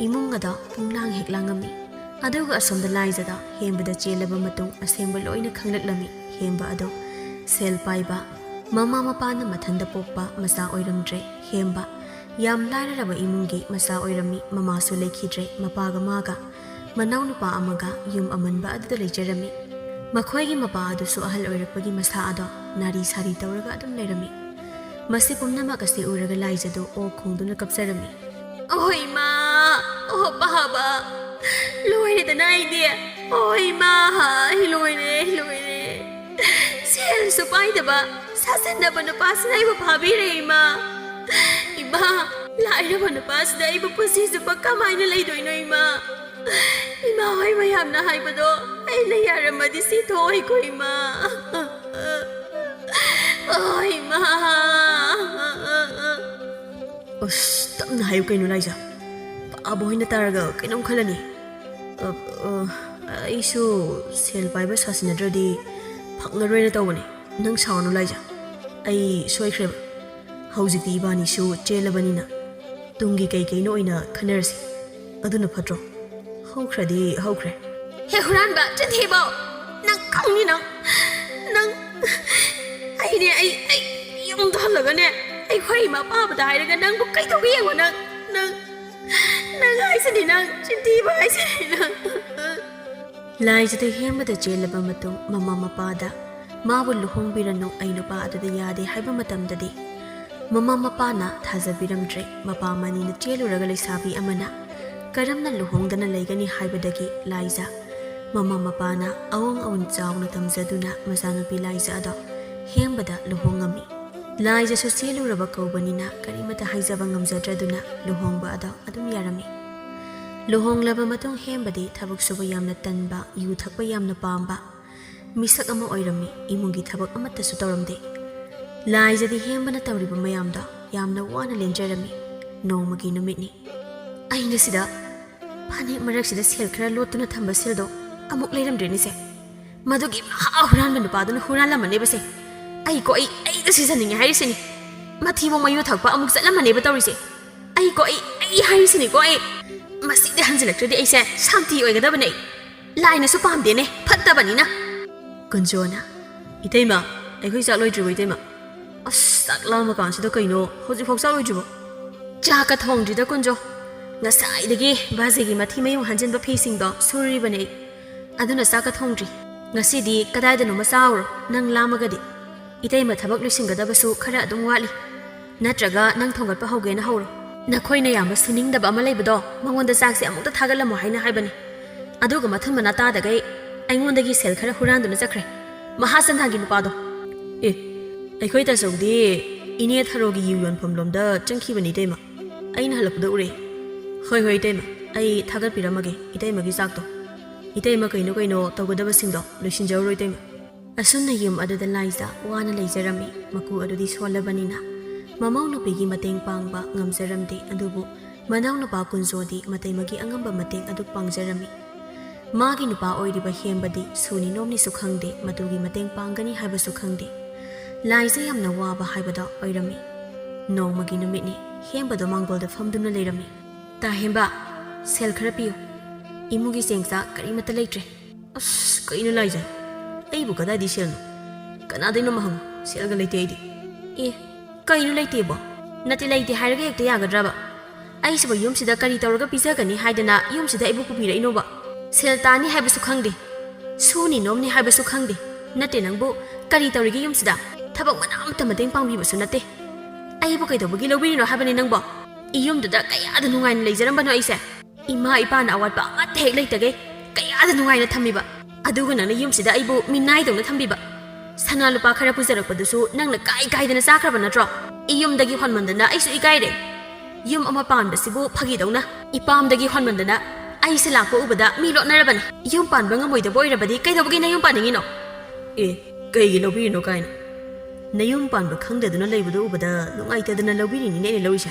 ꯏꯃꯨꯡ ꯑꯗꯣ ꯄꯨꯡꯂꯥꯡ ꯍꯦꯛ ꯂꯥꯡꯉꯝꯃꯤ꯫ ꯑꯗꯨꯒ ꯑꯁꯣꯝꯗ ꯂꯥꯏꯖꯗꯣ ꯍꯦꯝꯕꯗ ꯆꯦꯜꯂꯕ ꯃꯇꯨꯡ ꯑꯁꯦꯡꯕ ꯂꯣꯏꯅ ꯈꯪꯂꯛꯂꯝꯃꯤ꯫ ꯍꯦꯝꯕ ꯑꯗꯣ ꯁꯦꯜ ꯄꯥꯏꯕ, ꯃꯃꯥ ꯃꯄꯥꯅ ꯃꯊꯟꯗ ꯄꯣꯛꯄ ꯃꯆꯥ ꯑꯣꯏꯔꯝꯗ꯭ꯔꯦ꯫ ꯍꯦꯝꯕ ꯌꯥꯝ ꯂꯥꯏꯔꯔꯕ ꯏꯃꯨꯡꯒꯤ ꯃꯆꯥ ꯑꯣꯏꯔꯝꯃꯤ꯫ ꯃꯃꯥꯁꯨ ꯂꯩꯈꯤꯗ꯭ꯔꯦ꯫ ꯃꯄꯥꯒ ꯃꯥꯒ ꯃꯅꯥꯎꯅꯨꯄꯥ ꯑꯃꯒ ꯌꯨꯝ ꯑꯃꯟꯕ ꯑꯗꯨꯗ ꯂꯩꯖꯔꯝꯃꯤ꯫ ꯃꯈꯣꯏꯒꯤ ꯃꯄꯥ ꯑꯗꯨꯁꯨ ꯑꯍꯜ ꯑꯣꯏꯔꯛꯄꯒꯤ ꯃꯁꯥ ꯑꯗꯣ ꯅꯥꯔꯤ ꯁꯥꯔꯤ ꯇꯧꯔꯒ ꯑꯗꯨꯝ ꯂꯩꯔꯝꯃꯤ꯫ ꯃꯁꯤ ꯄꯨꯝꯅꯃꯛ ꯑꯁꯤ ꯎꯔꯒ ꯂꯥꯏꯖꯗꯨ ꯑꯣꯛ ꯈꯣꯡꯗꯨꯅ ꯀꯞꯆꯔꯝꯃꯤ꯫ "ꯑꯣ ꯏꯃꯥ, ꯑꯣ ꯄꯥꯕ, ꯂꯣꯏꯔꯦꯗꯅ ꯑꯩꯗꯤ꯫ ꯑꯣ ꯏꯃꯥ, ꯑꯩ ꯂꯣꯏꯔꯦ, ꯑꯩ ꯂꯣꯏꯔꯦ꯫ ꯁꯦꯜꯁꯨ ꯄꯥꯏꯗꯕ ꯁꯥꯁꯟꯅꯕ ꯅꯨꯄꯥꯁꯤꯅ ꯑꯩꯕꯨ ꯐꯥꯕꯤꯔꯦ ꯏꯃꯥ꯫ ꯏꯃꯥ, ꯂꯥꯏꯔꯕ ꯅꯨꯄꯥꯁꯤꯅ ꯑꯩꯕꯨ ꯄꯨꯟꯁꯤ ꯆꯨꯞꯄ ꯀꯃꯥꯏꯅ ꯂꯩꯗꯣꯏꯅꯣ ꯏꯃꯥ? ꯏꯃꯥ ꯍꯣꯏ ꯃꯌꯥꯝꯅ ꯍꯥꯏꯕꯗꯣ ꯑꯩꯅ ꯌꯥꯔꯝꯃꯗꯤ ꯁꯤ ꯊꯣꯛꯑꯣꯏꯀꯣ ꯏꯃꯥ꯫ ꯑꯣ ꯏꯃꯥ꯫" "ꯑꯁ, ꯇꯞꯅ ꯍꯥꯏꯌꯨ ꯀꯩꯅꯣ ꯂꯥꯏꯖ꯫ ꯄꯥꯕ ꯍꯣꯏꯅ ꯇꯥꯔꯒ ꯀꯩꯅꯣꯝ ꯈꯜꯂꯅꯤ꯫ ꯑ, ꯑ, ꯑꯩꯁꯨ ꯁꯦꯜ ꯄꯥꯏꯕ ꯁꯥꯁꯤꯟꯅꯗ꯭ꯔꯗꯤ ꯐꯪꯉꯔꯣꯏꯅ ꯇꯧꯕꯅꯦ꯫ ꯅꯪ ꯁꯥꯎꯔꯅꯨ ꯂꯥꯏꯖ꯫ ꯑꯩ ꯁꯣꯏꯈ꯭ꯔꯦꯕ꯫ ꯍꯧꯖꯤꯛꯇꯤ ꯏꯕꯥꯅꯤꯁꯨ ꯆꯦꯜꯂꯕꯅꯤꯅ ꯇꯨꯡꯒꯤ ꯀꯩ ꯀꯩꯅꯣ ꯑꯣꯏꯅ ꯈꯟꯅꯔꯁꯤ꯫ ꯑꯗꯨꯅ ꯐꯠꯇ꯭ꯔꯣ? ꯍꯧꯈ꯭ꯔꯗꯤ ꯍꯧꯈ꯭ꯔꯦ꯫" "ꯍꯦ ꯍꯨꯔꯥꯟꯕ, ꯆꯤꯟꯊꯤꯕꯧ! ꯅꯪ ꯈꯪꯅꯤ ꯅꯪ꯫ ꯅꯪ, ꯑꯩꯅꯦ, ꯑꯩ, ꯑꯩ, ꯌꯨꯝꯗ ꯍꯜꯂꯒꯅꯦ, ꯑꯩꯈꯣꯏ ꯏꯃꯥ ꯄꯥꯕꯗ ꯍꯥꯏꯔꯒ ꯅꯪꯕꯨ ꯀꯩꯗꯧꯕ ꯌꯦꯡꯉꯣ ꯅꯪ, ꯅꯪ, ꯅꯪ ꯍꯥꯏꯁꯤꯅꯤ ꯅꯪ, ꯆꯤꯟꯊꯤꯕ ꯍꯥꯏꯁꯤꯅꯤ ꯅꯪ꯫ ꯂꯥꯏꯖꯗꯨ ꯍꯦꯝꯕꯗ ꯆꯦꯜꯂꯕ ꯃꯇꯨꯡ ꯃꯃꯥ ꯃꯄꯥꯗ ꯃꯥꯕꯨ ꯂꯨꯍꯣꯡꯕꯤꯔꯅꯨ, ꯑꯩ ꯅꯨꯄꯥ ꯑꯗꯨꯗ ꯌꯥꯗꯦ ꯍꯥꯏꯕ ꯃꯇꯝꯗꯗꯤ ꯃꯃꯥ ꯃꯄꯥꯅ ꯊꯥꯖꯕꯤꯔꯝꯗ꯭ꯔꯦ꯫ ꯃꯄꯥ ꯃꯅꯤꯅ ꯆꯦꯜꯂꯨꯔꯒ ꯂꯩꯁꯥꯕꯤ ꯑꯃꯅ ꯀꯔꯝꯅ ꯂꯨꯍꯣꯡꯗꯅ ꯂꯩꯒꯅꯤ ꯍꯥꯏꯕꯗꯒꯤ ꯂꯥꯏꯖ ꯃꯃꯥ ꯃꯄꯥꯅ ꯑꯋꯣꯡ ꯑꯋꯣꯟ ꯆꯥꯎꯅ ꯇꯝꯖꯗꯨꯅ ꯃꯆꯥꯅꯨꯄꯤ ꯂꯥꯏꯖ ꯑꯗꯣ ꯍꯦꯝꯕꯗ ꯂꯨꯍꯣꯡꯉꯝꯃꯤ꯫ ꯂꯥꯏꯖꯁꯨ ꯆꯦꯜꯂꯨꯔꯕ ꯀꯧꯕꯅꯤꯅ ꯀꯔꯤꯃꯇ ꯍꯥꯏꯖꯕ ꯉꯝꯖꯗ꯭ꯔꯗꯨꯅ ꯂꯨꯍꯣꯡꯕ ꯑꯗꯣ ꯑꯗꯨꯝ ꯌꯥꯔꯝꯃꯤ꯫ ꯂꯨꯍꯣꯡꯂꯕ ꯃꯇꯨꯡ ꯍꯦꯝꯕꯗꯤ ꯊꯕꯛ ꯁꯨꯕ ꯌꯥꯝꯅ ꯇꯟꯕ, ꯌꯨ ꯊꯛꯄ ꯌꯥꯝꯅ ꯄꯥꯝꯕ ꯃꯤꯁꯛ ꯑꯃ ꯑꯣꯏꯔꯝꯃꯤ꯫ ꯏꯃꯨꯡꯒꯤ ꯊꯕꯛ ꯑꯃꯠꯇꯁꯨ ꯇꯧꯔꯝꯗꯦ꯫ ꯂꯥꯏꯖꯗꯤ ꯍꯦꯝꯕꯅ ꯇꯧꯔꯤꯕ ꯃꯌꯥꯝꯗꯣ ꯌꯥꯝꯅ ꯋꯥꯅ ꯂꯦꯟꯖꯔꯝꯃꯤ꯫ ꯅꯣꯡꯃꯒꯤ ꯅꯨꯃꯤꯠꯅꯤ꯫ ꯑꯩꯅ ꯁꯤꯗ ꯐꯅꯦꯛ ꯃꯔꯛꯁꯤꯗ ꯁꯦꯜ ꯈꯔ ꯂꯣꯠꯇꯨꯅ ꯊꯝꯕ ꯁꯤꯜꯗꯣ ꯑꯃꯨꯛ ꯂꯩꯔꯝꯗ꯭ꯔꯦꯅꯦꯁꯦ꯫ ꯃꯗꯨꯒꯤ ꯍꯥ ꯍꯨꯔꯥꯟꯕ ꯅꯨꯄꯥꯗꯨꯅ ꯍꯨꯔꯥꯜꯂꯝꯃꯅꯦꯕꯁꯦ꯫ ꯑꯩ ꯀꯣ, ꯑꯩ, ꯑꯩꯗ ꯁꯤꯖꯅꯤꯡꯉꯦ ꯍꯥꯏꯔꯤꯁꯤꯅꯤ꯫ ꯃꯊꯤꯕꯣꯡ ꯃꯌꯨ ꯊꯛꯄ ꯑꯃꯨꯛ ꯆꯠꯂꯝꯃꯅꯦꯕ ꯇꯧꯔꯤꯁꯦ꯫ ꯑꯩ ꯀꯣ, ꯑꯩ, ꯑꯩ ꯍꯥꯏꯔꯤꯁꯤꯅꯤꯀꯣ, ꯑꯩ꯫ ꯃꯁꯤꯗꯤ ꯍꯟꯖꯤꯜꯂꯛꯇ꯭ꯔꯗꯤ ꯑꯩꯁꯦ ꯁꯥꯟꯇꯤ ꯑꯣꯏꯒꯗꯕꯅꯦ꯫ ꯂꯥꯏꯅꯁꯨ ꯄꯥꯝꯗꯦꯅꯦ, ꯐꯠꯇꯕꯅꯤꯅ꯫ ꯀꯨꯟꯖꯣꯅ, "ꯏꯇꯩꯃ, ꯑꯩꯈꯣꯏ ꯆꯥꯛ ꯂꯣꯏꯗ꯭ꯔꯤꯕꯣ, ꯏꯇꯩꯃ? ꯑꯁ, ꯆꯥꯛ ꯂꯥꯝꯃ ꯀꯥꯟꯁꯤꯗ ꯀꯩꯅꯣ, ꯍꯧꯖꯤꯛꯐꯥꯎ ꯆꯥꯛ ꯂꯣꯏꯗ꯭ꯔꯤꯕꯣ?" "ꯆꯥꯛꯀ ꯊꯣꯡꯗ꯭ꯔꯤꯗ, ꯀꯨꯟꯖꯣ꯫ ꯉꯁꯥꯏꯗꯒꯤ ꯕꯥꯖꯤꯒꯤ ꯃꯊꯤ ꯃꯌꯨꯡ ꯍꯟꯖꯤꯟꯕ ꯐꯤꯁꯤꯡꯗꯣ ꯁꯨꯔꯤꯕꯅꯦ ꯑꯩ꯫ ꯑꯗꯨꯅ ꯆꯥꯛꯀ ꯊꯣꯡꯗ꯭ꯔꯤ꯫ ꯉꯁꯤꯗꯤ ꯀꯗꯥꯏꯗꯅꯣꯃ ꯆꯥꯎꯔꯣ, ꯅꯪ ꯂꯥꯝꯃꯒꯗꯤ꯫ ꯏꯇꯩꯃ ꯊꯕꯛ ꯂꯣꯏꯁꯤꯟꯒꯗꯕꯁꯨ ꯈꯔ ꯑꯗꯨꯝ ꯋꯥꯠꯂꯤ꯫ ꯅꯠꯇ꯭ꯔꯒ ꯅꯪ ꯊꯣꯡꯒꯠꯄ ꯍꯧꯒꯦꯅ ꯍꯧꯔꯣ꯫ ꯅꯈꯣꯏꯅ ꯌꯥꯝꯕ ꯁꯨꯅꯤꯡꯗꯕ ꯑꯃ ꯂꯩꯕꯗꯣ, ꯃꯉꯣꯟꯗ ꯆꯥꯛꯁꯦ ꯑꯃꯨꯛꯇ ꯊꯥꯒꯠꯂꯝꯃꯣ ꯍꯥꯏꯅ ꯍꯥꯏꯕꯅꯤ꯫ ꯑꯗꯨꯒ ꯃꯊꯨꯟ ꯃꯅꯥ ꯇꯥꯗꯈꯩ ꯑꯩꯉꯣꯟꯗꯒꯤ ꯁꯦꯜ ꯈꯔ ꯍꯨꯔꯥꯟꯗꯨꯅ ꯆꯠꯈ꯭ꯔꯦ꯫ ꯃꯍꯥ ꯆꯟꯗꯥꯒꯤ ꯅꯨꯄꯥꯗꯣ꯫ ꯑꯦ, ꯑꯩꯈꯣꯏ ꯇꯥꯆꯧꯗꯤ ꯏꯅꯦ ꯊꯔꯣꯒꯤ ꯌꯨ ꯌꯣꯟꯐꯝ ꯂꯣꯝꯗ ꯆꯪꯈꯤꯕꯅꯤ, ꯏꯇꯩꯃ꯫ ꯑꯩꯅ ꯍꯜꯂꯛꯄꯗ ꯎꯔꯦ꯫ ꯍꯣꯏ, ꯍꯣꯏ, ꯏꯇꯩꯃ꯫ ꯑꯩ ꯊꯥꯒꯠꯄꯤꯔꯝꯃꯒꯦ ꯏꯇꯩꯃꯒꯤ ꯆꯥꯛꯇꯣ꯫ ꯏꯇꯩꯃ, ꯀꯩꯅꯣ ꯀꯩꯅꯣ ꯇꯧꯒꯗꯕꯁꯤꯡꯗꯣ ꯂꯣꯏꯁꯤꯟꯖꯔꯨꯔꯣ, ꯏꯇꯩꯃ꯫ ꯑꯁꯨꯝꯅ ꯌꯨꯝ ꯑꯗꯨꯗ ꯂꯥꯏꯖ ꯋꯥꯅ ꯂꯩꯖꯔꯝꯃꯤ꯫ ꯃꯀꯨ ꯑꯗꯨꯗꯤ ꯁꯣꯜꯂꯕꯅꯤꯅ ꯃꯃꯧ ꯅꯨꯄꯤꯒꯤ ꯃꯇꯦꯡ ꯄꯥꯡꯕ ꯉꯝꯖꯔꯝꯗꯦ, ꯑꯗꯨꯕꯨ ꯃꯅꯥꯎꯅꯨꯄꯥ ꯀꯨꯟꯖꯣꯗꯤ ꯃꯇꯩꯃꯒꯤ ꯑꯉꯝꯕ ꯃꯇꯦꯡ ꯑꯗꯨ ꯄꯥꯡꯖꯔꯝꯃꯤ꯫ ꯃꯥꯒꯤ ꯅꯨꯄꯥ ꯑꯣꯏꯔꯤꯕ ꯍꯦꯝꯕꯗꯤ ꯁꯨꯅꯤ ꯅꯣꯝꯅꯤꯁꯨ ꯈꯪꯗꯦ, ꯃꯇꯨꯒꯤ ꯃꯇꯦꯡ ꯄꯥꯡꯒꯅꯤ ꯍꯥꯏꯕꯁꯨ ꯈꯪꯗꯦ꯫ ꯂꯥꯏꯖ ꯌꯥꯝꯅ ꯋꯥꯕ ꯍꯥꯏꯕꯗꯣ ꯑꯣꯏꯔꯝꯃꯤ꯫ ꯅꯣꯡꯃꯒꯤ ꯅꯨꯃꯤꯠꯅꯤ꯫ ꯍꯦꯝꯕꯗꯣ ꯃꯥꯡꯒꯣꯜꯗ ꯐꯝꯗꯨꯅ ꯂꯩꯔꯝꯃꯤ꯫ "ꯇꯥ ꯍꯦꯝꯕ, ꯁꯦꯜ ꯈꯔ ꯄꯤꯌꯨ꯫ ꯏꯃꯨꯡꯒꯤ ꯆꯦꯡ ꯆꯥꯛ ꯀꯔꯤꯃꯠꯇ ꯂꯩꯇ꯭ꯔꯦ꯫" "ꯑꯁ, ꯀꯩꯅꯣ ꯂꯥꯏꯖ? ꯑꯩꯕꯨ ꯀꯗꯥꯏꯗꯒꯤ ꯁꯦꯜꯅꯣ? ꯀꯅꯥꯗꯩꯅꯣ ꯍꯪꯉꯨ, ꯁꯦꯜꯒ ꯂꯩꯇꯦ ꯑꯩꯗꯤ꯫" ꯑꯦ, ꯀꯩꯅꯣ ꯂꯩꯇꯦꯕꯣ? ꯅꯠꯇꯦ, ꯂꯩꯇꯦ ꯍꯥꯏꯔꯒ ꯍꯦꯛꯇ ꯌꯥꯒꯗ꯭ꯔꯕ? ꯑꯩꯁꯤꯕꯨ ꯌꯨꯝꯁꯤꯗ ꯀꯔꯤ ꯇꯧꯔꯒ ꯄꯤꯖꯒꯅꯤ ꯍꯥꯏꯗꯅ ꯌꯨꯝꯁꯤꯗ ꯑꯩꯕꯨ ꯄꯨꯕꯤꯔꯛꯏꯅꯣꯕ? ꯁꯦꯜ ꯇꯥꯅꯤ ꯍꯥꯏꯕꯁꯨ ꯈꯪꯗꯦ, ꯁꯨꯅꯤ ꯅꯣꯝꯅꯤ ꯍꯥꯏꯕꯁꯨ ꯈꯪꯗꯦ꯫ ꯅꯠꯇꯦ, ꯅꯪꯕꯨ ꯀꯔꯤ ꯇꯧꯔꯤꯒꯦ ꯌꯨꯝꯁꯤꯗ? ꯊꯕꯛ ꯃꯅꯥ ꯑꯃꯠꯇ ꯃꯇꯦꯡ ꯄꯥꯡꯕꯤꯕꯁꯨ ꯅꯠꯇꯦ꯫ ꯑꯩꯕꯨ ꯀꯩꯗꯧꯕꯒꯤ ꯂꯧꯕꯤꯔꯤꯅꯣ ꯍꯥꯏꯕꯅꯤ ꯅꯪꯕꯣ? ꯏꯌꯨꯝꯗꯨꯗ ꯀꯌꯥꯗ ꯅꯨꯡꯉꯥꯏꯅ ꯂꯩꯖꯔꯝꯕꯅꯣ ꯑꯩꯁꯦ? ꯏꯃꯥ ꯏꯄꯥꯅ ꯑꯋꯥꯠꯄ ꯑꯃꯠꯇ ꯍꯦꯛ ꯂꯩꯇꯒꯩ ꯀꯌꯥꯗ ꯅꯨꯡꯉꯥꯏꯅ ꯊꯝꯃꯤꯕ, ꯑꯗꯨꯒ ꯅꯪꯅ ꯌꯨꯝꯁꯤꯗ ꯑꯩꯕꯨ ꯃꯤꯅꯥꯏꯗꯧꯅ ꯊꯝꯕꯤꯕ꯫ ꯁꯅꯥ ꯂꯨꯄꯥ ꯈꯔ ꯄꯨꯖꯔꯛꯄꯗꯨꯁꯨ ꯅꯪꯅ ꯀꯥꯏ ꯀꯥꯏꯗꯅ ꯆꯥꯈ꯭ꯔꯕ ꯅꯠꯇ꯭ꯔꯣ? ꯏꯌꯨꯝꯗꯒꯤ ꯍꯣꯟꯃꯟꯗꯅ ꯑꯩꯁꯨ ꯏꯀꯥꯏꯔꯦ꯫ ꯌꯨꯝ ꯑꯃ ꯄꯥꯟꯕꯁꯤꯕꯨ ꯐꯥꯒꯤꯗꯧꯅ ꯏꯄꯥꯝꯗꯒꯤ ꯍꯣꯟꯃꯟꯗꯅ ꯑꯩꯁꯦ ꯂꯥꯛꯄ ꯎꯕꯗ ꯃꯤ ꯂꯣꯠꯅꯔꯕꯅꯤ꯫ ꯌꯨꯝ ꯄꯥꯟꯕ ꯉꯝꯃꯣꯏꯗꯕ ꯑꯣꯏꯔꯕꯗꯤ ꯀꯩꯗꯧꯕꯒꯤ ꯅꯌꯨꯝ ꯄꯥꯅꯤꯡꯉꯤꯅꯣ? ꯑꯦ, ꯀꯩꯒꯤ ꯂꯧꯕꯤꯔꯤꯅꯣ ꯀꯥꯏꯅ? ꯅꯌꯨꯝ ꯄꯥꯟꯕ ꯈꯪꯗꯗꯨꯅ ꯂꯩꯕꯗꯨ ꯎꯕꯗ ꯅꯨꯡꯉꯥꯏꯇꯗꯅ ꯂꯧꯕꯤꯔꯤꯅꯤꯅꯦ ꯑꯩꯅ ꯂꯧꯔꯤꯁꯦ꯫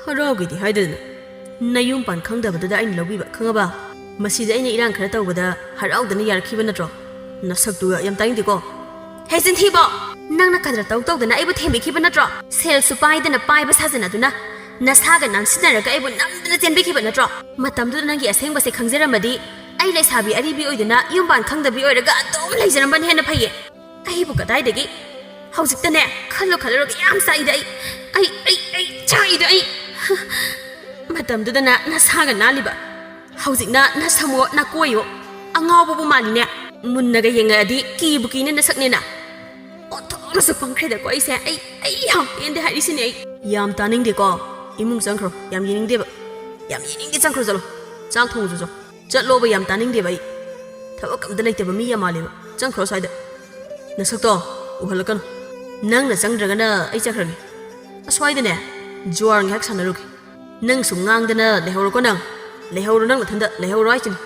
ꯍꯔꯥꯎꯒꯦꯗꯤ ꯍꯥꯏꯗꯗꯅ꯫ ꯅꯌꯨꯝ ꯄꯥꯟ ꯈꯪꯗꯕꯗꯨꯗ ꯑꯩꯅ ꯂꯧꯕꯤꯕ, ꯈꯪꯉꯕ? ꯃꯁꯤꯗ ꯑꯩꯅ ꯏꯔꯥꯡ ꯈꯔ ꯇꯧꯕꯗ ꯍꯔꯥꯎꯗꯅ ꯌꯥꯔꯛꯈꯤꯕ ꯅꯠꯇ꯭ꯔꯣ? ꯅꯁꯛꯇꯨꯒ ꯌꯥꯝ ꯇꯥꯅꯤꯡꯗꯦꯀꯣ꯫ ꯍꯦ ꯆꯤꯟꯊꯤꯕꯣ! ꯅꯪꯅ ꯀꯗꯔ ꯇꯧ ꯇꯧꯗꯅ ꯑꯩꯕꯨ ꯊꯦꯝꯕꯤꯈꯤꯕ ꯅꯠꯇ꯭ꯔꯣ? ꯁꯦꯜꯁꯨ ꯄꯥꯏꯗꯅ ꯄꯥꯏꯕ ꯁꯥꯖꯅꯗꯨꯅ ꯅꯁꯥꯒ ꯅꯥꯟꯁꯤꯟꯅꯔꯒ ꯑꯩꯕꯨ ꯅꯝꯗꯅ ꯆꯦꯟꯕꯤꯈꯤꯕ ꯅꯠꯇ꯭ꯔꯣ? ꯃꯇꯝꯗꯨꯗ ꯅꯪꯒꯤ ꯑꯁꯦꯡꯕꯁꯦ ꯈꯪꯖꯔꯝꯃꯗꯤ ꯑꯩ ꯂꯩꯁꯥꯕꯤ ꯑꯔꯤꯕꯤ ꯑꯣꯏꯗꯨꯅ ꯌꯨꯝ ꯄꯥꯟ ꯈꯪꯗꯕꯤ ꯑꯣꯏꯔꯒ ꯑꯗꯨꯝ ꯂꯩꯖꯔꯝꯕꯅ ꯍꯦꯟꯅ ꯐꯩꯌꯦ꯫ ꯑꯩꯕꯨ ꯀꯗꯥꯏꯗꯒꯤ? ꯍꯧꯖꯤꯛꯇꯅꯦ, ꯈꯜꯂꯨ ꯈꯜꯂꯨꯔꯒ ꯌꯥꯝ ꯆꯥꯛꯏꯗ ꯑꯩ꯫ ꯑꯩ, ꯑꯩ, ꯑꯩ ꯆꯥꯛꯏꯗ ꯑꯩ꯫ ꯃꯇꯝꯗꯨꯗꯅ ꯅꯁꯥꯒ ꯅꯥꯜꯂꯤꯕ, ꯍꯧꯖꯤꯛꯅ ꯅꯁꯝꯃꯣ ꯅꯀꯣꯏꯌꯣ ꯑꯉꯥꯎꯕꯕꯨ ꯃꯥꯜꯂꯤꯅꯦ꯫ ꯃꯨꯟꯅꯒ ꯌꯦꯡꯉꯛꯑꯗꯤ ꯀꯤꯕꯨ ꯀꯤꯅꯦ ꯅꯁꯛꯅꯦꯅ꯫ ꯑꯣꯟꯊꯣꯛꯅꯁꯨ ꯄꯪꯈ꯭ꯔꯦꯗꯀꯣ ꯑꯩꯁꯦ꯫ ꯑꯩ, ꯑꯩ ꯌꯥꯝ ꯄꯦꯟꯗꯦ ꯍꯥꯏꯔꯤꯁꯤꯅꯦ ꯑꯩ꯫ ꯌꯥꯝ ꯇꯥꯅꯤꯡꯗꯦꯀꯣ꯫ ꯏꯃꯨꯡ ꯆꯪꯈ꯭ꯔꯣ꯫ ꯌꯥꯝ ꯌꯦꯡꯅꯤꯡꯗꯦꯕ꯫ ꯌꯥꯝ ꯌꯦꯡꯅꯤꯡꯗꯦ꯫ ꯆꯪꯈ꯭ꯔꯣ ꯆꯠꯂꯣ꯫ ꯆꯥꯛ ꯊꯣꯡꯉꯨꯆꯣ ꯆꯣ꯫ ꯆꯠꯂꯣꯕ, ꯌꯥꯝ ꯇꯥꯅꯤꯡꯗꯦꯕ ꯑꯩ꯫ ꯊꯕꯛ ꯑꯝꯇ ꯂꯩꯇꯕ ꯃꯤ ꯌꯥꯝ ꯃꯥꯜꯂꯦꯕ꯫ ꯆꯪꯈ꯭ꯔꯣ ꯑꯁ꯭ꯋꯥꯏꯗ꯫ ꯅꯁꯛꯇꯣ ꯎꯍꯜꯂꯛꯀꯅꯨ꯫ ꯅꯪꯅ ꯆꯪꯗ꯭ꯔꯒꯅ ꯑꯩ ꯆꯠꯈ꯭ꯔꯒꯦ꯫ ꯑꯁ꯭ꯋꯥꯏꯗꯅꯦ ꯖꯨꯋꯥꯔ ꯉꯥꯏꯍꯥꯛ ꯁꯥꯟꯅꯔꯨꯒꯦ꯫ ꯅꯪ ꯁꯨꯝ ꯉꯥꯡꯗꯅ ꯂꯩꯍꯧꯔꯣꯀꯣ ꯅꯪ꯫ ꯂꯩꯍꯧꯔꯣ ꯅꯪ ꯅꯊꯟꯗ, ꯂꯩꯍꯧꯔꯣ ꯍꯥꯏꯁꯤꯅꯤ꯫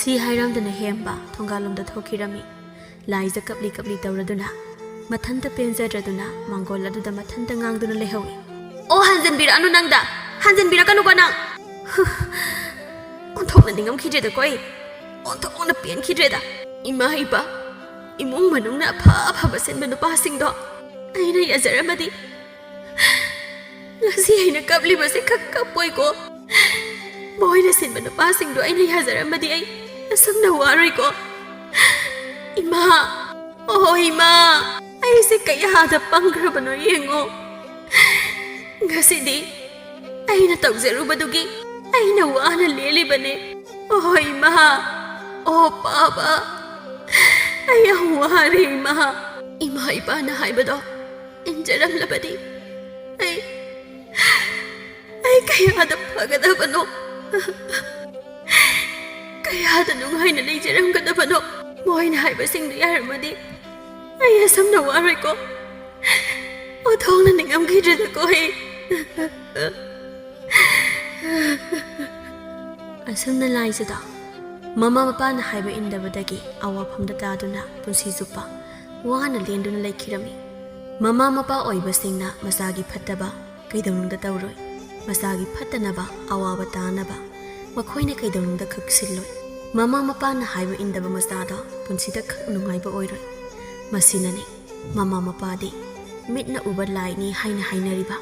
ꯁꯤ ꯍꯥꯏꯔꯝꯗꯅ ꯍꯦꯝꯕ ꯊꯣꯡꯒꯥꯜꯂꯣꯝꯗ ꯊꯣꯛꯈꯤꯔꯝꯃꯤ꯫ ꯂꯥꯏꯖ ꯀꯞꯂꯤ ꯀꯞꯂꯤ ꯇꯧꯔꯗꯨꯅ, ꯃꯊꯟꯇ ꯄꯦꯟꯖꯗ꯭ꯔꯗꯨꯅ ꯃꯥꯡꯒꯣꯜ ꯑꯗꯨꯗ ꯃꯊꯟꯇ ꯉꯥꯡꯗꯨꯅ ꯂꯩꯍꯧꯏ꯫ ꯑꯣ, ꯍꯟꯖꯤꯟꯕꯤꯔꯛꯑꯅꯨ ꯅꯪꯗ, ꯍꯟꯖꯤꯟꯕꯤꯔꯛꯀꯅꯨꯀꯣ ꯅꯪ꯫ ꯑꯣꯟꯊꯣꯛꯅ ꯅꯤꯡꯉꯝꯈꯤꯗ꯭ꯔꯦꯗꯀꯣ ꯑꯩ, ꯑꯣꯟꯊꯣꯛꯅ ꯄꯦꯟꯈꯤꯗ꯭ꯔꯦꯗ꯫ ꯏꯃꯥ ꯏꯄꯥ, ꯏꯃꯨꯡ ꯃꯅꯨꯡꯅ ꯑꯐ ꯑꯐꯕ ꯁꯤꯟꯕ ꯅꯨꯄꯥꯁꯤꯡꯗꯣ ꯑꯩꯅ ꯌꯥꯖꯔꯝꯃꯗꯤ ꯉꯁꯤ ꯑꯩꯅ ꯀꯞꯂꯤꯕꯁꯦ ꯈꯛ ꯀꯞꯄꯣꯏꯀꯣ꯫ ꯃꯈꯣꯏꯅ ꯁꯤꯟꯕ ꯅꯨꯄꯥꯁꯤꯡꯗꯣ ꯑꯩꯅ ꯌꯥꯖꯔꯝꯃꯗꯤ ꯑꯩ ꯑꯁꯨꯝꯅ ꯋꯥꯔꯣꯏꯀꯣ꯫ ꯏꯃꯥ, ꯑꯣ ꯏꯃꯥ꯫ ꯑꯩꯁꯦ ꯀꯌꯥꯗ ꯄꯪꯈ꯭ꯔꯕꯅꯣ ꯌꯦꯡꯉꯣ꯫ ꯉꯁꯤꯗꯤ ꯑꯩꯅ ꯇꯧꯖꯔꯨꯕꯗꯨꯒꯤ ꯑꯩꯅ ꯋꯥꯅ ꯂꯦꯜꯂꯤꯕꯅꯦ꯫ ꯑꯣ ꯏꯃꯥ, ꯑꯣ ꯄꯥꯕ, ꯑꯩ ꯌꯥꯝ ꯋꯥꯔꯦ ꯏꯃꯥ꯫ ꯏꯃꯥ ꯏꯄꯥꯅ ꯍꯥꯏꯕꯗꯣ ꯏꯟꯖꯔꯝꯂꯕꯗꯤ ꯑꯩ, ꯑꯩ ꯀꯌꯥꯗ ꯐꯒꯗꯕꯅꯣ, ꯀꯌꯥꯗ ꯅꯨꯡꯉꯥꯏꯅ ꯂꯩꯖꯔꯝꯒꯗꯕꯅꯣ꯫ ꯃꯣꯏꯅ ꯍꯥꯏꯕꯁꯤꯡꯗꯨ ꯌꯥꯔꯝꯃꯗꯤ ꯑꯩ ꯑꯁꯨꯝꯅ ꯋꯥꯔꯣꯏꯀꯣ꯫ ꯑꯣꯊꯣꯡꯅ ꯅꯤꯡꯉꯝꯈꯤꯗ꯭ꯔꯦꯗꯀꯣ ꯑꯩ꯫ ꯑꯁꯨꯝꯅ ꯂꯥꯏꯖꯗ ꯃꯃꯥ ꯃꯄꯥꯅ ꯍꯥꯏꯕ ꯏꯟꯗꯕꯗꯒꯤ ꯑꯋꯥꯐꯝꯗ ꯇꯥꯗꯨꯅ ꯄꯨꯟꯁꯤ ꯆꯨꯞꯄ ꯋꯥꯅ ꯂꯦꯟꯗꯨꯅ ꯂꯩꯈꯤꯔꯝꯃꯤ꯫ ꯃꯃꯥ ꯃꯄꯥ ꯑꯣꯏꯕꯁꯤꯡꯅ ꯃꯆꯥꯒꯤ ꯐꯠꯇꯕ ꯀꯩꯗꯧꯅꯨꯡꯗ ꯇꯧꯔꯣꯏ꯫ ꯃꯆꯥꯒꯤ ꯐꯠꯇꯅꯕ, ꯑꯋꯥꯕ ꯇꯥꯅꯕ ꯃꯈꯣꯏꯅ ꯀꯩꯗꯧꯅꯨꯡꯗ ꯈꯛꯁꯤꯜꯂꯣꯏ꯫ ꯃꯃꯥ ꯃꯄꯥꯅ ꯍꯥꯏꯕ ꯏꯟꯗꯕ ꯃꯆꯥꯗꯣ ꯄꯨꯟꯁꯤꯗ ꯈꯛ ꯅꯨꯡꯉꯥꯏꯕ ꯑꯣꯏꯔꯣꯏ꯫ ꯃꯁꯤꯅꯅꯤ ꯃꯃꯥ ꯃꯄꯥꯗꯤ ꯃꯤꯠꯅ ꯎꯕ ꯂꯥꯏꯅꯤ ꯍꯥꯏꯅ ꯍꯥꯏꯅꯔꯤꯕ꯫